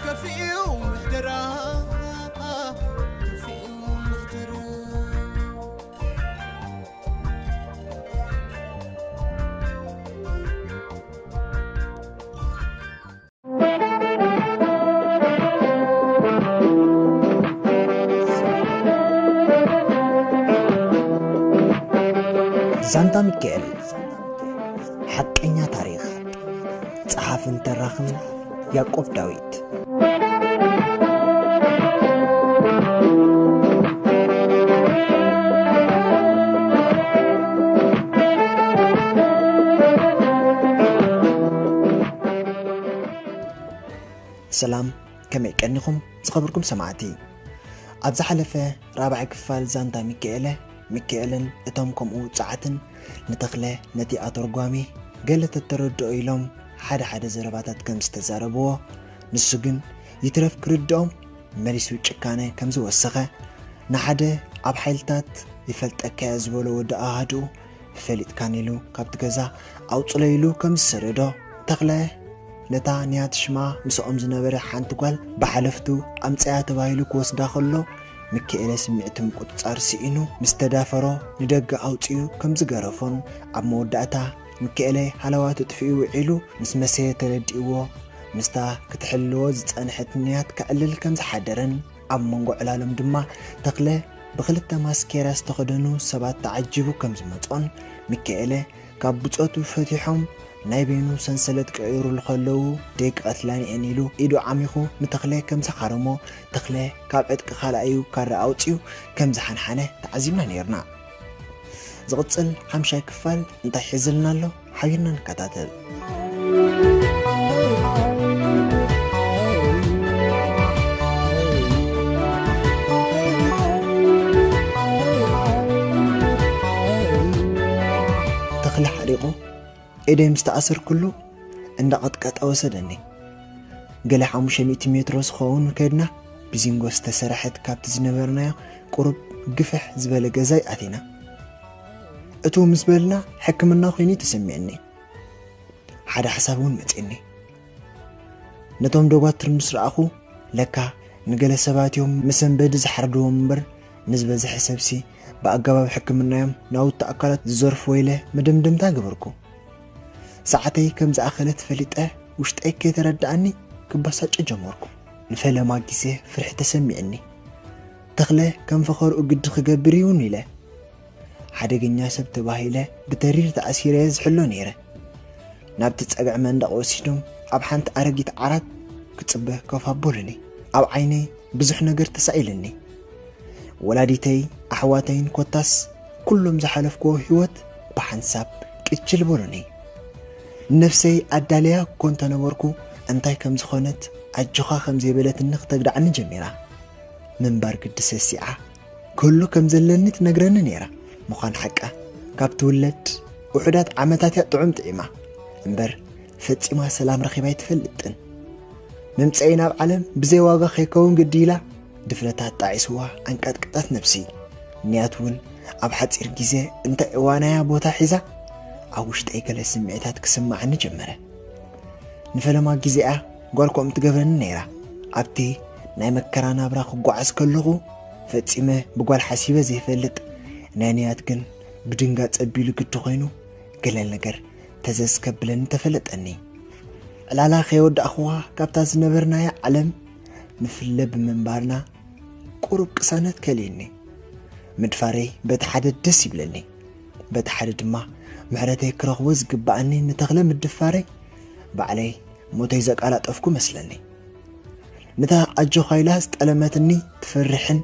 ከፊኡ ምሕደራ ከፊኡ ምሕደራ ዛንታ ሚካኤል ሓቀኛ ታሪኽ። ጸሓፍን ተራኽን ያዕቆብ ዳዊት። ሰላም፣ ከመይ ቀኒኹም ዝኸበርኩም ሰማዕቲ? ኣብ ዝሓለፈ ራብዓይ ክፋል ዛንታ ሚካኤለ፣ ሚካኤልን እቶም ከምኡ ጸዓትን ንተኽለ ነቲ ኣተርጓሚ ገለ ተተረድኦ ኢሎም ሓደ ሓደ ዘረባታት ከም ዝተዛረብዎ፣ ንሱ ግን ይትረፍ ክርድኦም መሊሱ ጭካነ ከም ዝወሰኸ፣ ንሓደ ኣብ ሓይልታት ይፈልጠካ'የ ዝበሎ ወዲ ኣሃዱኡ ፈሊጥካኒ ኢሉ ካብቲ ገዛ ኣውጽለይ ኢሉ ከም ዝሰደዶ፣ ተኽለ ነታ ንያት ሽማ ምስኦም ዝነበረ ሓንቲ ጓል ብሓለፍቱ ኣምጽኣያ ተባሂሉ ክወስዳ ከሎ፣ ሚካኤለ ስምዒቱ ምቁጽጻር ስኢኑ ምስ ተዳፈሮ ንደገ ኣውጺኡ ከም ዝገረፎን ኣብ መወዳእታ ሚካኤለ ሃለዋቱ ጥፊኡ ውዒሉ ምስ መሰየ ተረዲእዎ ምስታ ክትሕልዎ ዝጸንሐት ንያት ከዕልል ከም ዝሓደረን ኣብ መንጎ ዕላሎም ድማ ተኽለ ብኽልተ ማስኬራ ዝተኸደኑ ሰባት ተዓጂቡ ከም ዝመጾን ሚካኤለ ካብ ብጾቱ ፈቲሖም ናይ በይኑ ሰንሰለት ክቕይሩሉ ከለዉ ደይ ክቐትላኒ እየን ኢሉ ኢዱ ዓሚኹ ንተኽለ ከም ዝሓረሞ ተኽለ ካብ ዕጥቂ ካልኣዩ ካራ ኣውጺኡ ከም ዝሓንሓነ ተዓዚብና ነይርና። ዝቕጽል ሓምሻይ ክፋል እንታይ ሒዝልና ኣሎ? ሓቢርና ንከታተል። ተኽለ ሓሪቑ ኢደይ ምስ ተኣሰርኩሉ እንዳቐጥቀጠ ወሰደኒ። ገለ ሓሙሽተ ሚእቲ ሜትሮ ዝኸውን ከድና ብዚንጎ ዝተሰርሐት ካብቲ ዝነበርናዮ ቁሩብ ግፍሕ ዝበለ ገዛይ ኣቲና። እትው ምስ በልና ሕክምና ኮይኑ ተሰሚዕኒ። ሓደ ሓሳብ እውን መጺኒ። ነቶም ዶባትር ምስ ረኣኹ ለካ ንገለ ሰባት እዮም መሰንበዲ ዝሓርድዎም እምበር ንዝበዝሐ ሰብሲ ብኣገባብ ሕክምና እዮም ናውቲ ኣካላት ዝዘርፍዎ ኢለ መደምደምታ ገበርኩ። ሰዓተይ ከም ዝኣኸለት ፈሊጠ ውሽጠይ ከይተረድኣኒ ክበሳጨ ጀመርኩ። ንፈለማ ግዜ ፍርሒ ተሰሚዕኒ። ተኽለ ከም ፈኸርኡ ግዲ ክገብር ይውን ኢለ ሓደገኛ ሰብ ተባሂለ ብተሪር ተኣሲረ ዝሕሎ ነይረ። ናብቲ ጸግዒ መንደቕ ወሲዶም ኣብ ሓንቲ ኣረጊት ዓራት ክጽበ ኮፍ ኣበሉኒ። ኣብ ዓይነይ ብዙሕ ነገር ተሳኢሉኒ። ወላዲተይ፣ ኣሕዋተይን ኮታስ ኩሎም ዝሓለፍክዎ ህይወት ብሓንሳብ ቅችል በሉኒ። ነፍሰይ ኣዳልያ እኮ እንተነበርኩ እንታይ ከም ዝኾነት ኣጆኻ ከም ዘይበለትኒ ክተግድዓኒ ጀሚራ። ምንባር ግዲ ሰሲዓ ክህሉ ከም ዘለኒ ትነግረኒ ነይራ። ምዃን ሓቃ ካብ ትውለድ ውሑዳት ዓመታት እያ ጥዑም ጥዒማ እምበር ፈጺማ ሰላም ረኺባ ኣይትፈልጥን። ምምጸይ ናብ ዓለም ብዘይ ዋጋ ከይከውን ግዲ ኢላ ድፍረታ ኣጣዒስዋ ኣንቀጥቅጣት ነብሲ። ንያት እውን ኣብ ሓጺር ግዜ እንታይ እዋናያ ቦታ ሒዛ ኣብ ውሽጠይ ገለ ስምዒታት ክስምዓኒ ጀመረ። ንፈለማ ግዜኣ ጓል ከምኡ ትገብረኒ ነይራ። ኣብቲ ናይ መከራ ናብራ ክጓዓዝ ከለኹ ፈጺመ ብጓል ሓሲበ ዘይፈልጥ ናይ ንያት ግን ብድንጋጸ ኣቢሉ ግዲ ኮይኑ ገለ ነገር ተዘዝ ከብለኒ ተፈለጠኒ። ዕላላ ከየወዳእኽዋ ካብታ ዝነበርናያ ዓለም ንፍለ ብምንባርና ቁሩብ ቅሳነት ከልየኒ። ምድፋረይ በቲ ሓደ ደስ ይብለኒ፣ በቲ ሓደ ድማ ምሕረተይ ክረኽቦ ዝግብኣኒ ንተኽለ ምድፋረይ ባዕለይ ሞተይ ዘቃላጠፍኩ መስለኒ። ነታ ኣጆኻ ኢላ ዝጠለመትኒ ትፈርሕን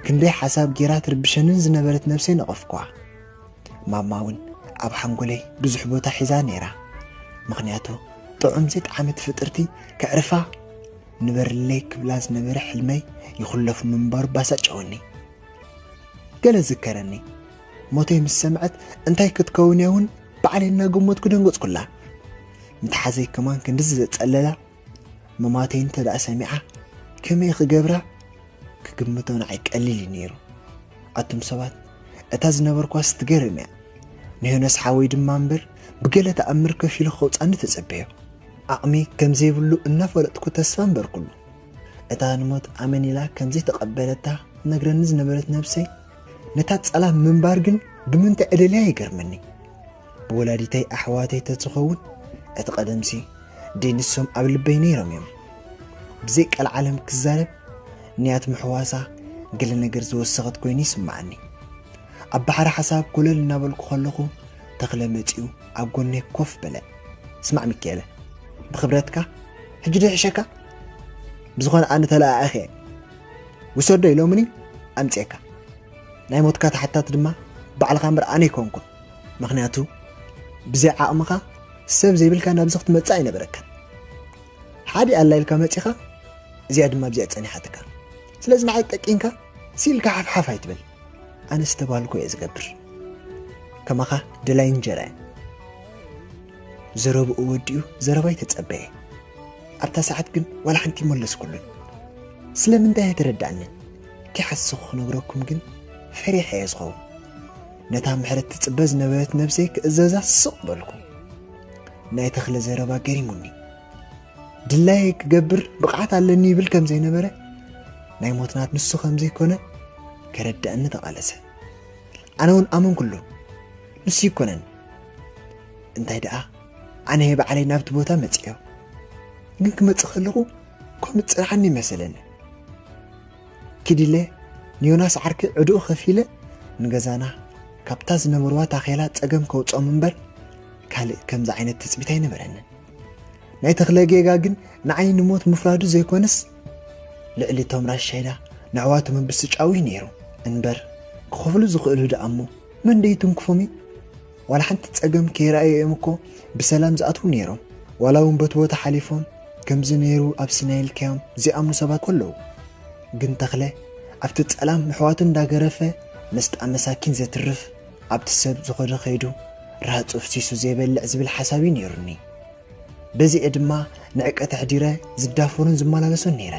ክንደይ ሓሳብ ጌራ ትርብሸንን ዝነበረት ነብሰይ ነቐፍኳ። ማማ እውን ኣብ ሓንጎለይ ብዙሕ ቦታ ሒዛ ነይራ። ምኽንያቱ ጥዑም ዘይጠዓመት ፍጥርቲ ከዕርፋ ንበርለይ ክብላ ዝነበረ ሕልመይ ይኹለፍ ምንባሩ ባሳጨወኒ። ገለ ዝከረኒ ሞተይ ምስ ሰምዐት እንታይ ክትከውን እያ እውን ባዕለይ እናገመትኩ ደንገጽኩላ። ምትሓዘይ ከማን ክንድዚ ዘጸለላ፣ መማተይ እንተ ደኣ ሰሚዓ ከመይ ክገብራ ክግምቶ ንዓይ ቀሊል እዩ ነይሩ። ኣቱም ሰባት፣ እታ ዝነበርኳስ ትገርም እያ። ንሄኖስ ሓወይ ድማ እምበር ብገለ ተኣምር ከፊሉ ከውጻኒ ተጸበዮ። ዓቕሚ ከም ዘይብሉ እናፈለጥኩ ተስፋ እምበርኩሉ። እታ ንሞት ኣመን ኢላ ከም ዘይተቐበለታ ትነግረኒ ዝነበረት ነብሰይ፣ ነታ ጸላም ምንባር ግን ብምንታይ ዕደልያ ይገርመኒ። ብወላዲተይ ኣሕዋተይ ተዝኸውን እቲ ቀደምሲ ደይ ንሶም ኣብ ልበይ ነይሮም እዮም። ብዘይ ቀልዓለም ክዛረብ ንያት ምሕዋሳ ገለ ነገር ዝወሰኸት ኮይኑ ይስምዓኒ። ኣብ ባሕሪ ሓሳብ ኮለል እናበልኩ ከለኹ ተኽለ መጺኡ ኣብ ጎነይ ኮፍ በለ። ስማዕ ሚካኤለ፣ ብኽብረትካ ሕጂ ዶ ይሕሸካ? ብዝኾነ ኣነ ተለኣኣኸ እየ። ውሰዶ ኢሎምኒ ኣምጽኤካ። ናይ ሞትካ ተሓታት ድማ ባዕልኻ እምበር ኣነ ኣይኮንኩን። ምኽንያቱ ብዘይ ዓቕምኻ ሰብ ዘይብልካ ናብዚ ክትመጽእ ኣይነበረካን። ሓደ ኣላ ኢልካ መጺኻ፣ እዚኣ ድማ ኣብዚኣ ጸኒሓትካ። ስለዚ ንዓይ ጠቂንካ ሲልካ ሓፍሓፍ ኣይትበል። ኣነ ዝተባልኮ እየ ዝገብር። ከማኻ ደላይ እንጀራ እየ። ዘረብኡ ወዲኡ ዘረባይ ተጸበየ። ኣብታ ሰዓት ግን ዋላ ሓንቲ መለስኩሉን። ስለምንታይ ኣይተረዳእንን? ከይሓሰኹ ክነግረኩም ግን ፈሪሐ እየ ዝኸውን። ነታ ምሕረት ትጽበ ዝነበረት ነብሰይ ክእዘዛ ስቕ በልኩ። ናይ ተኽለ ዘረባ ገሪሙኒ። ድላየ ክገብር ብቕዓት ኣለኒ ይብል ከም ዘይነበረ፣ ናይ ሞት ናት ንሱ ከም ዘይኮነ ከረድኣኒ ተቓለሰ። ኣነ እውን ኣመንኩሉ። ንሱ ይኮነን። እንታይ ደኣ፣ ኣነ እየ ባዕለይ ናብቲ ቦታ መጺኦ። ግን ክመጽእ ከለኹ ከምኡ ዝጽንሓኒ መሰለኒ። ኪድ ኢለ ንዮናስ ዓርኪ ዕድኡ ከፊለ ንገዛና ካብታ ዝነበርዋ ታኼላ ጸገም ከውጽኦም እምበር ካልእ ከምዚ ዓይነት ትጽቢት ኣይነበረንን። ናይ ተኽለ ጌጋ ግን ንዓይ ንሞት ምፍራዱ ዘይኮነስ ልዕሊ እቶም ራሻይዳ ንኣሕዋቱ ምብስጫው እዩ ነይሩ። እንበር ክኸፍሉ ዝኽእሉ ደኣ እሞ መን ደይትንክፎም እዩ? ዋላ ሓንቲ ጸገም ከይረኣዩ እዮም እኮ ብሰላም ዝኣትዉ ነይሮም። ዋላ እውን በቲ ቦታ ሓሊፎም ከምዚ ነይሩ ኣብ ሲናይ ኢልካዮም ዘይኣምኑ ሰባት እኮ ኣለዉ። ግን ተኽለ ኣብቲ ጸላም ኣሕዋቱ እንዳገረፈ መስጣ መሳኪን ዘትርፍ፣ ኣብቲ ሰብ ዝኸዶ ከይዱ ራህጹ ፍሲሱ ዘይበልዕ ዝብል ሓሳብ እዩ ነይሩኒ። በዚኤ ድማ ንዕቀት ኣሕዲረ ዝዳፈሩን ዝመላለሱን ነይረ።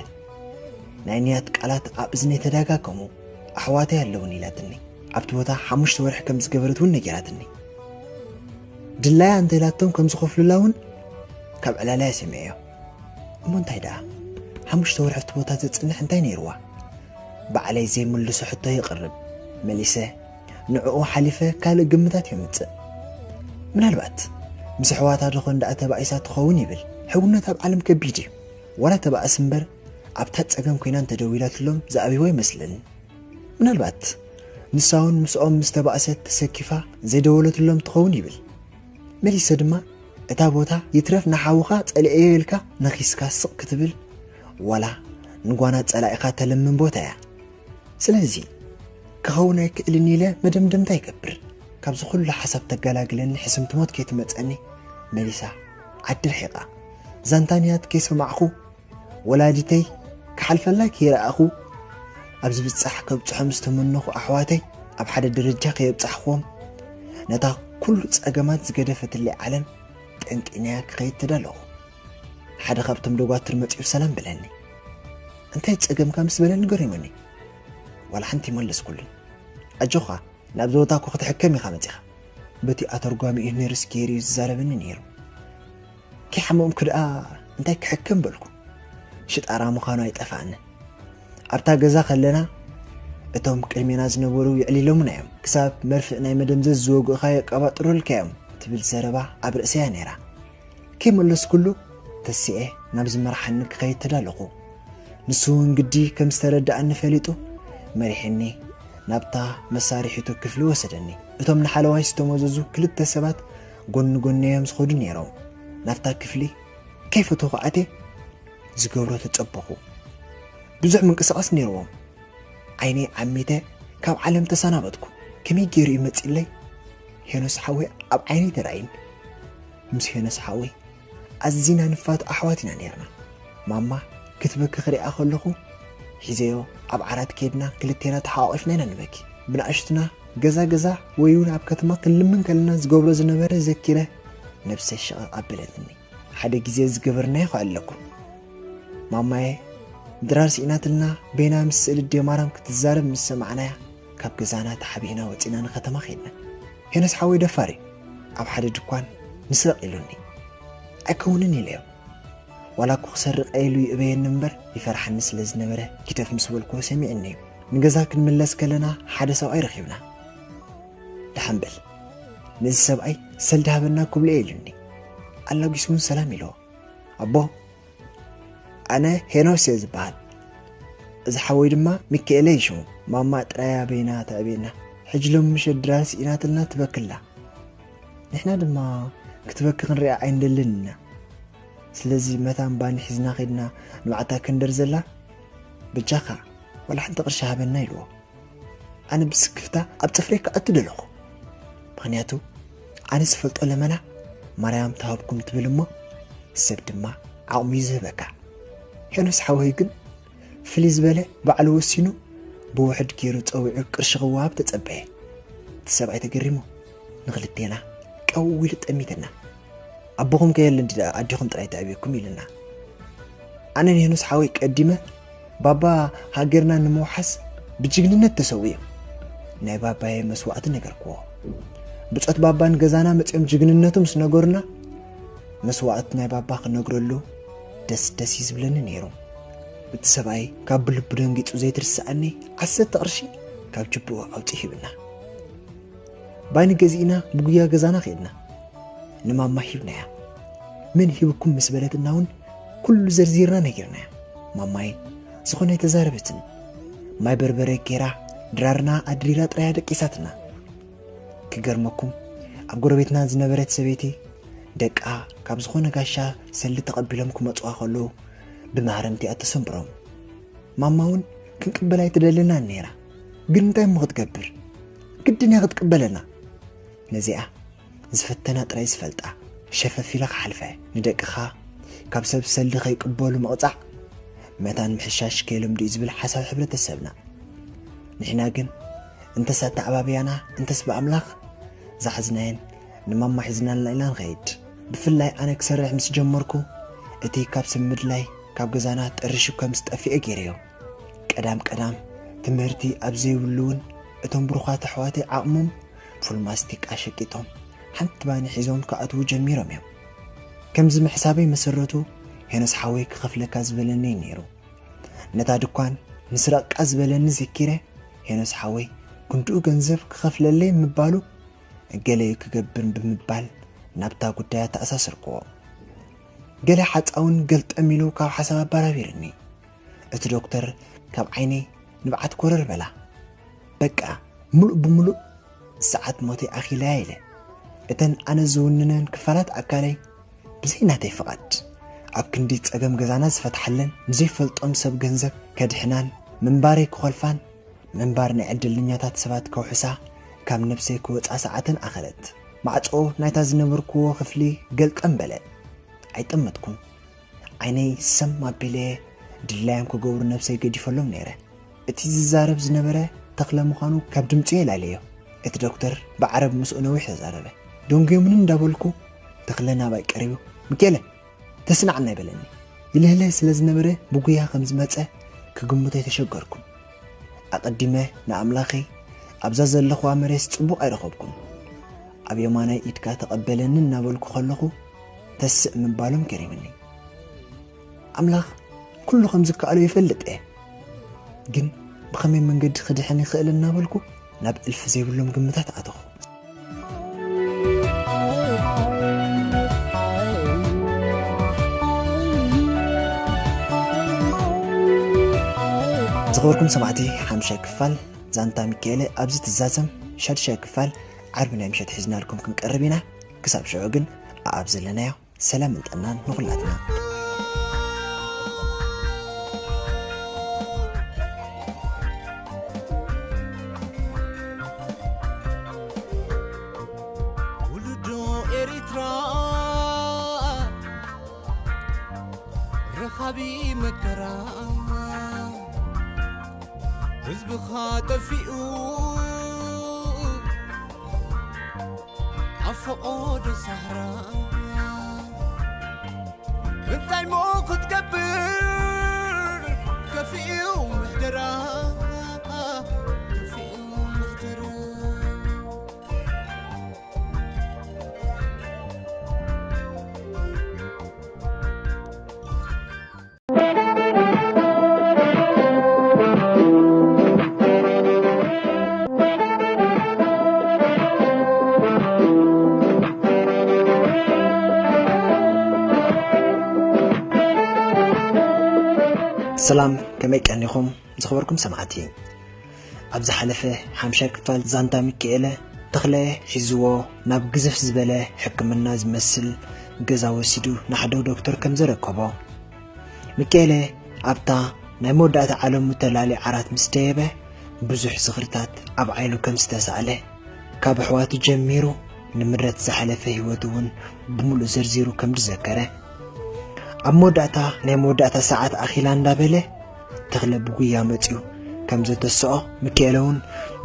ናይ ንያት ቃላት ኣብ እዝነይ ተደጋገሙ። ኣሕዋተይ ኣለውን ኢላትኒ። ኣብቲ ቦታ ሓሙሽተ ወርሒ ከም ዝገበረት እውን ነጊራትኒ። ድላያ እንተ ኢላቶም ከም ዝኸፍሉላ እውን ካብ ዕላላያ ሰሚዐዮ። እሞ እንታይ ደኣ፣ ሓሙሽተ ወርሒ ኣብቲ ቦታ ዘጽንሕ እንታይ ነይርዋ? ባዕለይ ዘይምልሶ ሕቶ የቕርብ። መሊሰ ንዕኡ ሓሊፈ ካልእ ግምታት የምጽእ። ምናልባት ምስ ኣሕዋታ ዶ ኮን ደኣ ተባኢሳ ትኸውን ይብል። ሕውነት ኣብ ዓለም ከቢድ እዩ። ዋላ ተባእስ እምበር ኣብታ ጸገም ኮይና እንተደዊላትሎም ዝኣብይዋ ይመስለኒ። ምናልባት ንሳ እውን ምስኦም ምስ ተባእሰት ተሰኪፋ ዘይደወለትሎም ትኸውን ይብል። መሊሰ ድማ እታ ቦታ ይትረፍ ንሓውኻ ጸሊኤዮ ኢልካ ነኺስካ ስቕ ክትብል ዋላ ንጓና ጸላኢኻ ተለምን ቦታ እያ። ስለዚ ክኸውን ኣይክእልን ኢለ መደምደምታ ይገብር። ካብዚ ኩሉ ሓሳብ ተገላግለኒ ሕስምቲ ሞት ከይትመጸኒ መሊሳ ዓዲ ርሒቓ። ዛንታ ንያት ከይሰማዕኹ ወላዲተይ ክሓልፈላ ከይረኣኹ ኣብ ዝብጻሕ ከብጽሖም ዝተመነኹ ኣሕዋተይ ኣብ ሓደ ደረጃ ከየብጻሕኽዎም ነታ ኩሉ ጸገማት ዝገደፈትለይ ዓለም ጠንጢነያ ክኸይድ ተዳለኹ። ሓደ ካብቶም ደጓትር መጺኡ ሰላም በለኒ። እንታይ ጸገምካ ምስ በለኒ ገሪሙኒ። ዋላ ሓንቲ ይመለስኩሉን። ኣጆኻ፣ ናብዚ ቦታ እኮ ክትሕከም ኢኻ መጺኻ። በቲ ኣተርጓሚኡ ነርስ ገይሩ እዩ ዝዛረበኒ ነይሩ። ከይሓመምኩ ደኣ እንታይ ክሕከም በልኩ። ሽጣራ ምዃኑ ኣይጠፍኣንን። ኣብታ ገዛ ከለና እቶም ቅድሜና ዝነበሩ የዕሊሎምና እዮም። ክሳብ መርፍእ ናይ መደምዘዝ ዝወግእኻ የቀባጥሩልካ እዮም ትብል ዘረባ ኣብ ርእሰያ ነይራ። ከይመለስኩሉ ተሲኤ ናብ ዝመርሓኒ ክኸይድ ተዳለኹ። ንሱ እውን ግዲ ከም ዝተረድኣኒ ፈሊጡ መሪሕኒ ናብታ መሳርሒቱ ክፍሊ ወሰደኒ። እቶም ንሓለዋይ ዝተመዘዙ ክልተ ሰባት ጎኒ ጎነይ እዮም ዝኸዱ ነይሮም። ናብታ ክፍሊ ከይፈተኹ ኣትየ ዝገብሮ ተጸበኹ። ብዙሕ ምንቅስቓስ ነይርዎም። ዓይነይ ዓሚተ ካብ ዓለም ተሰናበትኩ። ከመይ ገይሩ እዩ መጺለይ? ሄኖስ ሓወይ ኣብ ዓይነይ ተራእዩኒ። ምስ ሄኖስ ሓወይ ኣዚና ንፋቶ ኣሕዋት ኢና ነይርና። ማማ ክትበኪ ክሪኣ ከለኹ ሒዘዮ ኣብ ዓራት ከይድና ክልቴና ተሓቋቒፍና ኢና ንበኪ። ብንኣሽቱና ገዛ ገዛ ወይ እውን ኣብ ከተማ ክንልምን ከለና ዝገብሮ ዝነበረ ዘኪረ ነብሰይ ሽቕቕ ኣበለትኒ። ሓደ ግዜ ዝገበርናዮ ከዕለኩም። ማማየ ድራር ስኢናትልና፣ በይና ምስ ስእሊ ኣዴ ማርያም ክትዛረብ ምስ ሰማዕናያ፣ ካብ ገዛና ተሓቢእና ወጺና ንከተማ ኸድና። ሄኖስ ሓወይ ደፋር እዩ። ኣብ ሓደ ድኳን ንስረቕ ኢሉኒ። ኣይከውንን ኢለዮ። ዋላ እኮ ክሰርቕ ኢሉ ይእበየኒ እምበር፣ ይፈርሓኒ ስለ ዝነበረ፣ ግደፍ ምስ በልክዎ ሰሚዕኒ እዩ። ንገዛ ክንምለስ ከለና ሓደ ሰብኣይ ረኺብና። ደሓን በል፣ ነዚ ሰብኣይ ሰልዲ ሃበና ክብሎ እየ ኢሉኒ። ኣላጒሱ እውን ሰላም ኢልዎ። ኣቦ፣ ኣነ ሄኖስ እየ ዝበሃል። እዚ ሓወይ ድማ ሚካኤለ እዩ ሽሙ። ማማ ጥራያ በይና ተዕብየና። ሕጂ ሎሚ ምሸት ድራር ስኢናትልና ትበክላ። ንሕና ድማ ክትበኪ ክንሪኣ ኣይንደልን ኢና። ስለዚ መታን ባኒ ሒዝና ኸድና ንባዕታ ክንደር ዘላ፣ በጃኻ ዋላ ሓንቲ ቅርሺ ሃበና ኢልዎ። ኣነ ብስክፍታ ኣብ ጽፍረይ ክኣቱ ደለኹ። ምኽንያቱ ኣነ ዝፈልጦ ለመና ማርያም ትሃብኩም ትብል እሞ፣ ሰብ ድማ ዓቕሙ እዩ ዝህበካ። ሄኖስ ሓወይ ግን ፍልይ ዝበለ ባዕሉ ወሲኑ ብውሕድ ገይሩ ጸዊዑ ቅርሺ ክወሃብ ተጸበየ። እቲ ሰብኣይ ተገሪሙ ንኽልቴና ቀው ኢሉ ጠሚትና። ኣቦኹም ከ የለን ድኣ ኣዴኹም ጥራይ ተዕብየኩም ኢልና። ኣነ ንሄኖስ ሓወይ ቀዲመ ባባ ሃገርና ንምውሓስ ብጅግንነት ተሰዊኡ። ናይ ባባየ መስዋእቲ ነገርክዎ። ብጾት ባባ ንገዛና መጺኦም ጅግንነቱ ምስ ነገሩና መስዋእቲ ናይ ባባ ክነግረሉ ደስ ደስ እዩ ዝብለኒ ነይሩ። እቲ ሰብኣይ ካብ ብልቡ ደንጊጹ ዘይትርስኣኒ ዓሰርተ ቅርሺ ካብ ጅብኡ ኣውጺኡ ሂብና። ባኒ ገዚእና ብጉያ ገዛና ኸድና። ንማማ ሂብናያ። መን ሂብኩም ምስ በለትና እውን ኩሉ ዘርዚርና ነጊርናያ። ማማይ ዝኾነ ኣይተዛረበትን። ማይ በርበረ ገይራ ድራርና ኣድሪራ ጥራያ ደቂሳትና። ክገርመኩም፣ ኣብ ጎረቤትና ዝነበረት ሰበይቲ ደቃ ካብ ዝኾነ ጋሻ ሰልዲ ተቐቢሎም ክመጽዋ ከለዉ ብማህረምቲ እያ ተሰንብሮም። ማማ እውን ክንቅበላ ኣይትደልናን ነይራ። ግን እንታይ እሞ ክትገብር? ግድን እያ ክትቅበለና። ነዚኣ ዝፈተና ጥራይ ዝፈልጣ፣ ሸፈፍ ኢለ ክሓልፈ። ንደቅኻ ካብ ሰብ ሰልዲ ከይቅበሉ ምቕጻዕ መታን ምሕሻሽ ከይለምዱ እዩ ዝብል ሓሳብ ሕብረተሰብና። ንሕና ግን እንተስ ኣተዓባብያና እንተስ ብኣምላኽ ዝሓዝናየን ንማማ ሒዝናልና ኢና ንኸይድ። ብፍላይ ኣነ ክሰርሕ ምስ ጀመርኩ እቲ ካብ ሰብ ምድላይ ካብ ገዛና ጠሪሹ ከም ዝጠፍኤ ገይረዮ። ቀዳም ቀዳም ትምህርቲ ኣብ ዘይብሉ እውን እቶም ብሩኻት ኣሕዋተይ ዓቕሞም ፉል ማስቲካ ሸቂጦም ሓንቲ ባኒ ሒዞም ክኣትዉ ጀሚሮም እዮም። ከምዚ ምሕሳበይ መሰረቱ ሄኖስ ሓወይ ክኸፍለካ ዝበለኒ እዩ ነይሩ። ነታ ድኳን ንስረቕቃ ዝበለኒ ዘኪረ፣ ሄኖስ ሓወይ ክንድኡ ገንዘብ ክኸፍለለይ ምባሉ ገለ እዩ ክገብር ብምባል ናብታ ጉዳያ ተኣሳሰርክዎ። ገለ ሓጻውን ገልጠም ኢሉ ካብ ሓሳብ ኣባራቢርኒ። እቲ ዶክተር ካብ ዓይነይ ንብዓት ኮረር በላ። በቃ፣ ምሉእ ብምሉእ ሰዓት ሞተይ ኣኺለያ ኢለ። እተን ኣነ ዝውንነን ክፋላት ኣካለይ ብዘይ ናተይ ፍቓድ ኣብ ክንዲ ጸገም ገዛና ዝፈትሓለን ንዘይፈልጦም ሰብ ገንዘብ ከድሕናን ምንባረይ ክኾልፋን ምንባር ናይ ዕድለኛታት ሰባት ከውሕሳ ካብ ነብሰይ ክወጻ ሰዓተን ኣኸለት። ማዕጾ ናይታ ዝነበርክዎ ክፍሊ ገልጠም በለ። ኣይጠመጥኩን። ዓይነይ ሰም ኣቢለ ድላዮም ክገብሩ ነብሰይ ገዲፈሎም ነይረ። እቲ ዝዛረብ ዝነበረ ተኽለ ምዃኑ ካብ ድምጹ የላለዮ። እቲ ዶክተር ብዓረብ ምስኡ ነዊሕ ተዛረበ። ደንጉዮምኒ እንዳበልኩ ተኽለ ናባይ ቀሪቡ፣ "ሚኬለ፣ ተስናዕና" ይበለኒ። ይልህልህ ስለ ዝነበረ ብጉያ ከም ዝመጸ ክግምቶ ኣይተሸገርኩን። ኣቐዲመ ንኣምላኸይ ኣብዛ ዘለኹዋ መሬት ጽቡቕ ኣይረኸብኩን። ኣብ የማናይ ኢድካ ተቐበለኒ እናበልኩ ከለኹ ተስእ ምባሎም ገሪምኒ። ኣምላኽ ኩሉ ከም ዝከኣሎ ይፈልጥ እየ። ግን ብኸመይ መንገዲ ክድሕን ይኽእል እናበልኩ ናብ እልፊ ዘይብሎም ግምታት ኣተኹ። ዝኸበርኩም ሰማዕቲ፣ ሓምሻይ ክፋል ዛንታ ሚካኤለ ኣብዚ ትዛዘም። ሻድሻይ ክፋል ዓርቢ ናይ ምሸት ሒዝናልኩም ክንቀርብ ኢና። ክሳብ ሽዑ ግን ኣብ ዘለናዮ ሰላምን ጥዕናን ንኹላትና። ውሉዶ ኤሪትራ ረኻቢ መከራ ህዝብኻ ጠፊኡ ኣብ ፈቖዶ ሳህራ እንታይ ሞ ክትገብር ከፊኡ ምሕደራ፣ ከፊኡ ምሕደራ። ሰላም፣ ከመይ ቀኒኹም ዝኸበርኩም ሰማዕቲ? ኣብ ዝሓለፈ ሓምሻይ ክፋል ዛንታ ሚካኤለ፣ ተኽለ ሒዝዎ ናብ ግዝፍ ዝበለ ሕክምና ዝመስል ገዛ ወሲዱ ንሓደ ዶክተር ከም ዘረከቦ፣ ሚካኤለ ኣብታ ናይ መወዳእታ ዓለሙ ተላሊ ዓራት ምስ ደየበ፣ ብዙሕ ዝኽርታት ኣብ ዓይኑ ከም ዝተሳእለ፣ ካብ ኣሕዋቱ ጀሚሩ ንምረት ዝሓለፈ ህይወቱ እውን ብምሉእ ዘርዚሩ ከም ዝዘከረ፣ ኣብ መወዳእታ ናይ መወዳእታ ሰዓት ኣኺላ እንዳበለ፣ ተኽለ ብጉያ መጺኡ ከም ዘተስኦ፣ ሚካኤለ እውን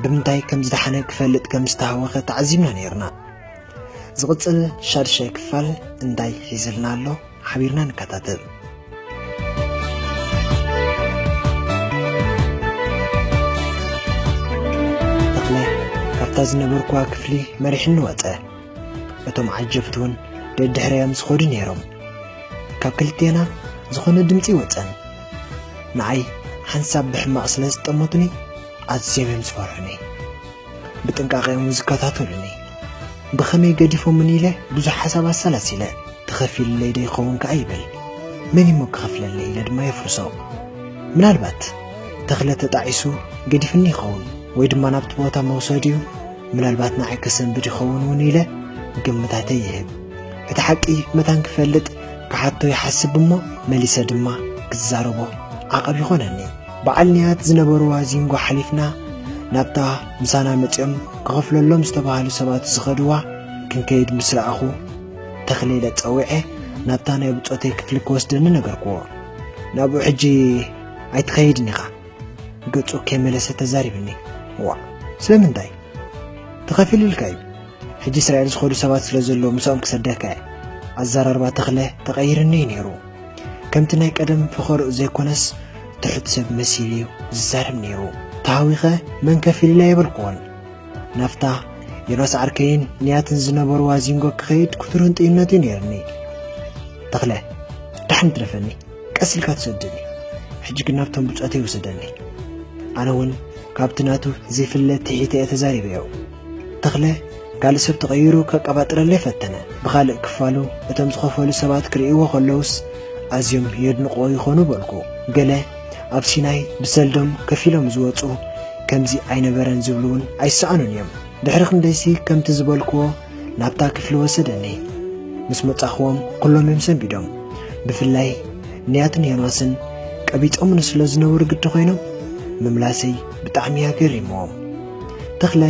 ብምንታይ ከም ዝደሓነ ክፈልጥ ከም ዝተሃወኸ ተዓዚብና ነይርና። ዝቕጽል ሻድሻይ ክፋል እንታይ ሒዝልና ኣሎ? ሓቢርና ንከታተል። ተኽለ ካብታ ዝነበርኩዋ ክፍሊ መሪሕኒ ወጸ። እቶም ዓጀብቲ እውን ደድሕረዮም ዝኸዱ ነይሮም። ካብ ክልቴና ዝኾነ ድምጺ ወጸን። ንዓይ ሓንሳብ ብሕማቕ ስለ ዝጠመቱኒ ኣዝዮም እዮም ዝፈርሑኒ። ብጥንቃቐ እዮም ዝከታተሉኒ። ብኸመይ ገዲፎምኒ ኢለ ብዙሕ ሓሳብ ኣሰላሲለ። ተኸፊልለይ ዶ ይኸውን ከኣ ይብል። መን እሞ ክኸፍለለይ ኢለ ድማ የፍርሶ። ምናልባት ተኽለ ተጣዒሱ ገዲፍኒ ይኸውን፣ ወይ ድማ ናብቲ ቦታ መውሰዲኡ ምናልባት ንዓይ ከሰንብድ ይኸውን እውን ኢለ ግምታተይ ይህብ። እቲ ሓቂ መታን ክፈልጥ ክሓቶ ይሓስብ እሞ መሊሰ ድማ ክዛረቦ ዓቐብ ይኾነኒ። በዓል ንያት ዝነበርዋ ዚንጎ ሓሊፍና ናብታ ምሳና መጺኦም ክኸፍለሎም ዝተባህሉ ሰባት ዝኸድዋ ክንከይድ ምስ ረኣኹ፣ ተኽለ ኢለ ጸዊዐ ናብታ ናይ ብጾተይ ክፍሊ ክወስደኒ ነገርክዎ። ናብኡ ሕጂ ኣይትኸይድን ኢኻ፣ ገጹ ከይመለሰ ተዛሪብኒ። ዋእ፣ ስለምንታይ? ተኸፊሉልካ እዩ። ሕጂ እስራኤል ዝኸዱ ሰባት ስለ ዘለዉ ምሳኦም ክሰደካ እየ። ኣዘራርባ ተኽለ ተቐይርኒ እዩ ነይሩ። ከምቲ ናይ ቀደም ፈኸርኡ ዘይኮነስ ትሑት ሰብ መሲሉ እዩ ዝዛረብ ነይሩ። ተሃዊኸ መን ከፊሉላ የበልኩዎን። ናብታ ዮናስ ዓርከይን ንያትን ዝነበርዋ ዚንጎ ክኸይድ ክትሩን ጥይነት እዩ ነይርኒ። ተኽለ፣ ደሓን ትረፈኒ፣ ቀስ ኢልካ ትሰደኒ። ሕጂ ግን ናብቶም ብጾተይ ውሰደኒ። ኣነ እውን ካብቲ ናቱ ዘይፍለ ትሒተ እየ ተዛሪበዮ። ተኽለ ካልእ ሰብ ተቐይሩ ከቀባጥረለይ ፈተነ። ብኻልእ ክፋሉ እቶም ዝኸፈሉ ሰባት ክርእይዎ ከለዉስ ኣዝዮም የድንቕዎ ይኾኑ በልኩ። ገለ ኣብ ሲናይ ብሰልዶም ከፊሎም ዝወጹ ከምዚ ኣይነበረን ዝብሉ እውን ኣይሰኣኑን እዮም። ድሕሪ ክንደይሲ ከምቲ ዝበልክዎ ናብታ ክፍሊ ወሰደኒ። ምስ መጻእኽዎም ኩሎም እዮም ሰንቢዶም። ብፍላይ ንያትን ዮናስን ቀቢጾምኒ ስለ ዝነበሩ ግዲ ኮይኖም ምምላሰይ ብጣዕሚ እያ ገሪምዎም። ተኽለ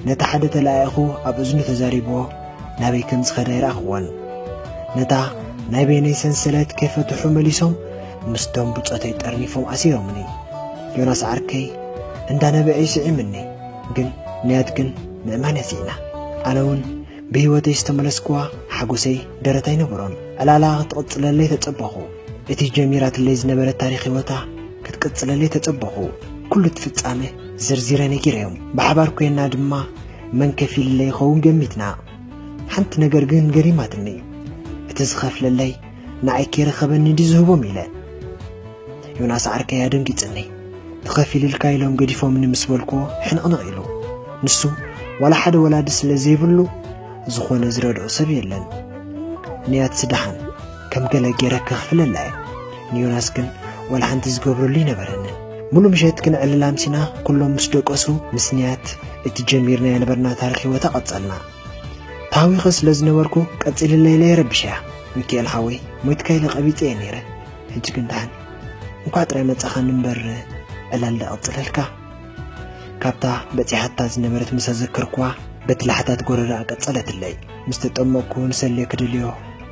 ነቲ ሓደ ተለኣኢኹ ኣብ እዝኑ ተዛሪብዎ ናበይ ከም ዝኸዳ ኣይረኣኽዎን። ነታ ናይ በይነይ ሰንሰለት ከይፈትሑ መሊሶም ምስቶም ብጾተይ ጠርኒፎም ኣሲሮምኒ። ዮናስ ዓርከይ እንዳነበዐ ይስዒምኒ፣ ግን ንያት ግን ምእማን እያ ስኢና። ኣነ እውን ብህይወተይ ዝተመለስኩዋ ሓጎሰይ ደረት ኣይነበሮን። ዕላላ ክትቕጽለለይ ተጸበኹ። እቲ ጀሚራትለይ ዝነበረ ታሪኽ ህይወታ ክትቅጽለለይ ተጸበኹ። ኩሉ እቲ ፍጻመ ዘርዚረ ነጊረዮም። ብሓባር ኮይንና ድማ መን ከፊልለይ ይኸውን ገሚትና። ሓንቲ ነገር ግን ገሪማትኒ። እቲ ዝኸፍለለይ ንዓይ ከይረኸበኒ ድዩ ዝህቦም ኢለ። ዮናስ ዓርከይ ኣደንጊጽኒ። ተኸፊልልካ ኢሎም ገዲፎምኒ ምስ በልኩዎ ሕንቕንቕ ኢሉ። ንሱ ዋላ ሓደ ወላዲ ስለ ዘይብሉ ዝኾነ ዝረድኦ ሰብ የለን። ንያትሲ ደሓን ከም ገለ ገይረ ከኽፍለላ እየ። ንዮናስ ግን ዋላ ሓንቲ ዝገብረሉ ኣይነበረንን። ሙሉ ምሸት ክንዕልል ኣምሲና ኩሎም ምስ ደቀሱ ምስ ንያት እቲ ጀሚርናዮ ነበርና ታሪኽ ህይወታ ቀጸልና። ተሃዊኸ ስለ ዝነበርኩ ቀጺልለይ ኢለ የረብሸያ። ሚካኤል ሓወይ ሞይትካ ኢለ ቀቢጸ እየ ነይረ። ሕጂ ግን ደሓን። እንኳዕ ጥራይ መጻኻኒ እምበር ዕላል ዶ ቀጽለልካ? ካብታ በጺሓታ ዝነበረት ምስ ኣዘከርኩዋ በቲ ላሕታት ጎረረኣ ቀጸለትለይ። ምስ ተጠመቕኩ ንሰልዮ ክደልዮ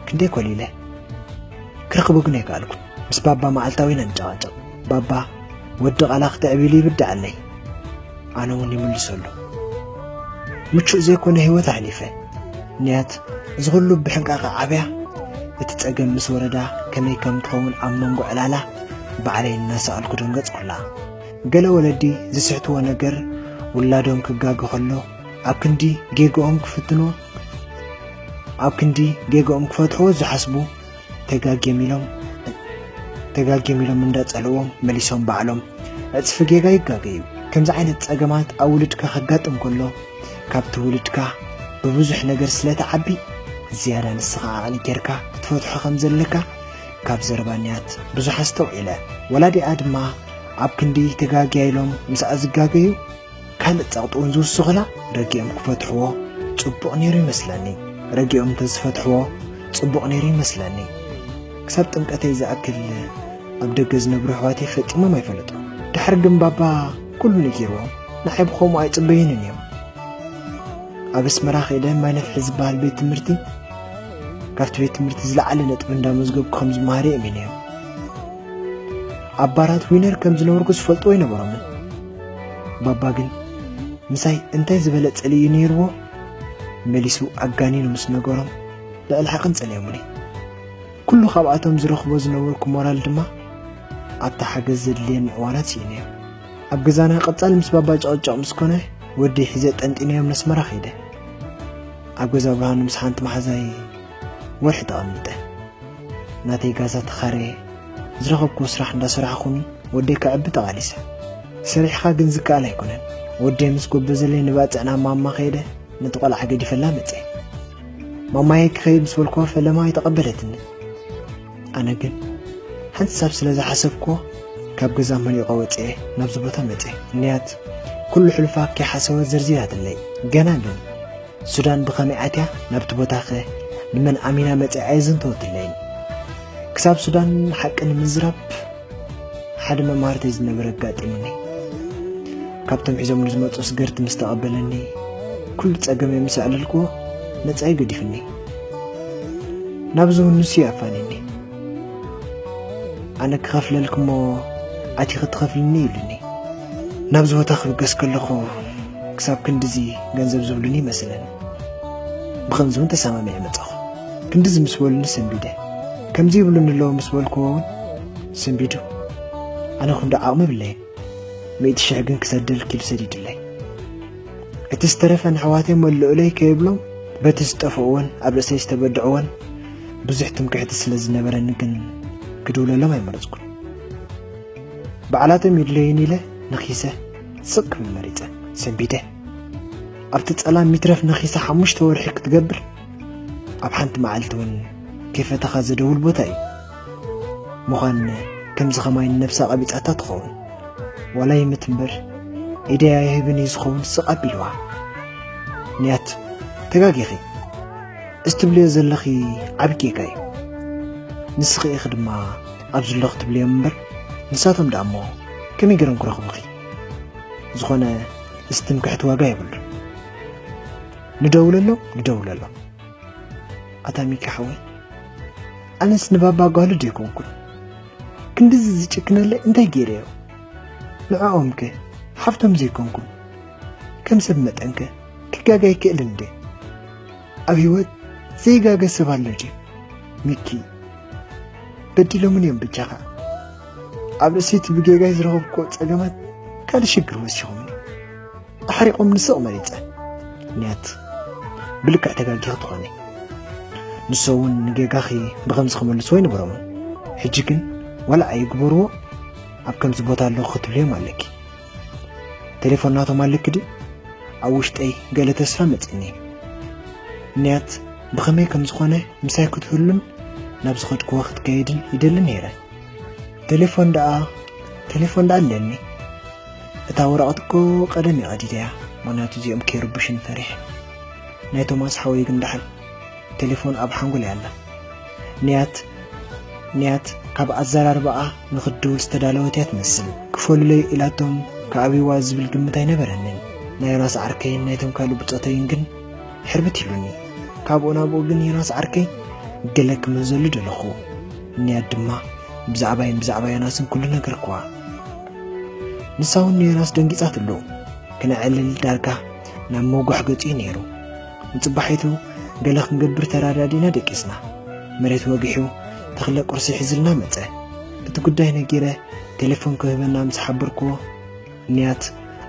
ክንደይ ኮሊለ። ክረኽቦ ግን ኣይከኣልኩን። ምስ ባባ መዓልታዊ ኢና ንጨቓጨቕ። ባባ ወዲ ቃላ ክተዕቢሉ ይብድዓለይ። ኣነ እውን ይምልሰሉ። ምቹእ ዘይኮነ ህይወት ኣሕሊፈ። ንያት እዚ ኩሉ ብሕንቃቐ ዓብያ እቲ ጸገም ምስ ወረዳ ከመይ ከም ትኸውን ኣብ መንጎ ዕላላ ባዕለይ እናሰኣልኩ ደንገጽኩላ። ገለ ወለዲ ዝስሕትዎ ነገር ውላዶም ክጋገ ከሎ ኣብ ክንዲ ጌግኦም ክፍትንዎ ኣብ ክንዲ ጌግኦም ክፈትሕዎ ዝሓስቡ ተጋግዮም ኢሎም ተጋግዮም ኢሎም እንዳጸልዎም መሊሶም ባዕሎም ዕጽፊ ጌጋ ይጋገዩ። ከምዚ ዓይነት ጸገማት ኣብ ውልድካ ከጋጥም ከሎ ካብቲ ውልድካ ብብዙሕ ነገር ስለ ትዓቢ ዝያዳ ንስኻ ዓቕሊ ጌርካ ክትፈትሖ ከም ዘለካ ካብ ዘረባ ንያት ብዙሕ ኣስተውዒለ። ወላዲኣ ድማ ኣብ ክንዲ ተጋግያ ኢሎም ምስኣ ዝጋገዩ ካልእ ጸቕጢ እውን ዝውስኹላ ረጊኦም ክፈትሕዎ ጽቡቕ ነይሩ ይመስለኒ። ረጊኦም እንተዝፈትሕዎ ጽቡቕ ነይሩ ይመስለኒ። ክሳብ ጥምቀተይ ዝኣክል ኣብ ደገ ዝነብሩ ኣሕዋተይ ፈጺሞም ኣይፈለጡን። ድሕሪ ግን ባባ ኩሉ ነጊርዎም ንዓይ ብኸምኡ ኣይጽበዩንን እዮም። ኣብ ኣስመራ ከይደ ማይ ነፍሒ ዝበሃል ቤት ትምህርቲ ካብቲ ቤት ትምህርቲ ዝለዓለ ነጥቢ እንዳመዝገብኩ ከም ዝመሃር የእሚን እዮም። ኣብ ባራት ዊነር ከም ዝነበርኩ ዝፈልጥዎ ኣይነበሮምን። ባባ ግን ምሳይ እንታይ ዝበለጸ እዩ ነይርዎ መሊሱ ኣጋኒኑ ምስ ነገሮም ልዕሊ ሓቕን ጸልዮምኒ። ኩሉ ካብኣቶም ዝረኽቦ ዝነበርኩ ሞራል ድማ ኣብታ ሓገዝ ዘድልየኒ እዋናት ስኢነዮ። ኣብ ገዛና ቀጻሊ ምስ ባባ ጨቕጨቕ ምስ ኮነ ወዲ ሒዘ ጠንጢነዮም ነስመራ ከይደ። ኣብ ገዛ ብርሃኑ ምስ ሓንቲ መሓዛይ ወርሒ ተቐሚጠ። ናተይ ጋዛ ተኻርየ ዝረኸብኩዎ ስራሕ እንዳሰራሕኹን ወደይ ከዕቢ ተቓሊሰ። ሰሪሕኻ ግን ዝከኣል ኣይኮነን። ወደይ ምስ ጎበዘለይ ንባጽዕ ናብ ማማ ከይደ ነቲ ቆልዓ ገዲፈላ መጸ። ማማየ ክኸይድ ምስ በልኩዋ ፈለማ ኣይተቐበለትኒ። ኣነ ግን ሓንሳብ ስለ ዝሓሰብኩዎ ካብ ገዛ መሊቐ ወጺኤ ናብዚ ቦታ መጸ። ንያት ኩሉ ሕልፋ ከይሓሰወት ዘርዚራትለይ። ገና ግን ሱዳን ብኸመይ ኣትያ ናብቲ ቦታኸ ንመን ኣሚና መጺኣ ኣየዘንተወትለይን። ክሳብ ሱዳን ሓቂ ንምዝራብ ሓደ መማህርተይ ዝነበረ ኣጋጢሙኒ። ካብቶም ሒዞምሉ ዝመጹ ስገርቲ ምስ ተቐበለኒ ኩሉ ጸገመይ ምስ ኣዕለልክዎ ነጻ እዩ ገዲፍኒ። ናብዚ እውን ንሱ እዩ ኣፋንዩኒ። ኣነ ክኸፍለልኪ እሞ ኣቲኺ ትኸፍልኒ ኢሉኒ። ናብዚ ቦታ ክብገስ ከለኹ ክሳብ ክንድዚ ገንዘብ ዝብሉኒ ይመስለኒ። ብኸምዚ እውን ተሰማሚዐ መጻኹ። ክንድዚ ምስ በሉኒ ሰንቢደ። ከምዚ ይብሉኒ ኣለዉ ምስ በልክዎ እውን ሰንቢዱ። ኣነ ክንዲ ዓቕሚ የብለይን። ሚእቲ ሽሕ ግን ክሰደልኪ ኢሉ ሰዲዱለይ። እቲ ዝተረፈ ንኣሕዋተይ መልኡለይ ከይብሎም በቲ ዝጠፍእወን ኣብ ርእሰይ ዝተበድዕወን ብዙሕ ትምክሕቲ ስለ ዝነበረኒ ግን ክድውለሎም ኣይመረጽኩን። ባዕላቶም ይድለዩኒ ኢለ ነኺሰ ስቕ ክብል መሪጸ። ሰንቢደ ኣብቲ ጸላም ይትረፍ ነኺሰ ሓሙሽተ ወርሒ ክትገብር ኣብ ሓንቲ መዓልቲ እውን ከይፈተኻ ዘደውል ቦታ እዩ። ምዃን ከምዚ ኸማይ ንነብሳ ቀቢጻታ ትኸውን። ዋላ ይምት እምበር ኢደይ ኣይህብን እዩ ዝኸውን ስቕ ኣቢልዋ። ንያት ተጋጊኺ። እዚ ትብልዮ ዘለኺ ዓቢ ጌጋ እዩ። ንስኺ ኢኺ ድማ ኣብዚ ኣለኹ ትብልዮም እምበር ንሳቶም ደኣ እሞ ከመይ ገይሮም ክረኽቡኺ? ዝኾነ እዚ ትምክሕቲ ዋጋ የብሉን። ንደውለሎም ንደውለሎም። ኣታ ሚኪ ሓወይ፣ ኣነስ ንባባ ጓሉ ዶ ኣይኮንኩን? ክንድዚ ዝጭክነለይ እንታይ ገይረዮ? ንዕኦምከ ሓፍቶም ዘይኮንኩን? ከም ሰብ መጠንከ ክጋጋ ይክእልን እንዴ? ኣብ ህይወት ዘይጋገ ሰብ ኣሎ ድዩ? ሚኪ፣ በዲሎምን እዮም ብጃኻ። ኣብ ርእሲ እቲ ብጌጋይ ዝረኸብክዎ ጸገማት ካልእ ሽግር ወሲኹምኒ። ኣሕሪቖም ንስቕ መሪጸ። ንያት ብልክዕ ተጋጊኺ ትኾኒ። ንሶ እውን ንጌጋኺ ብኸምዚ ክመልስዎ ኣይነበሮምን። ሕጂ ግን ዋላ ኣይግበርዎ ኣብ ከምዚ ቦታ ኣለኹ ክትብልዮም ኣለኪ። ቴሌፎን ናቶም ኣለኪ ድዩ? ኣብ ውሽጠይ ገለ ተስፋ መጺኒ። ንያት ብኸመይ ከም ዝኾነ ምሳይ ክትህሉን ናብ ዝኸድክዎ ክትከይድን ይደሊ ነይረ። ቴሌፎን ደኣ ቴሌፎን ደኣ ኣለኒ። እታ ወረቐት እኮ ቀደም እየ ቀዲደያ፣ ምኽንያቱ እዚኦም ከይርብሹኒ ፈሪሐ። ናይ ቶማስ ሓወይ ግን ደሓን ቴሌፎን ኣብ ሓንጎለይ ኣላ። ንያት ንያት ካብ ኣዘራርባኣ ንኽትድውል ዝተዳለወት እያ ትመስል። ክፈሉለይ ኢላቶም ክኣብይዋ ዝብል ግምት ኣይነበረንን። ናይ ዮናስ ዓርከይን ናይቶም ካልእ ብጾተይን ግን ሕርብት ኢሉኒ። ካብኡ ናብኡ ግን ዮናስ ዓርከይ ገለ ክምዘሉ ደለኹ። ንያት ድማ ብዛዕባይን ብዛዕባ ዮናስን ኩሉ ነገርክዋ። ንሳ እውን ንዮናስ ደንጊጻትሉ። ክነዕልል ዳርጋ ናብ ምውጋሕ ገጹ እዩ ነይሩ። ንጽባሒቱ ገለ ክንገብር ተራዳዲና ደቂስና። መሬት ወጊሑ ተኽለ ቁርሲ ሒዝልና መጸ። እቲ ጉዳይ ነጊረ ቴሌፎን ክህበና ምስ ሓበርክዎ፣ ንያት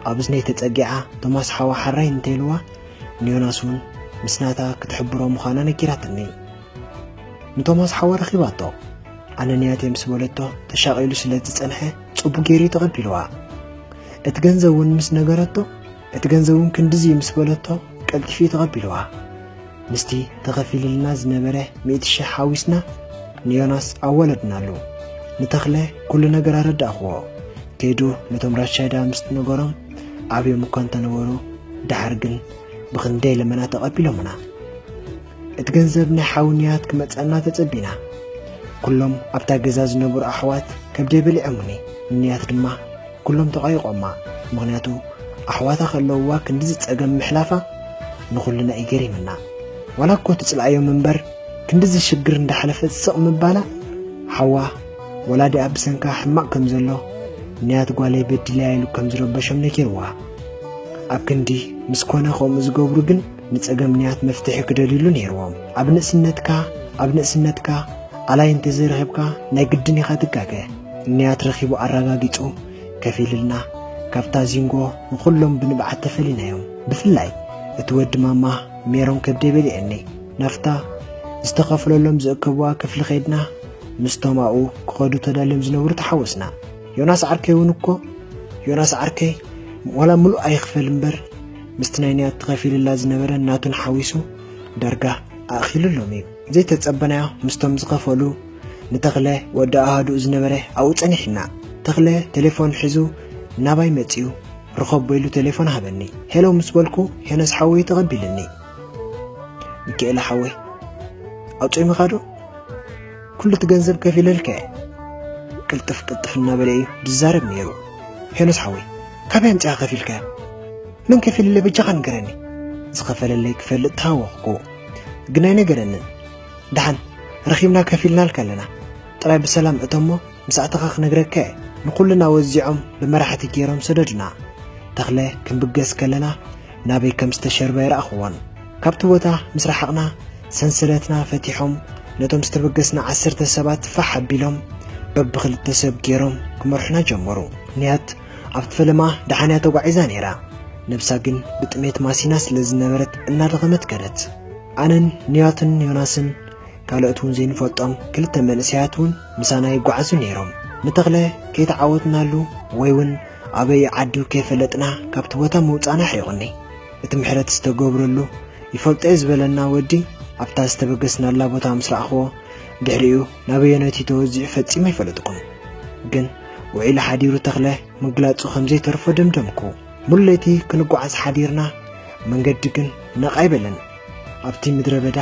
ኣብ እዝነይ ተጸጊዓ፣ "ቶማስ ሓዋ ሓራይ" እንተኢልዋ፣ ንዮናስ እውን ምስ ናታ ክትሕብሮ ምዃና ነጊራትኒ። ንቶማስ ሓዋ ረኺባቶ። ኣነ ንያት እየ ምስ በለቶ፣ ተሻቒሉ ስለ ዝጸንሐ ጽቡቕ ገይሩ እዩ ተቐቢልዋ። እቲ ገንዘብ እውን ምስ ነገረቶ፣ እቲ ገንዘብ እውን ክንድዚ እዩ ምስ በለቶ፣ ቀልጢፉ እዩ ተቐቢልዋ። ምስቲ ተኸፊልልና ዝነበረ ሚእቲ ሽሕ ሓዊስና ንዮናስ ኣዋለድናሉ። ንተኽለ ኩሉ ነገር ኣረዳእኽዎ። ከይዱ ነቶም ራሻይዳ ምስ ነገሮም፣ ኣብዮም እኳ እንተነበሩ፣ ደሓር ግን ብኽንደይ ለመና ተቐቢሎምና። እቲ ገንዘብ ናይ ሓው ንያት ክመጸና ተጸቢና። ኩሎም ኣብታ ገዛ ዝነበሩ ኣሕዋት ከብደይ በሊዖምኒ። ንያት ድማ ኩሎም ተቋይቖማ። ምኽንያቱ ኣሕዋታ ከለውዋ ክንድዚ ጸገም ምሕላፋ ንኹልና እዩ ገሪምና። ዋላ እኮ ትጽልኣዮም እምበር፣ ክንድዚ ሽግር እንዳሓለፈት ስቕ ምባላ፣ ሓዋ ወላዲኣ ብሰንካ ሕማቕ ከም ዘሎ፣ ንያት ጓለይ በዲለያ ኢሉ ከም ዝረበሾም ነጊርዋ። ኣብ ክንዲ ምስ ኮነ ከምኡ ዝገብሩ ግን፣ ንጸገም ንያት መፍትሒ ክደልዩሉ ነይርዎም። ኣብ ንእስነትካ፣ ኣብ ንእስነትካ ኣላይ እንተዘይረኺብካ ናይ ግድን ኢኻ ትጋገ። ንያት ረኺቡ ኣረጋጊጹ ከፊልልና፣ ካብታ ዚንጎ ንኹሎም ብንብዓት ተፈሊናዮም። ብፍላይ እቲ ወዲ ማማ ሜሮን ከብደይ በሊዐኒ። ናፍታ ዝተኸፍለሎም ዝእከብዋ ክፍሊ ከይድና፣ ምስቶም ኣብኡ ክኸዱ ተዳልዮም ዝነበሩ ተሓወስና። ዮናስ ዓርከይ እውን እኮ፣ ዮናስ ዓርከይ ዋላ ምሉእ ኣይኽፈል እምበር፣ ምስቲ ናይ ንያት ተኸፊልላ ዝነበረ ናቱን ሓዊሱ ዳርጋ ኣእኺሉሎም እዩ። ዘይተጸበናዮ ምስቶም ዝኸፈሉ፣ ንተኽለ ወዲ ኣሃዱኡ ዝነበረ ኣብኡ ጸኒሕና። ተኽለ ቴሌፎን ሒዙ ናባይ መጺኡ፣ "ርኸቦ" ኢሉ ቴሌፎን ሃበኒ። "ሄሎ" ምስ በልኩ፣ ሄኖስ ሓወይ ተቐቢልኒ። "ሚካኤል ሓወይ፣ ኣውጺኦምኻ ዶ? ኩሉ እቲ ገንዘብ ከፊለልካ እየ?" ቅልጥፍ ቅልጥፍ እናበለ እዩ ዝዛረብ ነይሩ። "ሄኖስ ሓወይ፣ ካበይ ኣምጺኻ ከፊልካዮ? መን ከፊልለ በጃኻ ንገረኒ?" ዝኸፈለለይ ክፈልጥ ተሃወኽኩ፣ ግን ኣይነገረንን። "ደሓን ረኺብና ከፊልናልካ ኣለና፣ ጥራይ ብሰላም እቶ እሞ ምስ ኣተኻ ክነግረካ እየ።" ንኹልና ወዚዖም ብመራሕቲ ገይሮም ሰደዱና። ተኽለ ክንብገስ ከለና ናበይ ከም ዝተሸርበ ኣይረኣኽዎን። ካብቲ ቦታ ምስ ረሓቕና፣ ሰንሰለትና ፈቲሖም ነቶም ዝተበገስና ዓሰርተ ሰባት ፋሕ ኣቢሎም በብኽልተ ሰብ ገይሮም ክመርሑና ጀመሩ። ንያት ኣብቲ ፈለማ ደሓን እያ ተጓዒዛ ነይራ። ነብሳ ግን ብጥሜት ማሲና ስለ ዝነበረት እናደኸመት ከደት። ኣነን ንያትን ዮናስን ካልኦት እውን ዘይንፈልጦም ክልተ መንእሰያት እውን ምሳና ይጓዓዙ ነይሮም። ንተኽለ ከይተዓወትናሉ ወይ እውን ኣበይ ዓዱ ከይፈለጥና ካብቲ ቦታ ምውጻእና ኣሕሪቑኒ። እቲ ምሕረት ዝተገብረሉ ይፈልጦ እየ ዝበለና ወዲ ኣብታ ዝተበገስናላ ቦታ ምስ ረኣኽዎ፣ ድሕሪኡ ናበየነይቲ ተወዚዑ ፈጺሙ ኣይፈለጥኩን። ግን ውዒሉ ሓዲሩ ተኽለ ምግላጹ ከም ዘይተርፎ ደምደምኩ። ሙሉ ለይቲ ክንጓዓዝ ሓዲርና፣ መንገዲ ግን ነቕ ኣይበለን። ኣብቲ ምድረ በዳ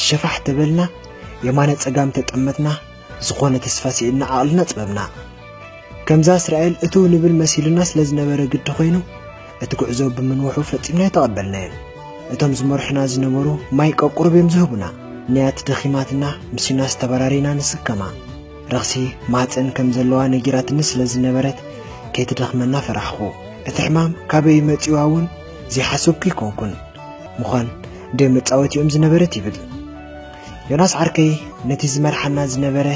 ሸፋሕ ተበልና፣ የማነ ጸጋም ተጠመትና፣ ዝኾነ ተስፋ ስኢንና ዓቕልና ጽበብና። ከምዛ እስራኤል እትው ንብል መሲሉና ስለ ዝነበረ ግዲ ኮይኑ፣ እቲ ጉዕዞ ብምንውሑ ፈጺምና ኣይተቐበልናዮን። እቶም ዝመርሑና ዝነበሩ ማይ ቀቁርብ እዮም ዝህቡና። ንያት ደኺማትና፣ ምስ ዮናስ ተበራሪና ንስከማ። ረኽሲ ማህጸን ከም ዘለዋ ነጊራትኒ ስለ ዝነበረት፣ ከይትደኽመና ፈራሕኹ። እቲ ሕማም ካበይ መጺዋ እውን ዘይሓሰብኩ ኣይኮንኩን። ምዃን ደይ መጻወቲኦም ዝነበረት ይብል። ዮናስ ዓርከይ ነቲ ዝመርሓና ዝነበረ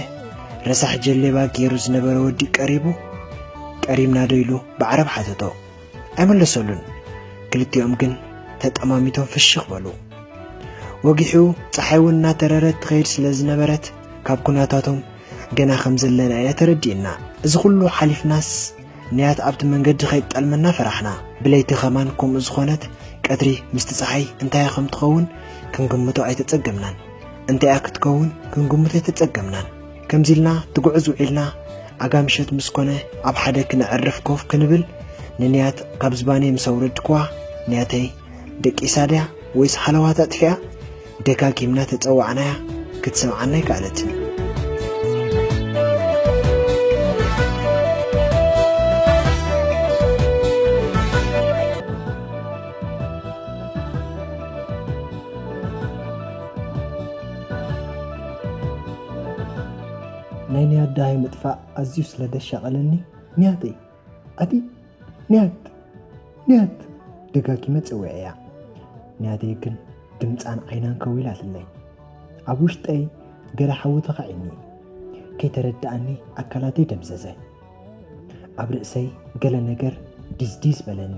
ረሳሕ ጀሌባ ገይሩ ዝነበረ ወዲ ቀሪቡ፣ "ቀሪብና ዶ?" ኢሉ ብዓረብ ሓተቶ። ኣይመለሰሉን። ክልቲኦም ግን ተጠማሚቶም ፍሽኽ በሉ። ወጊሑ ጸሓይ እውን እናተረረት ትኸይድ ስለ ዝነበረት፣ ካብ ኩነታቶም ገና ከም ዘለና ኢና ተረዲእና። እዚ ኩሉ ሓሊፍናስ፣ ንያት ኣብቲ መንገዲ ከይጠልመና ፈራሕና። ብለይቲ ኸማን ከምኡ ዝኾነት፣ ቀትሪ ምስቲ ጸሓይ እንታይ ከም ትኸውን ክንግምቶ ኣይተጸገምናን። እንታይ እያ ክትከውን ክንግምቶ ኣይተጸገምናን። ከምዚ ኢልና ትጉዕዝ ውዒልና፣ ኣጋ ምሸት ምስ ኮነ ኣብ ሓደ ክነዕርፍ ኮፍ ክንብል፣ ንንያት ካብ ዝባነይ ምስ ኣውረድክዋ፣ "ንያተይ ደቂሳ ድያ ወይስ ሃለዋት ኣጥፊኣ?" ደጋጊምና ተጸዋዕናያ፣ ክትሰምዓና ኣይከኣለትን። ናይ ንያት ደሃይ ምጥፋእ ኣዝዩ ስለ ደሻቐለኒ፣ "ንያተይ፣ ኣቲ ንያት፣ ንያት!" ደጋጊመ ጸዊዐያ። ንያተይ ግን ድምጻን ዓይናን ከዊላትለይ። ኣብ ውሽጠይ ገለ ሓዊ ተኻዒኒ። ከይተረድኣኒ ኣካላተይ ደምዘዘ። ኣብ ርእሰይ ገለ ነገር ዲዝዲዝ በለኒ።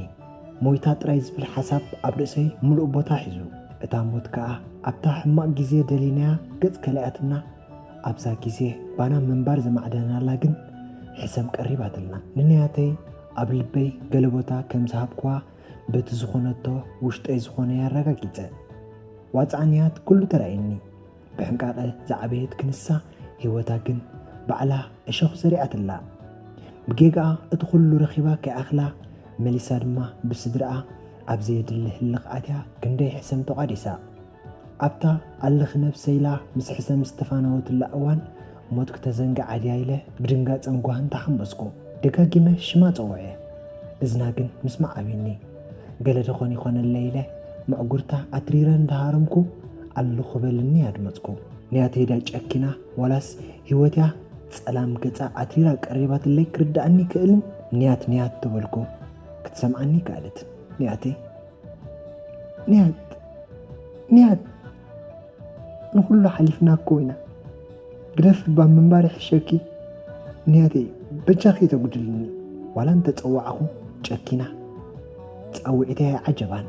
ሞይታ ጥራይ ዝብል ሓሳብ ኣብ ርእሰይ ምሉእ ቦታ ሒዙ። እታ ሞት ከኣ ኣብታ ሕማቕ ግዜ ደሊናያ ገጽ ከሊኣትና፣ ኣብዛ ግዜ ባና ምንባር ዘማዕደናላ ግን ሕሰም ቀሪባትልና። ንንያተይ ኣብ ልበይ ገለ ቦታ ከም ዝሃብክዋ በቲ ዝኾነቶ ውሽጠይ ዝኾነ ኣረጋጊጸ። ዋጽዓ ንያት ኩሉ ተራእየኒ። ብሕንቃቐ ዝዓበየት ክንሳ ህይወታ ግን ባዕላ እሾኽ ዘሪኣትላ። ብጌጋኣ እቲ ኩሉ ረኺባ ከይኣኽላ መሊሳ ድማ ብስድራኣ ኣብ ዘየድሊ ህልኽ ኣትያ ክንደይ ሕሰም ተቋዲሳ። ኣብታ ኣለኺ ነብሰይ ኢላ ምስ ሕሰም ዝተፋነወትላ እዋን ሞት ክተዘንግዓ ድያ ኢለ ብድንጋጸን ጓህን ተሓንበስኩ። ደጋጊመ ሽማ ጸውዐ። እዝና ግን ምስማዕ ኣብዩኒ። ገለ ደኾን ይኾነለይ ኢለ መዕጉርታ ኣትሪረ እንዳሃረምኩ ኣለኹ በልኒ ኣድመጽኩ። ንያተይ ድያ ጨኪና ዋላስ ህይወት እያ ጸላም ገጻ ኣትሪራ ቀሪባትለይ ክርድኣኒ ይክእልን? ንያት ንያት ተበልኩ። ክትሰምዓኒ ይከኣለትን። ንያተይ፣ ንያት፣ ንያት፣ ንኹሉ ሓሊፍና እኮ ኢና። ግደፍ እባ ምንባር ይሕሸኪ። ንያተይ፣ በጃኺ ተጉድልኒ። ዋላ እንተጸዋዕኹ ጨኪና ጻውዒተይ ኣይዓጀባን።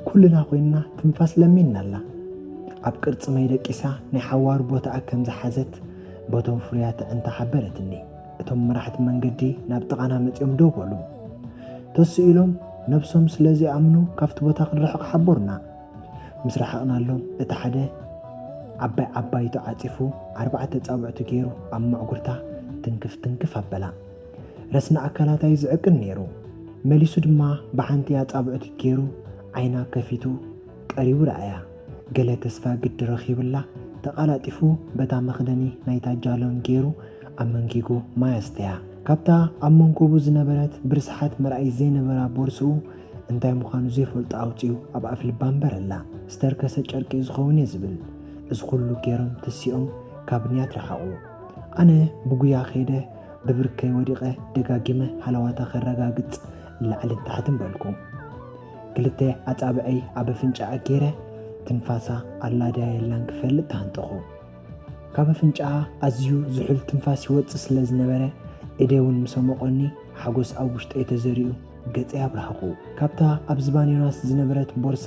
ኩልና ኮይንና ትንፋስ ለሚንና ኣላ። ኣብ ቅርጺ ማይ ደቂሳ ናይ ሓዋሩ ቦታኣ ከም ዝሓዘት በቶም ፍሩያት ኣዕንታ ሓበረትኒ። እቶም መራሕቲ መንገዲ ናብ ጥቓና መጺኦም ደው በሉ። ተስኡ ኢሎም ነብሶም ስለ ዘይኣምኑ ካብቲ ቦታ ክንርሕቕ ሓበሩና። ምስ ረሓቕናሎም እቲ ሓደ ዓባይ ዓባይቱ ዓጺፉ ኣርባዕተ ጻብዕቱ ገይሩ ኣብ መዕጉርታ ትንክፍ ትንክፍ ኣበላ። ረስኒ ኣካላታ እዩ ዝዕቅን ነይሩ። መሊሱ ድማ ብሓንቲ ኣጻብዕቱ ገይሩ ዓይና ከፊቱ ቀሪቡ ረኣያ። ገለ ተስፋ ግዲ ረኺብላ ተቓላጢፉ በታ መኽደኒ ናይታ ጃሎን ገይሩ ኣብ መንጊጉ ማይ ኣስተያ። ካብታ ኣብ መንኮቡ ዝነበረት ብርስሓት መርኣይ ዘይነበራ ቦርስኡ እንታይ ምዃኑ ዘይፈልጦ ኣውጺኡ ኣብ ኣፍልባ ኣንበረላ። ዝተርከሰ ጨርቂ እዩ ዝኸውን እየ ዝብል። እዚ ኩሉ ገይሮም ተሲኦም ካብ ንያት ረሓቑ። ኣነ ብጉያ ከይደ ብብርከይ ወዲቐ ደጋጊመ ሃለዋታ ከረጋግጽ ላዕልን ታሕትን በልኩ። ክልተ ኣጻብዐይ ኣብ ኣፍንጫኣ ገይረ ትንፋሳ ኣላ ድያ የላን ክፈልጥ ተሃንጠኹ። ካብ ኣፍንጫኣ ኣዝዩ ዝሑል ትንፋስ ይወጽእ ስለ ዝነበረ፣ እደ እውን ምስ ኣሞቖኒ ሓጎስ ኣብ ውሽጠይ ተዘሪኡ ገጸይ ኣብራህኹ። ካብታ ኣብ ዝባን ዮናስ ዝነበረት ቦርሳ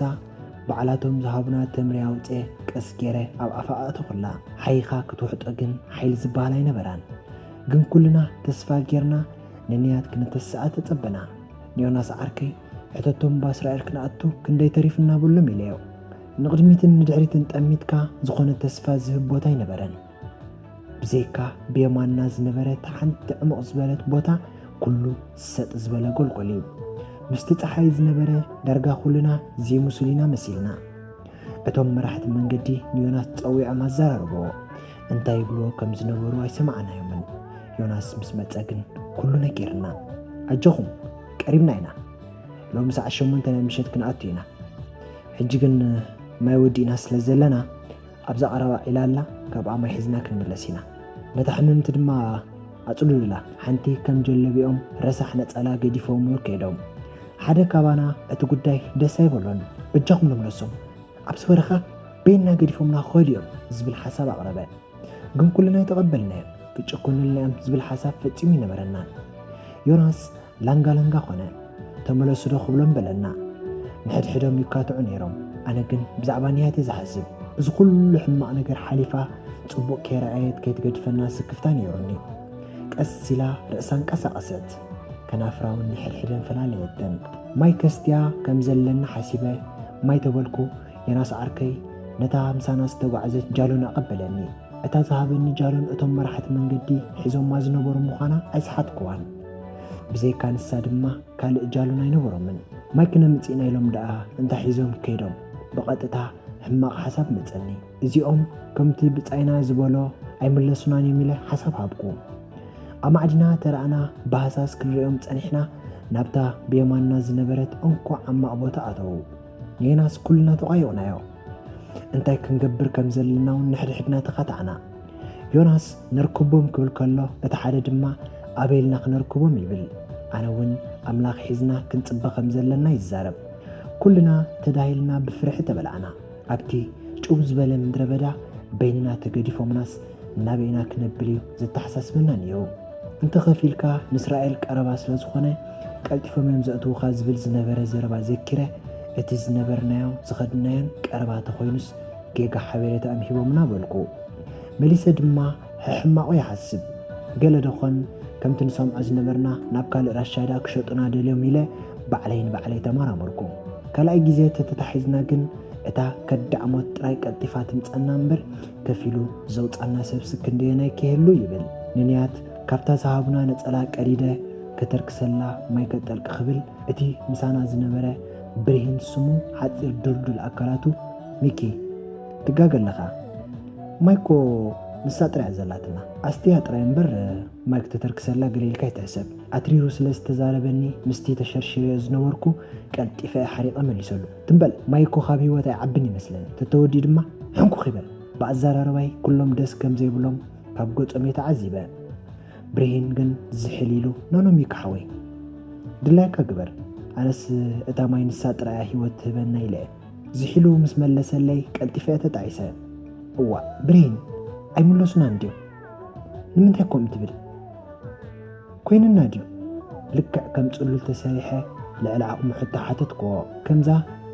ባዕላቶም ዝሃቡና ተምሪ ኣውጽኤ ቀስ ገይረ ኣብ ኣፋ ኣእተኹላ። ሓይኻ ክትውሕጦ ግን ሓይሊ ዝበሃል ኣይነበራን። ግን ኩልና ተስፋ ጌርና ንንያት ክነተስኣ ተጸበና። ንዮናስ ዓርከይ ሕተቶም እባ እስራኤል ክንኣቱ ክንደይ ተሪፉና በሎም ኢለዮ። ንቕድሚትን ንድሕሪትን ጠሚትካ ዝኾነ ተስፋ ዝህብ ቦታ ኣይነበረን። ብዘይካ ብየማንና ዝነበረት ሓንቲ ዕሙቕ ዝበለት ቦታ ኩሉ ሰጥ ዝበለ ጎልጎል እዩ። ምስቲ ጸሓይ ዝነበረ ዳርጋ ኩልና ዘይምሱል ኢና መሲልና። እቶም መራሕቲ መንገዲ ንዮናስ ጸዊዖም ኣዘራረብዎ። እንታይ ይብልዎ ከም ዝነበሩ ኣይሰማዕናዮምን። ዮናስ ምስ መጸ ግን ኩሉ ነጊርና። ኣጆኹም፣ ቀሪብና ኢና። ሎሚ ሰዓት ሸሞንተ ናይ ምሸት ክንኣቱ ኢና። ሕጂ ግን ማይ ወዲእና ስለ ዘለና ኣብዛ ቀረባ ዒላ ኣላ፣ ካብኣ ማይ ሒዝና ክንምለስ ኢና። ነታ ሕምምቲ ድማ ኣጽሉሉላ። ሓንቲ ከም ጀለቢኦም ረሳሕ ነጸላ ገዲፎምሉ ከይዶም። ሓደ ካባና እቲ ጉዳይ ደስ ኣይበሎን። በጃኹም ንመለሶም፣ ኣብዚ በረኻ በይንና ገዲፎምና ክኸዱ እዮም ዝብል ሓሳብ ኣቕረበ። ግን ኩልና ኣይተቐበልናዮን። ክጭኩኑልና እዮም ዝብል ሓሳብ ፈጺሙ ኣይነበረናን። ዮናስ ላንጋ ላንጋ ኾነ። ተመለሱ ዶ ክብሎም በለና። ንሕድሕዶም ይካትዑ ነይሮም። ኣነ ግን ብዛዕባ ንያት እየ ዝሓስብ። እዚ ኩሉ ሕማቕ ነገር ሓሊፋ ጽቡቕ ከይረኣየት ከይትገድፈና ስክፍታ ነይሩኒ። ቀስ ኢላ ርእሳ ኣንቀሳቐሰት። ከናፍራ እውን ንሕድሕደን ፈላለየተን። ማይ ከስትያ ከም ዘለኒ ሓሲበ ማይ ተበልኩ። ዮናስ ዓርከይ ነታ ምሳና ዝተጓዕዘት ጃሎን ኣቐበለኒ። እታ ዝሃበኒ ጃሎን እቶም መራሕቲ መንገዲ ሒዞማ ዝነበሩ ምዃና ኣይሰሓትኩዋን። ብዘይካ ንሳ ድማ ካልእ ጃሎን ኣይነበሮምን። ማይ ክነምጽእ ኢና ኢሎም ደኣ እንታይ ሒዞም ከይዶም? ብቐጥታ ሕማቕ ሓሳብ መጸኒ። እዚኦም ከምቲ ብጻይና ዝበሎ ኣይምለሱናን እዮም ኢለ ሓሳብ ሃብኩ። ኣማዕዲና ተራእና ብሃሳስ ክንሪኦም ጸኒሕና ናብታ ብየማንና ዝነበረት እንኮ ዓማቕ ቦታ ኣተዉ። ንዮናስ ኩልና ተቋየቕናዮ። እንታይ ክንገብር ከም ዘለና እውን ንሕድሕድና ተኻታዕና። ዮናስ ነርክቦም ክብል ከሎ እቲ ሓደ ድማ ኣበይ ኢልና ክነርክቦም ይብል። ኣነ እውን ኣምላኽ ሒዝና ክንጽበ ከም ዘለና ይዛረብ። ኩልና ተዳሂልና ብፍርሒ ተበላዕና። ኣብቲ ጭው ዝበለ ምድረ በዳ በይንና ተገዲፎምናስ ናበይና ክነብል እዩ ዘተሓሳስበና ነይሩ። እንተኸፊልካ ንእስራኤል ቀረባ ስለ ዝኾነ ቀልጢፎም እዮም ዘእትዉኻ ዝብል ዝነበረ ዘረባ ዘኪረ፣ እቲ ዝነበርናዮ ዝኸድናዮን ቀረባ ተኾይኑስ ጌጋ ሓበሬታ እዮም ሂቦምና በልኩ። መሊሰ ድማ ሕሕማቑ ይሓስብ። ገለ ደኾን ከምቲ ንሰምዖ ዝነበርና ናብ ካልእ ራሻዳ ክሸጡና ደልዮም ኢለ ባዕለይ ንባዕለይ ተመራመርኩ። ካልኣይ ግዜ ተተታሒዝና ግን እታ ከዳዕ ሞት ጥራይ ቀልጢፋ ትምጸና እምበር ከፊሉ ዘውጻና ሰብሲ ክንደየናይ ክህሉ ይብል። ንንያት ካብታ ዝሃቡና ነጸላ ቀዲደ ከተርክሰላ ማይ ከጠልቅ ክብል እቲ ምሳና ዝነበረ ብርሂን ስሙ ሓጺር ድልዱል ኣካላቱ፣ ሚኪ፣ ትጋገ ኣለኻ። ማይኮ ንሳ ጥራይ እያ ዘላትና። ኣስትያ ጥራይ እምበር ማይ ክተተርክሰላ ገለ ኢልካ ይትሕሰብ። ኣትሪሩ ስለ ዝተዛረበኒ ምስቲ ተሸርሽረዮ ዝነበርኩ ቀልጢፈ እየ ሓሪቐ መሊሰሉ። ትም በል ማይኮ ካብ ህይወት ኣይዓብን ይመስለኒ። ተተወዲኡ ድማ ሕንኩኽ ይበል። ብኣዘራርባይ ኩሎም ደስ ከም ዘይብሎም ካብ ገጾም እየ ተዓዚበ። ብርሂን ግን ዝሕል ኢሉ፣ ኖኖ ሚኪ ሓወይ፣ ድላይካ ግበር። ኣነስ እታ ማይ ንሳ ጥራይ እያ ህይወት ትህበና ኢለ እየ። ዝሒሉ ምስ መለሰለይ ቀልጢፈ እየ ተጣዒሰ። እዋእ ብርሂን፣ ኣይምለሱናን ድዮም? ንምንታይ ከምኡ ትብል? ኮይንና ድዩ? ልክዕ ከም ጽሉል ተሰሪሐ ልዕሊ ዓቕሙ ሕቶ ሓተትክዎ። ከምዛ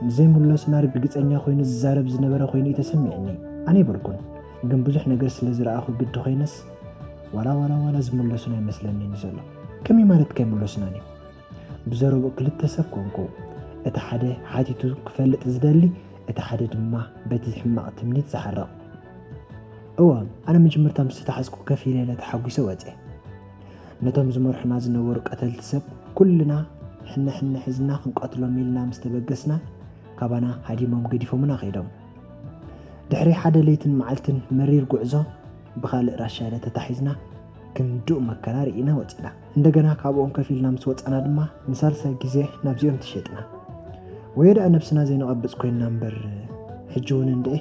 ንዘይምለሱና ርግጸኛ ኮይኑ ዝዛረብ ዝነበረ ኮይኑ እዩ ተሰሚዕኒ። ኣነ ኣይበልኩን፣ ግን ብዙሕ ነገር ስለ ዝረኣኹ ግዲ ኮይነስ ዋላ ዋላ ዋላ ዝምለሱና ኣይመስለንን እዩ ዘሎ። ከመይ ማለት ከይምለሱናን እዩ? ብዘረብኡ ክልተ ሰብ ኮንኩ። እቲ ሓደ ሓቲቱ ክፈልጥ ዝደሊ፣ እቲ ሓደ ድማ በቲ ሕማቕ ትምኒት ዝሓርቕ። እወ፣ ኣነ መጀመርታ ምስ ተታሕዝኩ ከፊለ ኢለ ተሓጒሰ ወጼ። ነቶም ዝመርሑና ዝነበሩ ቀተልቲ ሰብ ኩልና ሕነ ሕነ ሒዝና ክንቀትሎም ኢልና ምስ ተበገስና ካባና ሃዲሞም ገዲፎምና ከይዶም። ድሕሪ ሓደ ለይትን መዓልትን መሪር ጉዕዞ ብኻልእ ራሻዳ ተታሒዝና ክንዱእ መከራ ርኢና ወጺና። እንደገና ካብኦም ከፊልና ምስ ወጻና ድማ ንሳልሳይ ግዜ ናብዚኦም ተሸጥና። ወዮ ደኣ ነብስና ዘይንቐብጽ ኮይንና እምበር ሕጂ እውን እንድዒ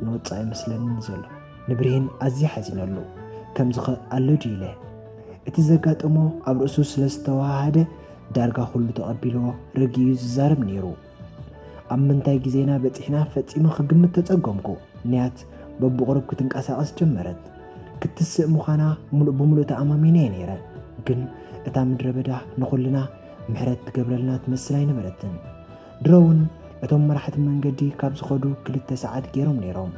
ንወጽእ ኣይመስለንን ዘሎ። ንብርሂን ኣዝየ ሓዚነሉ። ከምዚ ኸ ኣሎ ድዩ ኢለ። እቲ ዘጋጠሞ ኣብ ርእሱ ስለ ዝተወሃሃደ ዳርጋ ኩሉ ተቐቢልዎ ረጊኡ ዝዛረብ ነይሩ። ኣብ ምንታይ ግዜና በጺሕና ፈጺመ ክግምት ተጸገምኩ። ንያት በብቑሩብ ክትንቀሳቐስ ጀመረት። ክትስእ ምዃና ምሉእ ብምሉእ ተኣማሚነ እየ ነይረ። ግን እታ ምድረ በዳ ንኹልና ምሕረት ትገብረልና ትመስል ኣይነበረትን። ድሮ እውን እቶም መራሕቲ መንገዲ ካብ ዝኸዱ ክልተ ሰዓት ገይሮም ነይሮም።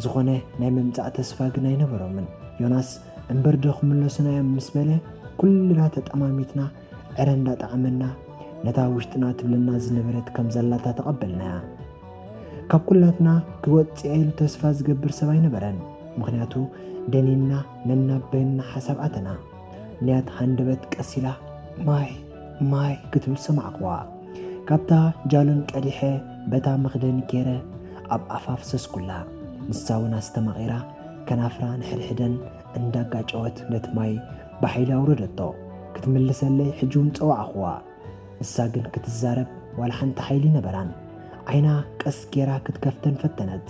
ዝኾነ ናይ ምምጻእ ተስፋ ግን ኣይነበሮምን። ዮናስ እምበር ዶ ክምለሱና እዮም ምስ በለ ኩልና ተጠማሚትና ዕረ እንዳጠዓመና ነታ ውሽጥና ትብለና ዝነበረት ከም ዘላታ ተቐበልናያ። ካብ ኩላትና ክወጽእ ኢሉ ተስፋ ዝገብር ሰብ ኣይነበረን። ምኽንያቱ ደኒንና ነናብ በይንና ሓሳብ ኣተና። ንያት ሃንደበት ቀስ ኢላ ማይ ማይ ክትብል ሰማዕክዋ። ካብታ ጃሎን ቀዲሐ በታ መኽደኒ ገይረ ኣብ ኣፋ ኣፍሰስኩላ። ንሳ እውን ኣስተማቒራ ከናፍራ ንሕድሕደን እንዳጋጨወት ነቲ ማይ ብሓይሊ ኣውረደቶ። ክትምልሰለይ ሕጂ እውን ጸዋዕኽዋ። ንሳ ግን ክትዛረብ ዋላ ሓንቲ ሓይሊ ነበራን። ዓይና ቀስ ገይራ ክትከፍተን ፈተነት።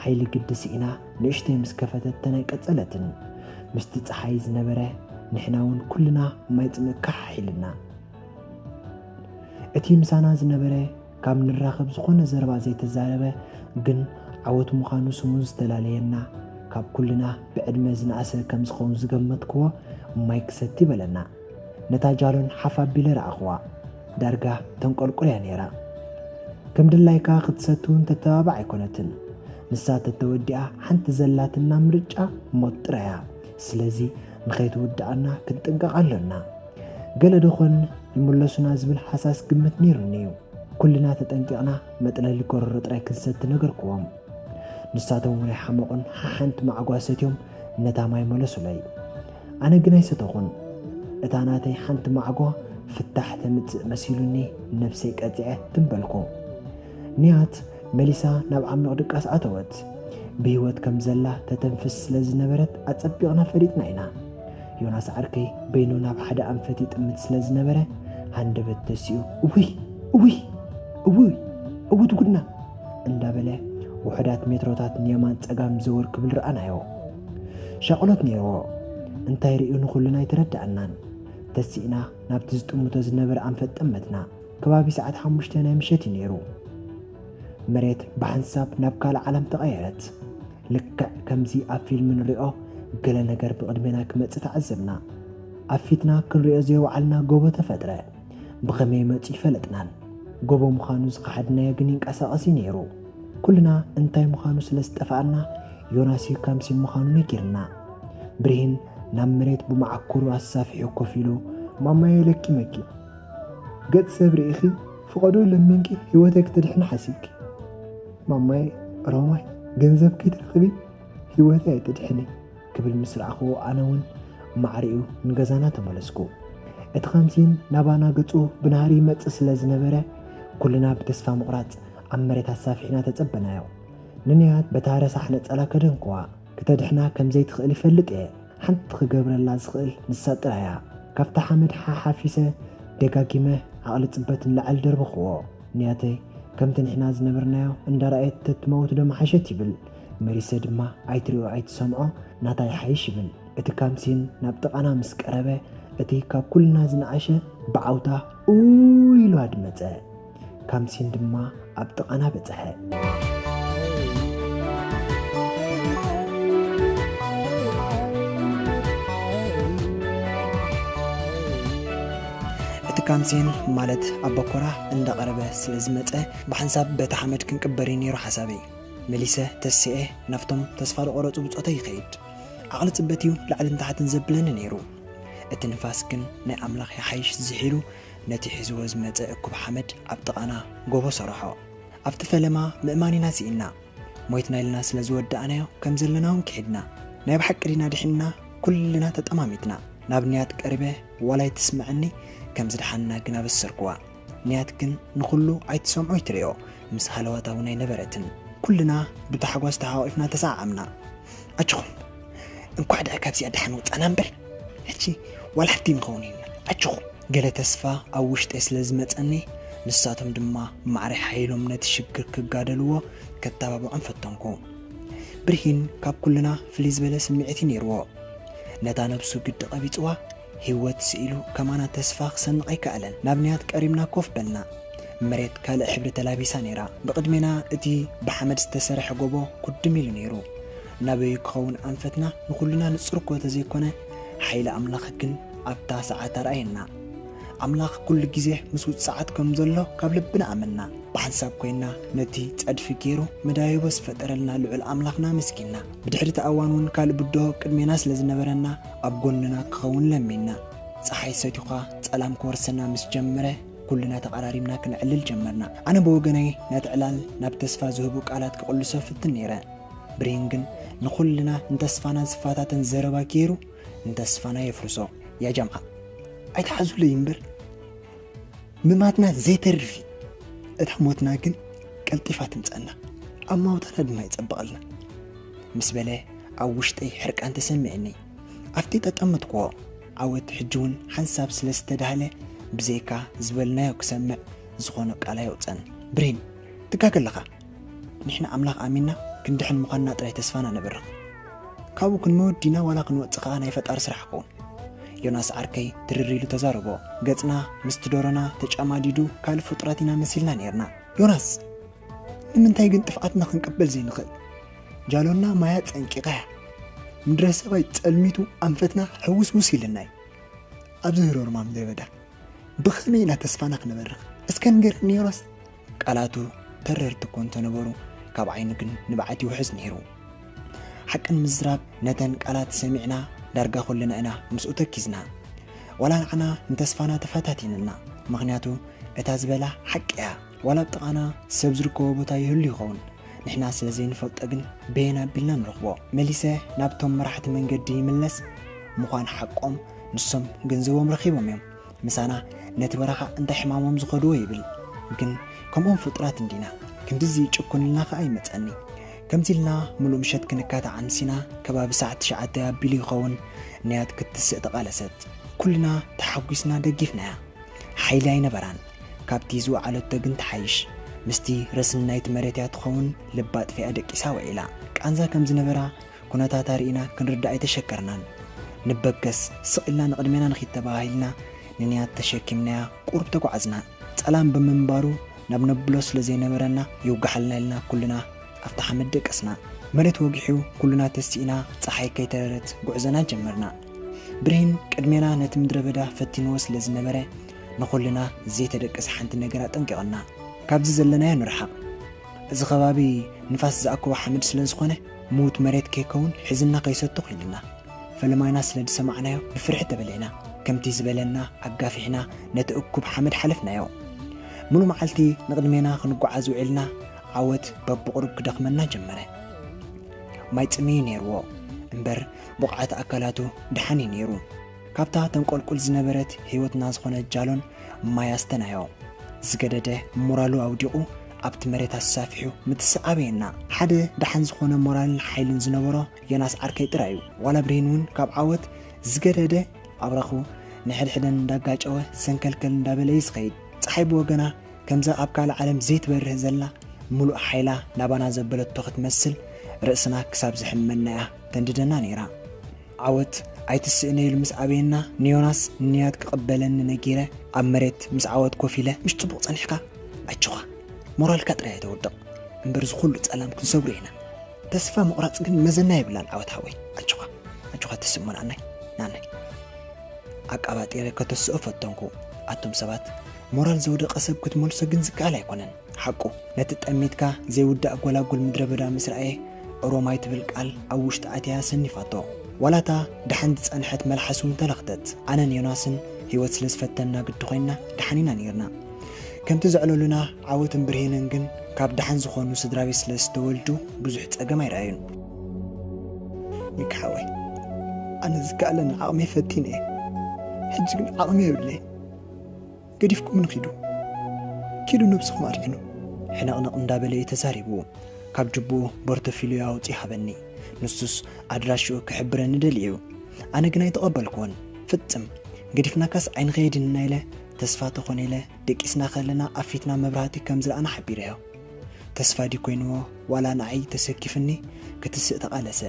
ሓይሊ ግዲ ስኢና ንእሽተይ ምስ ከፈተተን ኣይቀጸለትን። ምስቲ ጸሓይ ዝነበረ ንሕና እውን ኩልና ማይ ጽምእ ካሕ ኢልና። እቲ ምሳና ዝነበረ ካብ ንራኸብ ዝኾነ ዘረባ ዘይተዛረበ ግን ዓወት ምዃኑ ስሙ ዝተፈላለየና ካብ ኩልና ብዕድመ ዝነኣሰ ከም ዝኸውን ዝገመትክዎ ማይ ክሰቲ በለና። ነታ ጃሎን ሓፍ ኣቢለ ረኣኽዋ። ዳርጋ ተንቆልቁል እያ ነይራ። ከም ድላይካ ክትሰቲ እውን ተተባባዕ ኣይኮነትን። ንሳ ተተወዲኣ ሓንቲ ዘላትና ምርጫ ሞት ጥራይ እያ። ስለዚ ንኸይትውድኣና ክንጥንቀቕ ኣሎና። ገለ ደኾን ይምለሱና ዝብል ሃሳስ ግምት ነይሩኒ እዩ። ኩልና ተጠንቂቕና መጥለሊ ጎረሮ ጥራይ ክንሰቲ ነገርክዎም። ንሳቶም እውን ኣይሓመቑን፣ ሓሓንቲ ማዕጓ ሰትዮም ነታ ማይ መለሱለይ። ኣነ ግን ኣይሰተኹን። እታ ናተይ ሓንቲ ማዕጎ ፍታሕ ተምጽእ መሲሉኒ ነብሰይ ቀጺዐ ትም በልኩ። ንያት መሊሳ ናብ ዓሚቕ ድቃስ ኣተወት። ብህይወት ከም ዘላ ተተንፍስ ስለ ዝነበረት ኣጸቢቕና ፈሊጥና ኢና። ዮናስ ዓርከይ በይኑ ናብ ሓደ ኣንፈት ይጥምት ስለ ዝነበረ ሃንደበት ተሲኡ፣ እውይ እውይ እውይ እውት ጉድና እንዳበለ ውሑዳት ሜትሮታት ንየማን ጸጋም ዘወር ክብል ረኣናዮ። ሻቕሎት ነይርዎ። እንታይ ርእዩ ንኹልና ኣይተረድኣናን። ተሲእና ናብቲ ዝጥምቶ ዝነበረ ኣንፈት ጠመትና። ከባቢ ሰዓት ሓሙሽተ ናይ ምሸት እዩ ነይሩ። መሬት ብሓንሳብ ናብ ካልእ ዓለም ተቐየረት። ልክዕ ከምዚ ኣብ ፊልም ንሪኦ ገለ ነገር ብቕድሜና ክመጽእ ተዓዘብና። ኣብ ፊትና ክንሪኦ ዘይወዓልና ጎቦ ተፈጥረ። ብኸመይ መጺኡ ይፈለጥናን። ጎቦ ምዃኑ ዝኸሓድናዮ ግን ይንቀሳቐስ እዩ ነይሩ። ኩልና እንታይ ምዃኑ ስለ ዝጠፍኣና ዮናስ እዩ ካምሲን ምዃኑ ነጊርና። ብርሂን ናብ መሬት ብመዓኩሩ ኣሳፊሑ ኮፍ ኢሉ፣ ማማየ ለኪመኪ። ገጽ ሰብ ርኢኺ ፍቐዶ ለሚንኪ ህይወተይ ክትድሕኒ ሓሲብኪ። ማማየ ሮማይ ገንዘብ ከይትረኽቢ ህይወተይ ኣይትድሕኒ ክብል ምስ ረኣኽዎ ኣነ እውን ማዕሪኡ ንገዛና ተመለስኩ። እቲ ካምሲን ናባና ገጹ ብናህሪ ይመጽእ ስለ ዝነበረ ኩልና ብተስፋ ምቑራጽ ኣብ መሬት ኣሳፊሕና ተጸበናዮ። ንንያት በታ ረሳሕ ነጸላ ከደንክዋ። ክተድሕና ከም ዘይትኽእል ይፈልጥ እየ። ሓንቲ ክገብረላ ዝኽእል ንሳ ጥራይ እያ። ካብታ ሓመድ ሓሓፊሰ ደጋጊመ ዓቕሊ ጽበት ንላዕሊ ደርበኽዎ። ንያተይ ከምቲ ንሕና ዝነበርናዮ እንዳረኣየት ተትመውት ዶ ምሓሸት ይብል። መሊሰ ድማ ኣይትሪኦ ኣይትሰምዖ ናታ ይሓይሽ ይብል። እቲ ካምሲን ናብ ጥቓና ምስ ቀረበ እቲ ካብ ኩልና ዝነኣሸ ብዓውታ ኡ ኢሉ ኣድመጸ። ካምሲን ድማ ኣብ ጥቓና በጽሐ። እቲ ካምሲን ማለት ኣቦኮራ እንዳቐረበ ስለ ዝመጸ ብሓንሳብ በቲ ሓመድ ክንቅበር እዩ ነይሩ ሓሳበይ። መሊሰ ተሲኤ ናብቶም ተስፋ ዝቖረጹ ብጾተይ ይኸይድ። ዓቕሊ ጽበት እዩ ላዕልን ታሕትን ዘብለኒ ነይሩ። እቲ ንፋስ ግን ናይ ኣምላኽ ይሓይሽ ዝሒሉ ነቲ ሒዝዎ ዝመጸ እኩብ ሓመድ ኣብ ጥቓና ጎቦ ሰርሖ። ኣብቲ ፈለማ ምእማን ኢና ስኢንና። ሞይትና ኢልና ስለ ዝወዳእናዮ ከም ዘለና እውን ክሒድና። ናይ ብሓቂ ዲና ድሒንና? ኩልና ተጠማሚትና። ናብ ንያት ቀሪበ ዋላ ኣይትስምዐኒ ከም ዝደሓንና ግን ኣበሰርክዋ። ንያት ግን ንኹሉ ኣይትሰምዖ ኣይትርእዮ፣ ምስ ሃለዋታ እውን ኣይነበረትን። ኩልና ብታሕጓስ ተሓቋቒፍና ተሰዓዓምና። ኣጆኹም፣ እንኳዕ ደኣ ካብዚኣ ደሓን ወጻና እምበር፣ ሕጂ ዋላ ሓንቲ ንኸውን ኢና። ኣጆኹም። ገለ ተስፋ ኣብ ውሽጠይ ስለ ዝመጸኒ፣ ንሳቶም ድማ ማዕረ ሓይሎም ነቲ ሽግር ክጋደልዎ ከተባብዖም ፈተንኩ። ብርሂን ካብ ኩልና ፍልይ ዝበለ ስምዒት እዩ ነይርዎ። ነታ ነብሱ ግዲ ቀቢጽዋ፣ ህይወት ስኢሉ ከማና ተስፋ ክሰንቕ ኣይከኣለን። ናብ ንያት ቀሪብና ኮፍ በልና። መሬት ካልእ ሕብሪ ተላቢሳ ነይራ። ብቕድሜና እቲ ብሓመድ ዝተሰርሐ ጎቦ ኩድም ኢሉ ነይሩ። ናበዩ ክኸውን ኣንፈትና ንኹልና ንጹር እኮ ተዘይኮነ፣ ሓይሊ ኣምላኽ ግን ኣብታ ሰዓት ኣርኣየና። ኣምላኽ ኩሉ ግዜ ምስ ውጽዓት ከም ዘሎ ካብ ልብና ኣመንና። ብሓንሳብ ኮይና ነቲ ጸድፊ ገይሩ መዳይቦ ዝፈጠረልና ልዑል ኣምላኽና ኣመስጊንና። ብድሕሪ እቲ ኣዋን እውን ካልእ ብድሆ ቅድሜና ስለ ዝነበረና ኣብ ጎንና ክኸውን ለሚንና። ጸሓይ ሰቲኳ ጸላም ክወርሰና ምስ ጀመረ ኩልና ተቐራሪብና ክንዕልል ጀመርና። ኣነ ብወገነይ ነቲ ዕላል ናብ ተስፋ ዝህቡ ቃላት ክቕልሶ ፍትን ነይረ። ብርሂን ግን ንኹልና ንተስፋና ዝፈታተን ዘረባ ገይሩ ንተስፋና የፍርሶ። ያ ጀምዓ ኣይትሓዙለይ እምበር ምማትና ዘይተርፍ እዩ። እታ ሞትና ግን ቀልጢፋ ትምጸና፣ ኣብ ማውታና ድማ ይጸብቐልና ምስ በለ ኣብ ውሽጠይ ሕርቃን ተሰሚዕኒ። ኣብቲ ጠጠመትክዎ ዓወት ሕጂ እውን ሓንሳብ ስለ ዝተዳህለ ብዘይካ ዝበልናዮ ክሰምዕ ዝኾነ ቃል ኣይወጸን። ብሬን ትጋገ ኣለኻ። ንሕና ኣምላኽ ኣሚንና ክንድሕን ምዃንና ጥራይ ተስፋና ነበርኽ። ካብኡ ክንመውት ዲና ዋላ ክንወጽእ ከኣ ናይ ፈጣሪ ስራሕ ክኸውን። ዮናስ ዓርከይ ትርር ኢሉ ተዛረቦ። ገጽና ምስቲ ዶሮና ተጫማዲዱ ካልእ ፍጡራት ኢና መሲልና ነይርና። ዮናስ! ንምንታይ ግን ጥፍኣትና ክንቅበል ዘይንኽእል? ጃሎና ማያ ጸንቂቓያ። ምድረ ሰባይ ጸልሚቱ ኣንፈትና ሕውስውስ ኢልናይ። ኣብዚ ህሮርማ ምድረ በዳ ብኸመይ ኢና ተስፋና ክነበርኽ? እስከ ንገረኒ ዮናስ። ቃላቱ ተረርቲ እኮ እንተነበሩ ካብ ዓይኑ ግን ንብዓት ይውሕዝ ነይሩ። ሓቂ ንምዝራብ ነተን ቃላት ሰሚዕና ዳርጋ ኩልና ኢና ምስኡ ተኪዝና። ዋላ ንዓና ንተስፋና ተፈታቲንና። ምኽንያቱ እታ ዝበላ ሓቂ እያ። ዋላ ኣብ ጥቓና ሰብ ዝርከቦ ቦታ ይህሉ ይኸውን። ንሕና ስለ ዘይንፈልጦ ግን በየን ኣቢልና ንረኽቦ? መሊሰ ናብቶም መራሕቲ መንገዲ ይምለስ ምዃን ሓቆም ንሶም ገንዘቦም ረኺቦም እዮም። ምሳና ነቲ በረኻ እንታይ ሕማሞም ዝኸድዎ ይብል። ግን ከምኦም ፍጡራት እንዲና። ክንድዚ ይጭኩንልና ከኣ ይመጸኒ። ከምዚ ኢልና ምሉእ ምሸት ክንካታዕ ኣምሲና ከባቢ ሰዓት ትሽዓተ ኣቢሉ ይኸውን ንያት ክትስእ ተቓለሰት። ኩልና ተሓጒስና ደጊፍናያ። ሓይሊ ኣይነበራን። ካብቲ ዝወዓለቶ ግን ትሓይሽ። ምስቲ ረስኒ ናይቲ መሬት እያ ትኸውን ልባ ኣጥፊኣ ደቂሳ ውዒላ። ቃንዛ ከም ዝነበራ ኩነታታ ርኢና ክንርዳእ ኣይተሸገርናን። ንበገስ ስቕ ኢልና ንቕድሜና ንኺድ ተባሂልና ንንያት ተሸኪምናያ ቁሩብ ተጓዓዝና። ጸላም ብምንባሩ ናብ ነብሎ ስለ ዘይነበረና ይውጋሓልና ኢልና ኩልና ኣብታ ሓመድ ደቀስና። መሬት ወጊሑ ኩልና ተሲእና፣ ጸሓይ ከይተረረት ጉዕዞና ጀመርና። ብርሂን ቅድሜና ነቲ ምድረ በዳ ፈቲንዎ ስለ ዝነበረ፣ ንኹልና ዘይተደቅስ ሓንቲ ነገር ኣጠንቂቕና። "ካብዚ ዘለናዮ ንርሓቕ። እዚ ከባቢ ንፋስ ዝኣክቦ ሓመድ ስለ ዝኾነ፣ ምዉት መሬት ከይከውን ሒዝና ከይሰቱ" ኢልና። ፈለማይና ስለ ዝሰማዕናዮ ብፍርሒ ተበሊዕና። ከምቲ ዝበለና ኣጋፊሕና ነቲ እኩብ ሓመድ ሓለፍናዮ። ሙሉ መዓልቲ ንቕድሜና ክንጓዓዝ ውዒልና፣ ዓወት በብቑሩብ ክደኽመና ጀመረ። ማይ ጽምኢ ነይርዎ እምበር፣ ብቕዓት ኣካላቱ ደሓን እዩ ነይሩ። ካብታ ተንቆልቁል ዝነበረት ህይወትና ዝኾነ ጃሎን ማይ ኣስተናዮ። ዝገደደ ሞራሉ ኣውዲቑ ኣብቲ መሬት ኣሳፊሑ ምትሳእ ኣበየና። ሓደ ደሓን ዝኾነ ሞራልን ሓይልን ዝነበሮ ዮናስ ዓርከይ ጥራይ እዩ። ዋላ ብርሂን እውን ካብ ዓወት ዝገደደ ኣብራኹ ንሕድሕደን እንዳጋጨወ ሰንከልከል እንዳበለ እዩ ዝኸይድ። ጸሓይ ብወገና ከምዛ ኣብ ካልእ ዓለም ዘይትበርህ ዘላ፣ ምሉእ ሓይላ ናባና ዘበለቶ ክትመስል ርእስና ክሳብ ዝሕመና እያ ተንድደና ነይራ። ዓወት ኣይትስእነ ኢሉ ምስ ኣበየና፣ ንዮናስ ንያት ክቕበለኒ ነጊረ፣ ኣብ መሬት ምስ ዓወት ኮፍ ኢለ፣ "ምሽ ጽቡቕ ጸኒሕካ? ኣጆኻ፣ ሞራልካ ጥራይ ኣይተውድቕ፣ እምበር እዚ ኩሉ ጸላም ክንሰግሮ ኢና። ተስፋ ምቑራጽ ግን መዘና የብላን ዓወት ሓወይ። ኣጆኻ፣ ኣጆኻ ተስእ እሞ ንኣናይ፣ ንኣናይ." ኣቃባጢረ ከተስኦ ፈተንኩ። ኣቱም ሰባት፣ ሞራል ዘውደቐ ሰብ ክትመልሶ ግን ዝከኣል ኣይኮነን። ሓቁ፣ ነቲ ጠሚትካ ዘይውዳእ ጎላጉል ምድረ በዳ ምስ ረኣየ፣ ኦሮማይ ትብል ቃል ኣብ ውሽጢ ኣትያ ሰኒፋቶ። ዋላታ ደሓን ዝጸንሐት መልሓስ እውን ተለኽተት። ኣነን ዮናስን ህይወት ስለ ዝፈተና ግዲ ኮይና፣ ደሓን ኢና ነይርና። ከምቲ ዘዕለሉና ዓወትን ብርሂንን ግን ካብ ደሓን ዝኾኑ ስድራ ቤት ስለ ዝተወልዱ ብዙሕ ጸገም ኣይረኣዩን። "ሚኪ ሓወይ፣ ኣነ ዝከኣለኒ ዓቕመይ ፈቲነ እየ። ሕጂ ግን ዓቕሚ የብለይን። ገዲፍኩምኒ ኪዱ። ኪዱ ነብስኹም ኣድሕኑ።" ሕንቕንቕ እንዳበለ እዩ ተዛሪቡ። ካብ ጅብኡ ቦርቶፊልዮ ኣውጺኡ ሃበኒ። ንሱስ ኣድራሽኡ ክሕብረኒ ደልዩ እዩ። ኣነ ግን ኣይተቐበልኩዎን። ፍጽም፣ ገዲፍናካስ ኣይንኸይድን ኢና ኢለ ተስፋ ተኾነ ኢለ ደቂስና ከለና ኣብ ፊትና መብራህቲ ከም ዝረኣና ሓቢረዮ። ተስፋ ድዩ ኮይንዎ ዋላ ንዓይ ተሰኪፍኒ ክትስእ ተቓለሰ።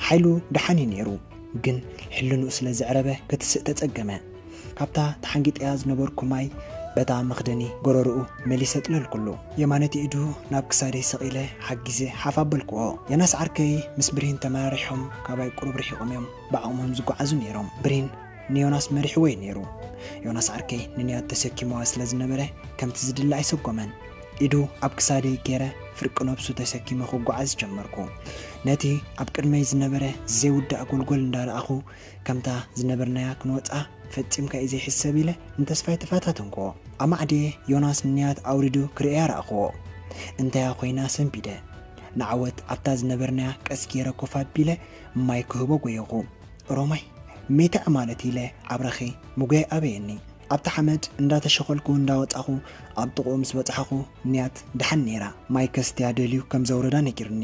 ሓይሉ ደሓን እዩ ነይሩ፣ ግን ሕልንኡ ስለ ዘዕረበ ክትስእ ተጸገመ። ካብታ ተሓንጊጠያ ዝነበርኩ ማይ በታ መኽደኒ ጎረርኡ መሊሰ ጥለልኩሉ። የማነይቲ ኢዱ ናብ ክሳደይ ሰቒለ ሓጊዘ ሓፍ ኣበልክዎ። ዮናስ ዓርከይ ምስ ብርሂን ተመራሪሖም ካባይ ቁሩብ ርሒቖም እዮም ብዓቕሞም ዝጓዓዙ ነይሮም። ብርሂን ንዮናስ መሪሕዎ እዩ ነይሩ። ዮናስ ዓርከይ ንንያት ተሰኪምዋ ስለ ዝነበረ ከምቲ ዝድለ ኣይሰጎመን። ኢዱ ኣብ ክሳደይ ገይረ ፍርቂ ነብሱ ተሰኪመ ክጓዓዝ ጀመርኩ። ነቲ ኣብ ቅድመይ ዝነበረ ዘይውዳእ ጎልጎል እንዳረኣኹ ከምታ ዝነበርናያ ክንወጻ ፈጺምካ እዩ ዘይሕሰብ ኢለ ንተስፋይ ተፈታተንክዎ። ኣማዕድየ ዮናስ ንንያት ኣውሪዱ ክርእያ ረኣኽዎ። እንታያ ኮይና ሰንቢደ። ንዓወት ኣብታ ዝነበርናያ ቀስ ገይረ ኮፍ ኣቢለ ማይ ክህቦ ጎየኹ። ኦሮማይ፣ "ሜታ ማለት?" ኢለ ኣብረኺ ምጉያይ ኣበየኒ። ኣብቲ ሓመድ እንዳተሸኸልኩ እንዳወጻኹ ኣብ ጥቕኡ ምስ በጻሕኹ ንያት ደሓን ነይራ። ማይ ከስትያ ደልዩ ከም ዘውረዳ ነጊሩኒ።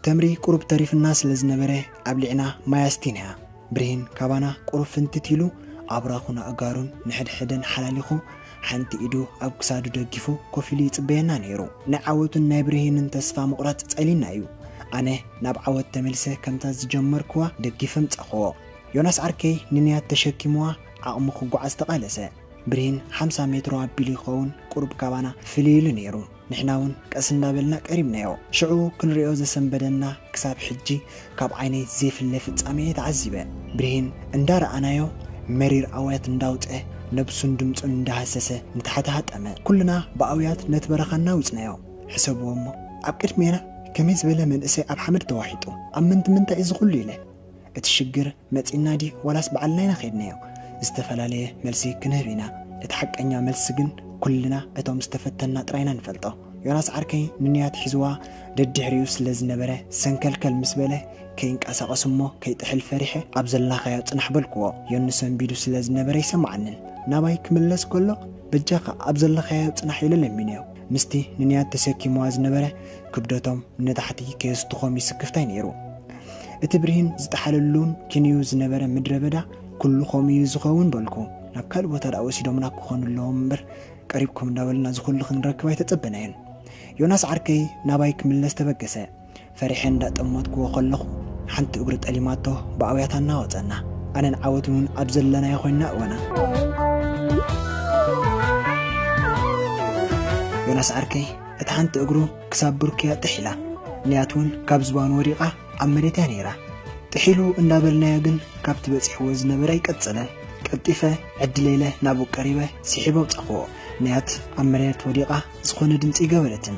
ተምሪ ቁሩብ ተሪፍና ስለ ዝነበረ ኣብሊዕና ማይ ኣስቲናያ። ብርሂን ካባና ቁሩብ ፍንትት ኢሉ ኣብራኹን ኣእጋሩን ንሕድሕደን ሓላሊኹ ሓንቲ ኢዱ ኣብ ክሳዱ ደጊፉ ኮፍ ኢሉ ይጽበየና ነይሩ። ናይ ዓወቱን ናይ ብርሂንን ተስፋ ምቑራጽ ጸሊና እዩ። ኣነ ናብ ዓወት ተመልሰ ከምታ ዝጀመርክዋ ደጊፈ ምጻኽዎ። ዮናስ ዓርከይ ንንያት ተሸኪምዋ ዓቕሙ ክጓዓዝ ተቓለሰ። ብርሂን ሓምሳ ሜትሮ ኣቢሉ ይኸውን ቁሩብ ካባና ፍልይ ኢሉ ነይሩ። ንሕና እውን ቀስ እንዳበልና ቀሪብናዮ። ሽዑ ክንሪኦ ዘሰንበደና ክሳብ ሕጂ ካብ ዓይነይ ዘይፍለ ፍጻሜ እየ ተዓዚበ። ብርሂን እንዳረኣናዮ መሪር ኣውያት እንዳውጸ ነብሱን ድምጹን እንዳሃሰሰ ንታሕቲ ሃጠመ። ኩልና ብኣውያት ነቲ በረኻ እናውጽናዮ። ሕሰብዎ እሞ ኣብ ቅድሜና ከመይ ዝበለ መንእሰይ ኣብ ሓመድ ተዋሒጡ። ኣብ ምንት ምንታይ እዚ ኩሉ ኢለ እቲ ሽግር መጺና ድዩ ዋላስ ባዕልና ኢና ከይድናዮ? ዝተፈላለየ መልሲ ክንህብ ኢና። እቲ ሓቀኛ መልሲ ግን ኩልና እቶም ዝተፈተንና ጥራይና ንፈልጦ። ዮናስ ዓርከይ ንንያት ሒዝዋ ደድሕሪኡ ስለ ዝነበረ ሰንከልከል ምስ በለ ከይንቀሳቐስ እሞ ከይጥሕል ፈሪሐ ኣብ ዘለኻዮ ጽናሕ በልክዎ። ዮኒ ሰንቢዱ ስለ ዝነበረ ይሰማዓንን። ናባይ ክምለስ ከሎ በጃኻ ኣብ ዘለኻዮ ጽናሕ ኢለ ለሚነዮ። ምስቲ ንንያት ተሰኪምዋ ዝነበረ ክብደቶም ንታሕቲ ከየስትኾም ይስክፍታይ ነይሩ። እቲ ብርሂን ዝጠሓለሉን ክንዩ ዝነበረ ምድረ በዳ ኩሉ ከምኡ እዩ ዝኸውን በልኩ። ናብ ካልእ ቦታ ደኣ ወሲዶምና ክኾኑ ኣለዎም እምበር ቀሪብኩም እንዳበልና እዚ ኩሉ ክንረክብ ኣይተጸበናዮን። ዮናስ ዓርከይ ናባይ ክምለስ ተበገሰ። ፈሪሐ እንዳጠመትክዎ ከለኹ ሓንቲ እግሩ ጠሊማቶ ብኣውያታ እናወጸና። ኣነን ዓወትን እውን ኣብ ዘለናዮ ኮይንና እወና። ዮናስ ዓርከይ እታ ሓንቲ እግሩ ክሳብ ብርኩያ ጥሕ ኢላ። ንያት እውን ካብ ዝባኑ ወዲቓ ኣብ መሬት እያ ነይራ። ጥሒሉ እንዳበልናዮ ግን ካብቲ በጺሕዎ ዝነበረ ኣይቀጸለን። ቀልጢፈ ዕድለይ ኢለ ናብኡ ቀሪበ ስሒበ ኣውጻኹዎ። ንያት ኣብ መሬት ወዲቓ ዝኾነ ድምጺ ኣይገበረትን።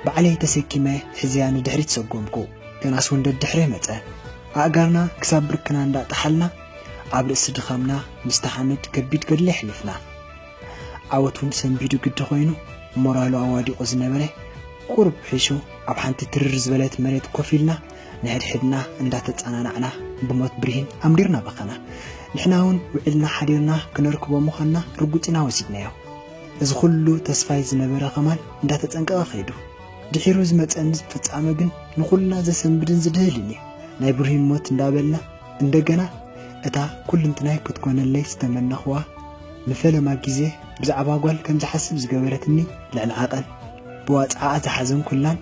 ባዕለይ ተሰኪመ ሒዘያ ንድሕሪት ሰጎምኩ። ዮናስ እውን ደድሕረይ መጸ። ኣእጋርና ክሳብ ብርክና እንዳጠሓልና ኣብ ርእሲ ድኻምና ምስቲ ሓመድ ከቢድ ገድሊ ኣሕሊፍና። ዓወት እውን ሰንቢዱ ግዲ ኮይኑ ሞራሉ ኣዋዲቑ ዝነበረ ቁሩብ ሒሹ ኣብ ሓንቲ ትርር ዝበለት መሬት ኮፍ ኢልና ንሕድሕድና እንዳተጸናናዕና ብሞት ብርሂን ኣምሪርና በኸና። ንሕና እውን ውዒልና ሓዲርና ክነርክቦ ምዃንና ርጉጽ ኢና ወሲድናዮ። እዚ ኩሉ ተስፋይ ዝነበረ ከማን እንዳተጸንቀቐ ከይዱ። ድሒሩ ዝመጸኒ ፍጻመ ግን ንኹልና ዘሰንብድን ዝድህልን እዩ። ናይ ብርሂን ሞት እንዳበልና እንደገና እታ ኩልንትናይ ክትኮነለይ ዝተመነኽዋ ንፈለማ ግዜ ብዛዕባ ጓል ከም ዝሓስብ ዝገበረትኒ ልዕሊ ዓቐን ብዋጽዓኣ ዝሓዘንኩላን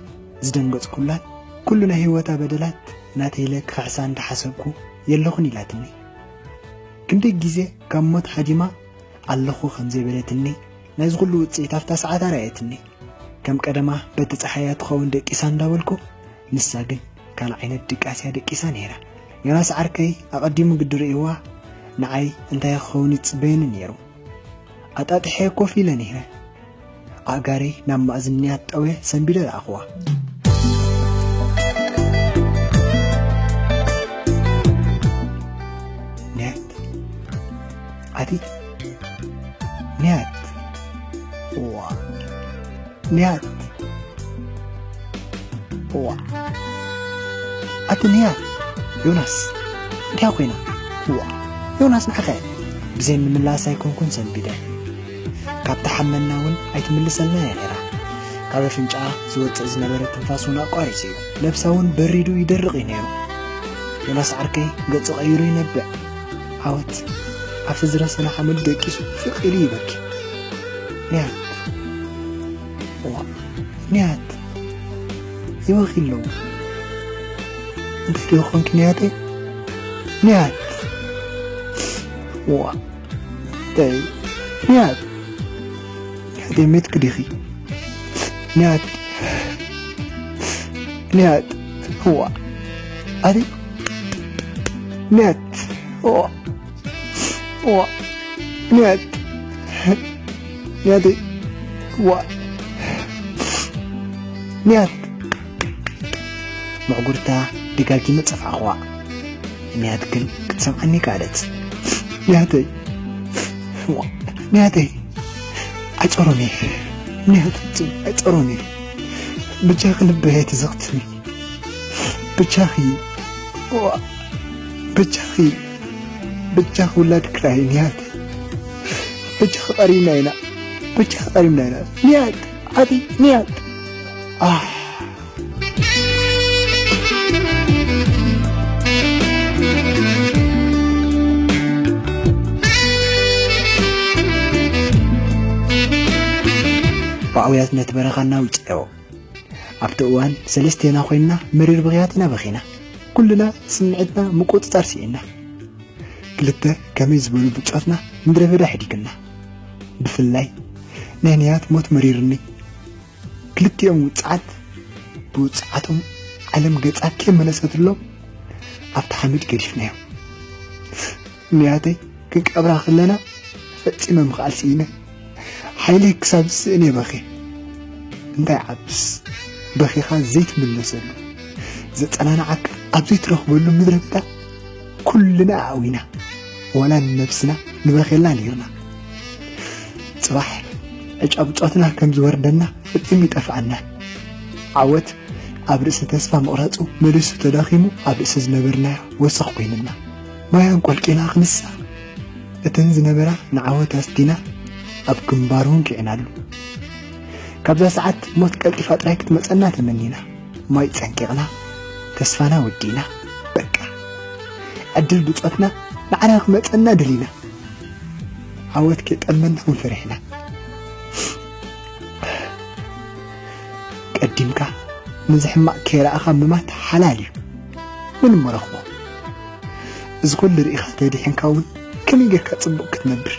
ዝደንገጽኩላን ኩሉ ናይ ህይወታ በደላት ናተይ ኢለ ክኽሕሳ እንዳሓሰብኩ የለኹን ኢላትኒ። ክንደይ ግዜ ካብ ሞት ሃዲማ ኣለኹ ከም ዘይበለትኒ ናይዚ ኩሉ ውጽኢት ኣብታ ሰዓት ኣርኣየትኒ። ከም ቀደማ በቲ ጸሓያ ትኸውን ደቂሳ እንዳበልኩ፣ ንሳ ግን ካልእ ዓይነት ድቃስያ ደቂሳ ነይራ። ዮናስ ዓርከይ ኣቐዲሙ ግዲ ርእይዋ፣ ንዓይ እንታይ ክኸውን ይጽበየኒ ነይሩ። ኣጣጢሐ ኮፍ ኢለ ነይረ። ኣእጋረይ ናብ ማእዝንያ ጠውየ ሰንቢደ ረኣኽዋ። ንያት፣ ኣቲ፣ ንያት፣ ዋ፣ ንያት፣ ዋ፣ ኣቲ ንያት፣ ዮናስ፣ እንታይ ኮይና? ዋ፣ ዮናስ፣ ንዓኸ ብዘይ ምምላስ ኣይኮንኩን ሰንቢደ። ካብታ ሓመና እውን ኣይትምልሰልና እያ ነይራ። ካብ ኣፍንጫኣ ዝወጽእ ዝነበረ ትንፋስ እውን ኣቋሪጹ እዩ። ነብሳ እውን በሪዱ ይደርቕ እዩ ነይሩ። ዮናስ ዓርከይ ገጹ ቀይሩ ይነብዕ። ዓወት ኣፍ ዝረሰነ ሓመድ ደቂሱ ስቕ ኢሉ ይበኪ። ንያት፣ ዋ፣ ንያት፣ ይበኺ ኣለዉ። እንታይ ደኣ ኾንኪ ንያተይ? ንያት፣ ዋ፣ ተይ፣ ንያት፣ ንያተይ፣ ሜትኪ ዲኺ? ንያት፣ ንያት፣ ዋ፣ ኣቲ፣ ንያት፣ ዋ፣ ዋ፣ ንያት፣ ንያተይ፣ ዋ፣ ንያት። ምዕጉርታ ደጋጊመ ጸፋዕኽዋ። ንያት ግን ክትሰምዓኒ ከኣለት። ንያተይ፣ ዋ፣ ንያተይ፣ ኣይጸሮን እየ። ንያት ፍጹም ኣይጸሮን እየ። ብጃኺ ልበይ ኣይትዘኽትኒ። ብጃኺ፣ ዋ፣ ብጃኺ፣ ብጃኺ ውላድ ክራይ ንያት። ብጃኺ ቀሪብና ኢና። ብጃኺ ቀሪብና ኢና። ንያት፣ ዓቢ ንያት። ኣህ። ብኣውያት ነቲ በረኻ እናውጽአዮ። ኣብቲ እዋን ሰለስቴና ኮይንና መሪር ብኽያት ኢና በኺና። ኩልና ስምዒትና ምቁጽጻር ስኢንና። ክልተ ከመይ ዝበሉ ብጾትና ምድረ በዳ ኣሕዲግና። ብፍላይ ናይ ንያት ሞት መሪርኒ። ክልቲኦም ውጽዓት ብውጽዓቶም ዓለም ገጻ ከይመለሰትሎም ኣብቲ ሓመድ ገዲፍናዮም። ንያተይ ክንቀብራ ከለና ፈጺመ ምኽኣል ስኢነ። ሓይለይ ክሳብ ዝስእን እየ በኽየ። እንታይ ዓብስ በኺኻ ዘይትምለሰሉ፣ ዘጸናንዓካ ኣብ ዘይትረኽበሉ ምድረ በዳ ኩልና ኣእዊና፣ ወላ ንነብስና ንበኽየላ ነይርና። ጽባሕ ዕጫ ብጾትና ከም ዝወርደና ፈጺሙ ይጠፍኣና። ዓወት ኣብ ርእሲ ተስፋ ምቕራጹ መሊሱ ተዳኺሙ ኣብ ርእሲ ዝነበርናዮ ወሰኽ ኮይኑና። ማይ ኣንቆልቂልና ክንሳ፣ እተን ዝነበራ ንዓወት ኣስቲና ኣብ ግንባሩ እንኪዕናሉ። ካብዛ ሰዓት ሞት ቀልጢፋ ጥራይ ክትመጸና ተመኒና። ማይ ጸንቂቕና፣ ተስፋና ወዲእና። በቃ፣ ዕድል ብጾትና ንዓና ክመጸና ደሊና። ዓወት ከይጠልመና እውን ፈሪሕና። ቀዲምካ ነዚ ሕማቕ ከይረኣኻ ምማት ሓላል እዩ። ምን እሞ ረኽቦ? እዚ ኩሉ ርኢኻ ተዲሒንካ እውን ከመይ ጌርካ ጽቡቕ ክትነብር?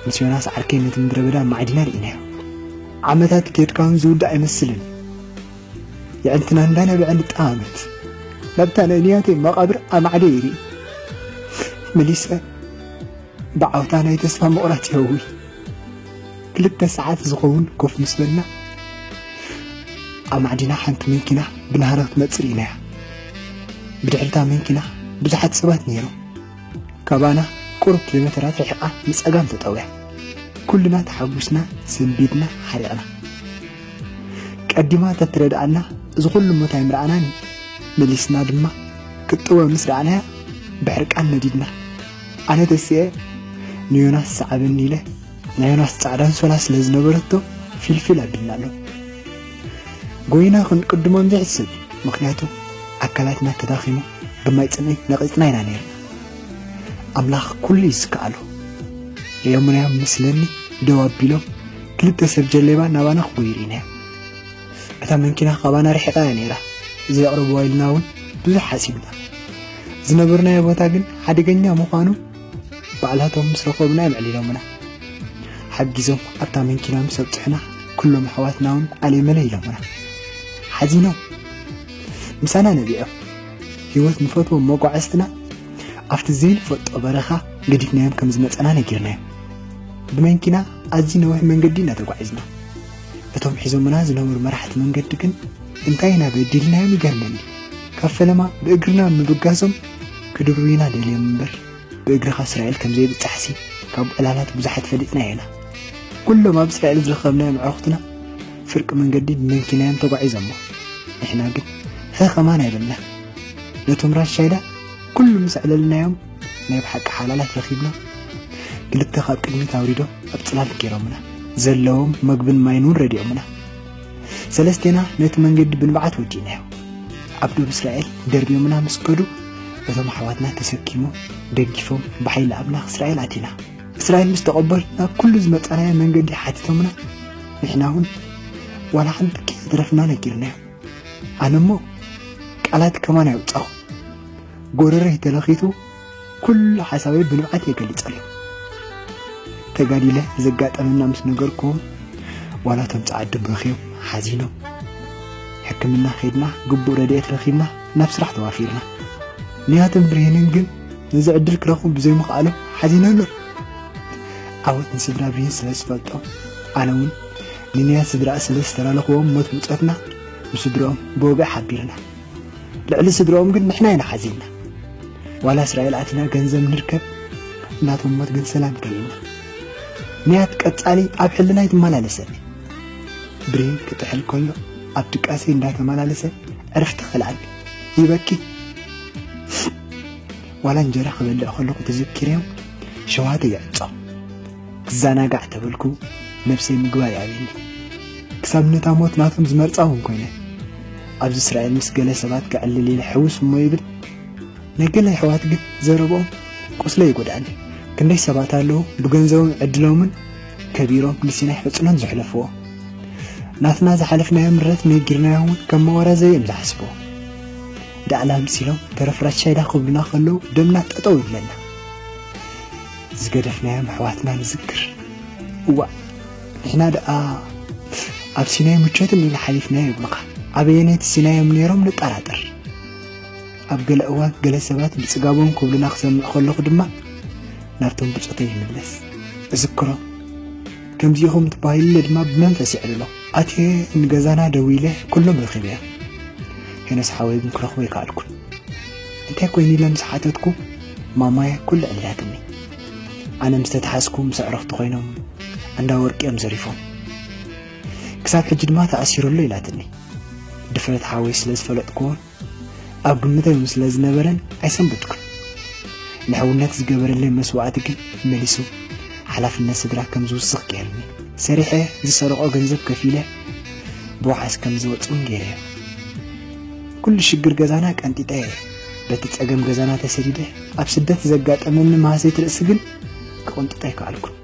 ምስ ዮናስ ዓርከይ ነቲ ምድረ በዳ ማዕዲና ርኢናዮ። ዓመታት ኬድካ እውን ዝውዳእ ኣይመስልን። የዕልትና እንዳነብዐ ንጠማመት። ናብታ ናይ ንያተይ መቓብር ኣማዕደ ይርኢ። መሊሰ ብዓውታ ናይ ተስፋ ምቑራጽ ይህዊ። ክልተ ሰዓት ዝኸውን ኮፍ ምስ በልና፣ ኣማዕዲና ሓንቲ መኪና ብናህሪ ክትመጽእ ርኢናያ። ብድሕሪታ መኪና ብዙሓት ሰባት ነይሮም። ካባና ቁሩብ ኪሎ ሜተራት ርሒቓ ንጸጋም ተጠውያ። ኩልና ተሓጉስና፣ ሰንቢድና፣ ሓሪቕና። ቀዲማ ተትረድኣና እዚ ኩሉ ሞት ኣይምረኣናን እዩ። መሊስና ድማ ክትጥወ ምስ ረኣናያ ብሕርቃን ነዲድና። ኣነ ተሲኤ ንዮናስ ሰዓበኒ ኢለ ናይ ዮናስ ጻዕዳ ኣንሶላ ስለ ዝነበረቶ ፊልፊል ኣቢልና ኣሎ። ጎይና ክንቅድሞም ዘይሕሰብ እዩ፣ ምኽንያቱ ኣካላትና ተዳኺሙ ብማይ ጽምኢ ነቒጽና ኢና ነይርና። ኣምላኽ ኩሉ እዩ ዝከኣሎ። ርእዮምናዮም መስለኒ ደው ኣቢሎም ክልተ ሰብ ጀሌባ ናባና ክጎዩ ርኢናዮም። እታ መንኪና ካባና ርሒቓ እያ ነይራ። ዘየቕርብዋ ኢልና እውን ብዙሕ ሓሲብና። ዝነበርናዮ ቦታ ግን ሓደገኛ ምዃኑ ባዕላቶም ምስ ረኸቡና እዮም ኣዕሊሎምና። ሓጊዞም ኣብታ መንኪና ምስ ኣብጽሑና፣ ኩሎም ኣሕዋትና እውን ኣለይ መለይ ኢሎምና። ሓዚኖም ምሳና ነቢዖም። ህይወት ንፈትዎም መጓዕዝትና ኣብቲ ዘይንፈልጦ በረኻ ገዲፍናዮም ከም ዝመጸና ነጊርናዮም። ብመንኪና ኣዝዩ ነዊሕ መንገዲ ኢና ተጓዒዝና። እቶም ሒዞምና ዝነበሩ መራሕቲ መንገዲ ግን እንታይ ኢና በዲልናዮም ይገርመኒ። ካብ ፈለማ ብእግርና ምብጋሶም ክድርቡዩና ደልዮም እምበር፣ ብእግርኻ እስራኤል ከም ዘይብጻሕሲ ካብ ዕላላት ብዙሓት ፈሊጥናዮ ኢና። ኩሎም ኣብ እስራኤል ዝረኸብናዮም ኣዕሩኽትና ፍርቂ መንገዲ ብመንኪናዮም ተጓዒዞሞ። ንሕና ግን ሀ ከማን ኣይበልና። ነቶም ራሻይዳ ኩሉ ምስ ኣዕለልናዮም ናይ ብሓቂ ሓላላት ረኺብና። ክልተ ካብ ቅድሚት ኣውሪዶም ኣብ ጽላል ገይሮምና። ዘለዎም መግብን ማይን እውን ረዲኦምና። ሰለስቴና ነቲ መንገዲ ብንብዓት ወዲእናዮ። ኣብ ዶብ እስራኤል ደርብዮምና ምስ ከዱ፣ እቶም ኣሕዋትና ተሰኪሞም፣ ደጊፎም፣ ብሓይሊ ኣምላኽ እስራኤል ኣቲና። እስራኤል ምስ ተቐበሉ፣ ናብ ኩሉ ዝመጻናዮ መንገዲ ሓቲቶምና። ንሕና እውን ዋላ ሓንቲ ከየትረፍና ነጊርናዮም። ኣነ እሞ ቃላት ከማን ኣይወጻኹ። ጎረረይ ተለኺቱ፣ ኩሉ ሓሳበይ ብንብዓት እየ ገሊጸሎም። ተጋዲለ ዘጋጠመና ምስ ነገርክዎም፣ ዋላ እቶም ጸዓዱ በኽዮም፣ ሓዚኖም። ሕክምና ከይድና፣ ግቡእ ረድኤት ረኺብና፣ ናብ ስራሕ ተዋፊርና። ንያትን ብርሂንን ግን ነዚ ዕድል ክረኽቡ ብዘይምኽኣሎም ሓዚነ ኣሎ። ዓወት ንስድራ ብርሂን ስለ ዝፈልጦም፣ ኣነ እውን ንንያት ስድራ ስለ ዝተላለኽዎም ሞት ብጾትና፣ ምስድርኦም ብወግዒ ሓቢርና። ልዕሊ ስድርኦም ግን ንሕና ኢና ሓዚንና። ዋላ እስራኤል ኣቲና ገንዘብ ንርከብ፣ ናቶም ሞት ግን ሰላም ከሊእና። ንያት ቀጻሊ ኣብ ሕልናይ ትመላለሰኒ። ብሬን ክጥሕል ከሎ ኣብ ድቃሰይ እንዳተመላለሰ ዕርፍቲ ከልኣኒ። ይበኪ። ዋላ እንጀራ ክበልዕ ከለኹ ተዘኪረዮም ሸውሃተይ ይዕጾ። ክዘናጋዕ ተበልኩ፣ ነብሰይ ምግባር ይኣብየኒ። ክሳብ ነታ ሞት ናቶም ዝመርጻ እውን ኮይነ። ኣብዚ እስራኤል ምስ ገለ ሰባት ከዕልል ኢለ ሕውስ እሞ ይብል። ናይ ገለ ኣሕዋት ግን ዘረብኦም ቁስለይ ይጎድኣኒ። ክንደይ ሰባት ኣለዉ ብገንዘቦምን ዕድሎምን ከቢሮም ንሲናይ ሕጽኖት ዘሕለፍዎ። ናትና ዝሓለፍናዮ ምረት ነጊርናዮም እውን ከም መወራዘቢ እዮም ዝሓስብዎ። ዳዕላ ኣምሲሎም ተረፍራሻይ ዳ ክብሉና ከለዉ ደምና ጠጠው ይብለና። ዝገደፍናዮም ኣሕዋትና ንዝክር። እዋእ፣ ንሕና ደኣ ኣብ ሲናይ ምቾት እንዲና ሓሊፍናዮ ይብሉኻ። ኣበየነይቲ ሲናይ እዮም ነይሮም ንጠራጠር። ኣብ ገለ እዋን ገለ ሰባት ብጽጋቦም ክብሉና ክሰምዕ ከለኹ ድማ ናብቶም ብጾተይ ይምለስ። እዝክሮም። ከምዚኢኹም ተባሂሉለ ድማ ብመንፈስ የዕልሎ። ኣትየ ንገዛና ደዊለ ኩሎም ረኺበዮም። ሄኖስ ሓወይ ግን ክረኽቦ ኣይከኣልኩን። እንታይ ኮይኑ ኢለ ምስ ሓተትኩ፣ ማማየ ኩሉ ዕሊላትኒ። ኣነ ምስ ተተሓዝኩ ምስ ኣዕሩኽቲ ኮይኖም እንዳ ወርቂ እዮም ዘሪፎም። ክሳብ ሕጂ ድማ ተኣሲሩ ኣሎ ኢላትኒ። ድፍረት ሓወይ ስለ ዝፈለጥኩዎን ኣብ ግምተይ እውን ስለ ዝነበረን ኣይሰንበድኩን። ንሕውነት ዝገበረለይ መስዋእቲ ግን መሊሱ ሓላፍነት ስድራ ከም ዝውስኽ ገይሩኒ። ሰሪሐ ዝሰረቖ ገንዘብ ከፊለ ብዋሕስ ከም ዝወጽእ እውን ገይረዮ። ኩሉ ሽግር ገዛና ቀንጢጠ እየ። በቲ ጸገም ገዛና ተሰዲደ ኣብ ስደት ዘጋጠመኒ መሃሰይቲ ርእሲ ግን ክቕንጥጦ ኣይከኣልኩን።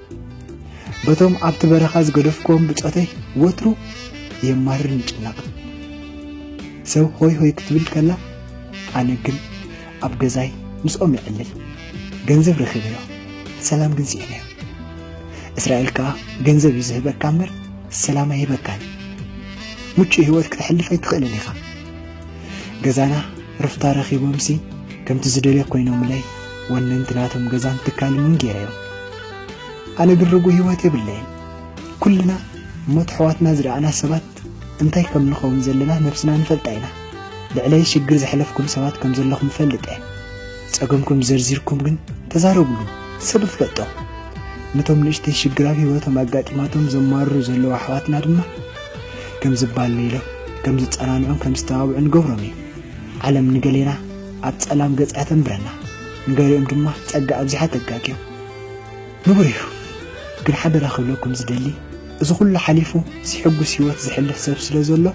በቶም ኣብቲ በረኻ ዝገደፍክዎም ብጾተይ ወትሩ የማርርን ይጭነቕን። ሰብ ሆይ ሆይ ክትብል ከላ፣ ኣነ ግን ኣብ ገዛይ ምስኦም የዕልል። ገንዘብ ረኺበዮ፣ ሰላም ግን ስኢነዮ። እስራኤል ከኣ ገንዘብ እዩ ዝህበካ እምበር ሰላም ኣይህበካን። ምቹእ ህይወት ክተሕልፍ ኣይትኽእልን ኢኻ። ገዛና ርፍታ ረኺቦምሲ ከምቲ ዝደልዮ ኮይኖምለይ ወነንቲ ናቶም ገዛን ትካልን እውን ገይረዮም። ኣነ ግን ርጉእ ህይወት የብለይን። ኩልና ሞት ኣሕዋትና ዝረኣና ሰባት እንታይ ከም ንኸውን ዘለና ነብስና ንፈልጣ ኢና። ልዕለይ ሽግር ዘሕለፍኩም ሰባት ከም ዘለኹም እፈልጥ እየ። ጸገምኩም ዘርዚርኩም ግን ተዛረቡሉ፣ ሰብ ይፍለጦ። ነቶም ንእሽተይ ሽግር ኣብ ህይወቶም ኣጋጢማቶም ዘማርሩ ዘለዉ ኣሕዋትና ድማ ከም ዝባለይሎም፣ ከም ዝጸናንዑን ከም ዝተባብዑን ንገብሮም እዩ። ዓለም ንገሌና ኣብ ጸላም ገጻ ተንብረና፣ ንገሊኦም ድማ ጸጋ ኣብዚሓ ተጋግዮም። ንቡር እዩ። ግን ሓደራ ክብለኩም ዝደሊ፣ እዚ ኩሉ ሓሊፉ ሲሕጉስ ህይወት ዝሕልፍ ሰብ ስለ ዘሎ፣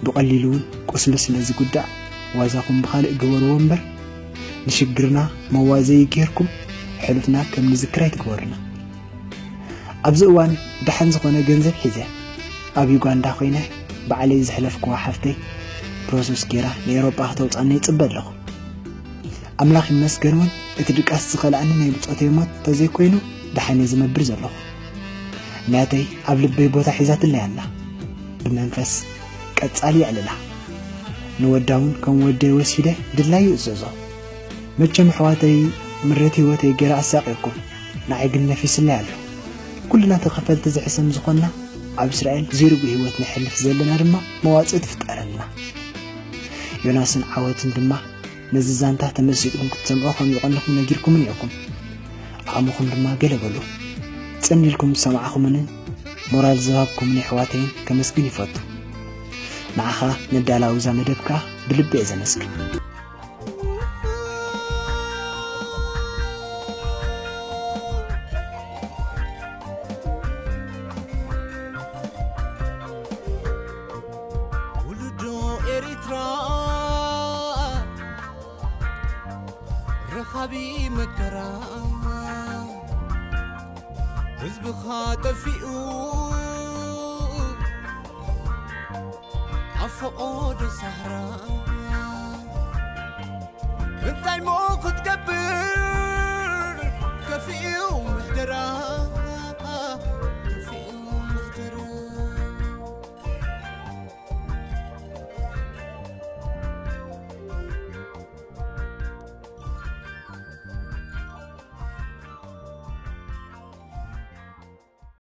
ብቐሊሉ እውን ቁስሉ ስለ ዝጉዳእ፣ ዋዛኹም ብኻልእ ግበርዎ እምበር፣ ንሽግርና መዋዘዪ ጌርኩም ሕሉፍና ከም ንዝክር ኣይትግበሩና። ኣብዚ እዋን ደሓን ዝኾነ ገንዘብ ሒዘ ኣብ ዩጋንዳ ኮይነ፣ ባዕለይ ዘሕለፍክዋ ሓፍተይ ፕሮሰስ ጌራ ንኤውሮጳ ክተውጻኒ ይጽበ ኣለኹ። ኣምላኽ ይመስገን እውን እቲ ድቃስ ዝኸልኣኒ ናይ ብጾተይ ሞት እንተዘይኮይኑ ደሓን እየ ዝነብር ዘለኹ። ናተይ ኣብ ልበይ ቦታ ሒዛትለይ ኣላ። ብመንፈስ ቀጻሊ የዕልላ። ንወዳ እውን ከም ወደይ ወሲደ ድላዩ እዘዞ። መቸም ኣሕዋተይ ምረት ህይወተይ ገይረ ኣሳቕየኩም። ንዓይ ግን ነፊስለይ ኣሎ። ኩልና ተኸፈልቲ ዝሕሰም ዝኾንና ኣብ እስራኤል ዘይርጉእ ህይወት ነሕልፍ ዘለና ድማ መዋጽእ ትፍጠረልና። ዮናስን ዓወትን ድማ ነዚ ዛንታ ተመሲጥኩም ክትሰምዑ ከም ዝቐንኹም ነጊርኩምን ኢኹም። ዓቕምኹም ድማ ገለ በሉ። ጽን ኢልኩም ዝሰማዕኹምንን ሞራል ዝሃብኩምን ኣሕዋተይን ከመስግን ይፈቱ። ንዓኻ ነዳላዊ እዛ መደብ ከኣ ብልቢ እየ ዘመስግን። ውሉዶ ኤሪትራ ረኻቢ መከራ ህዝብኻ ጠፊኡ ኣብ ፈቖዶ ሳህራ እንታይ ሞ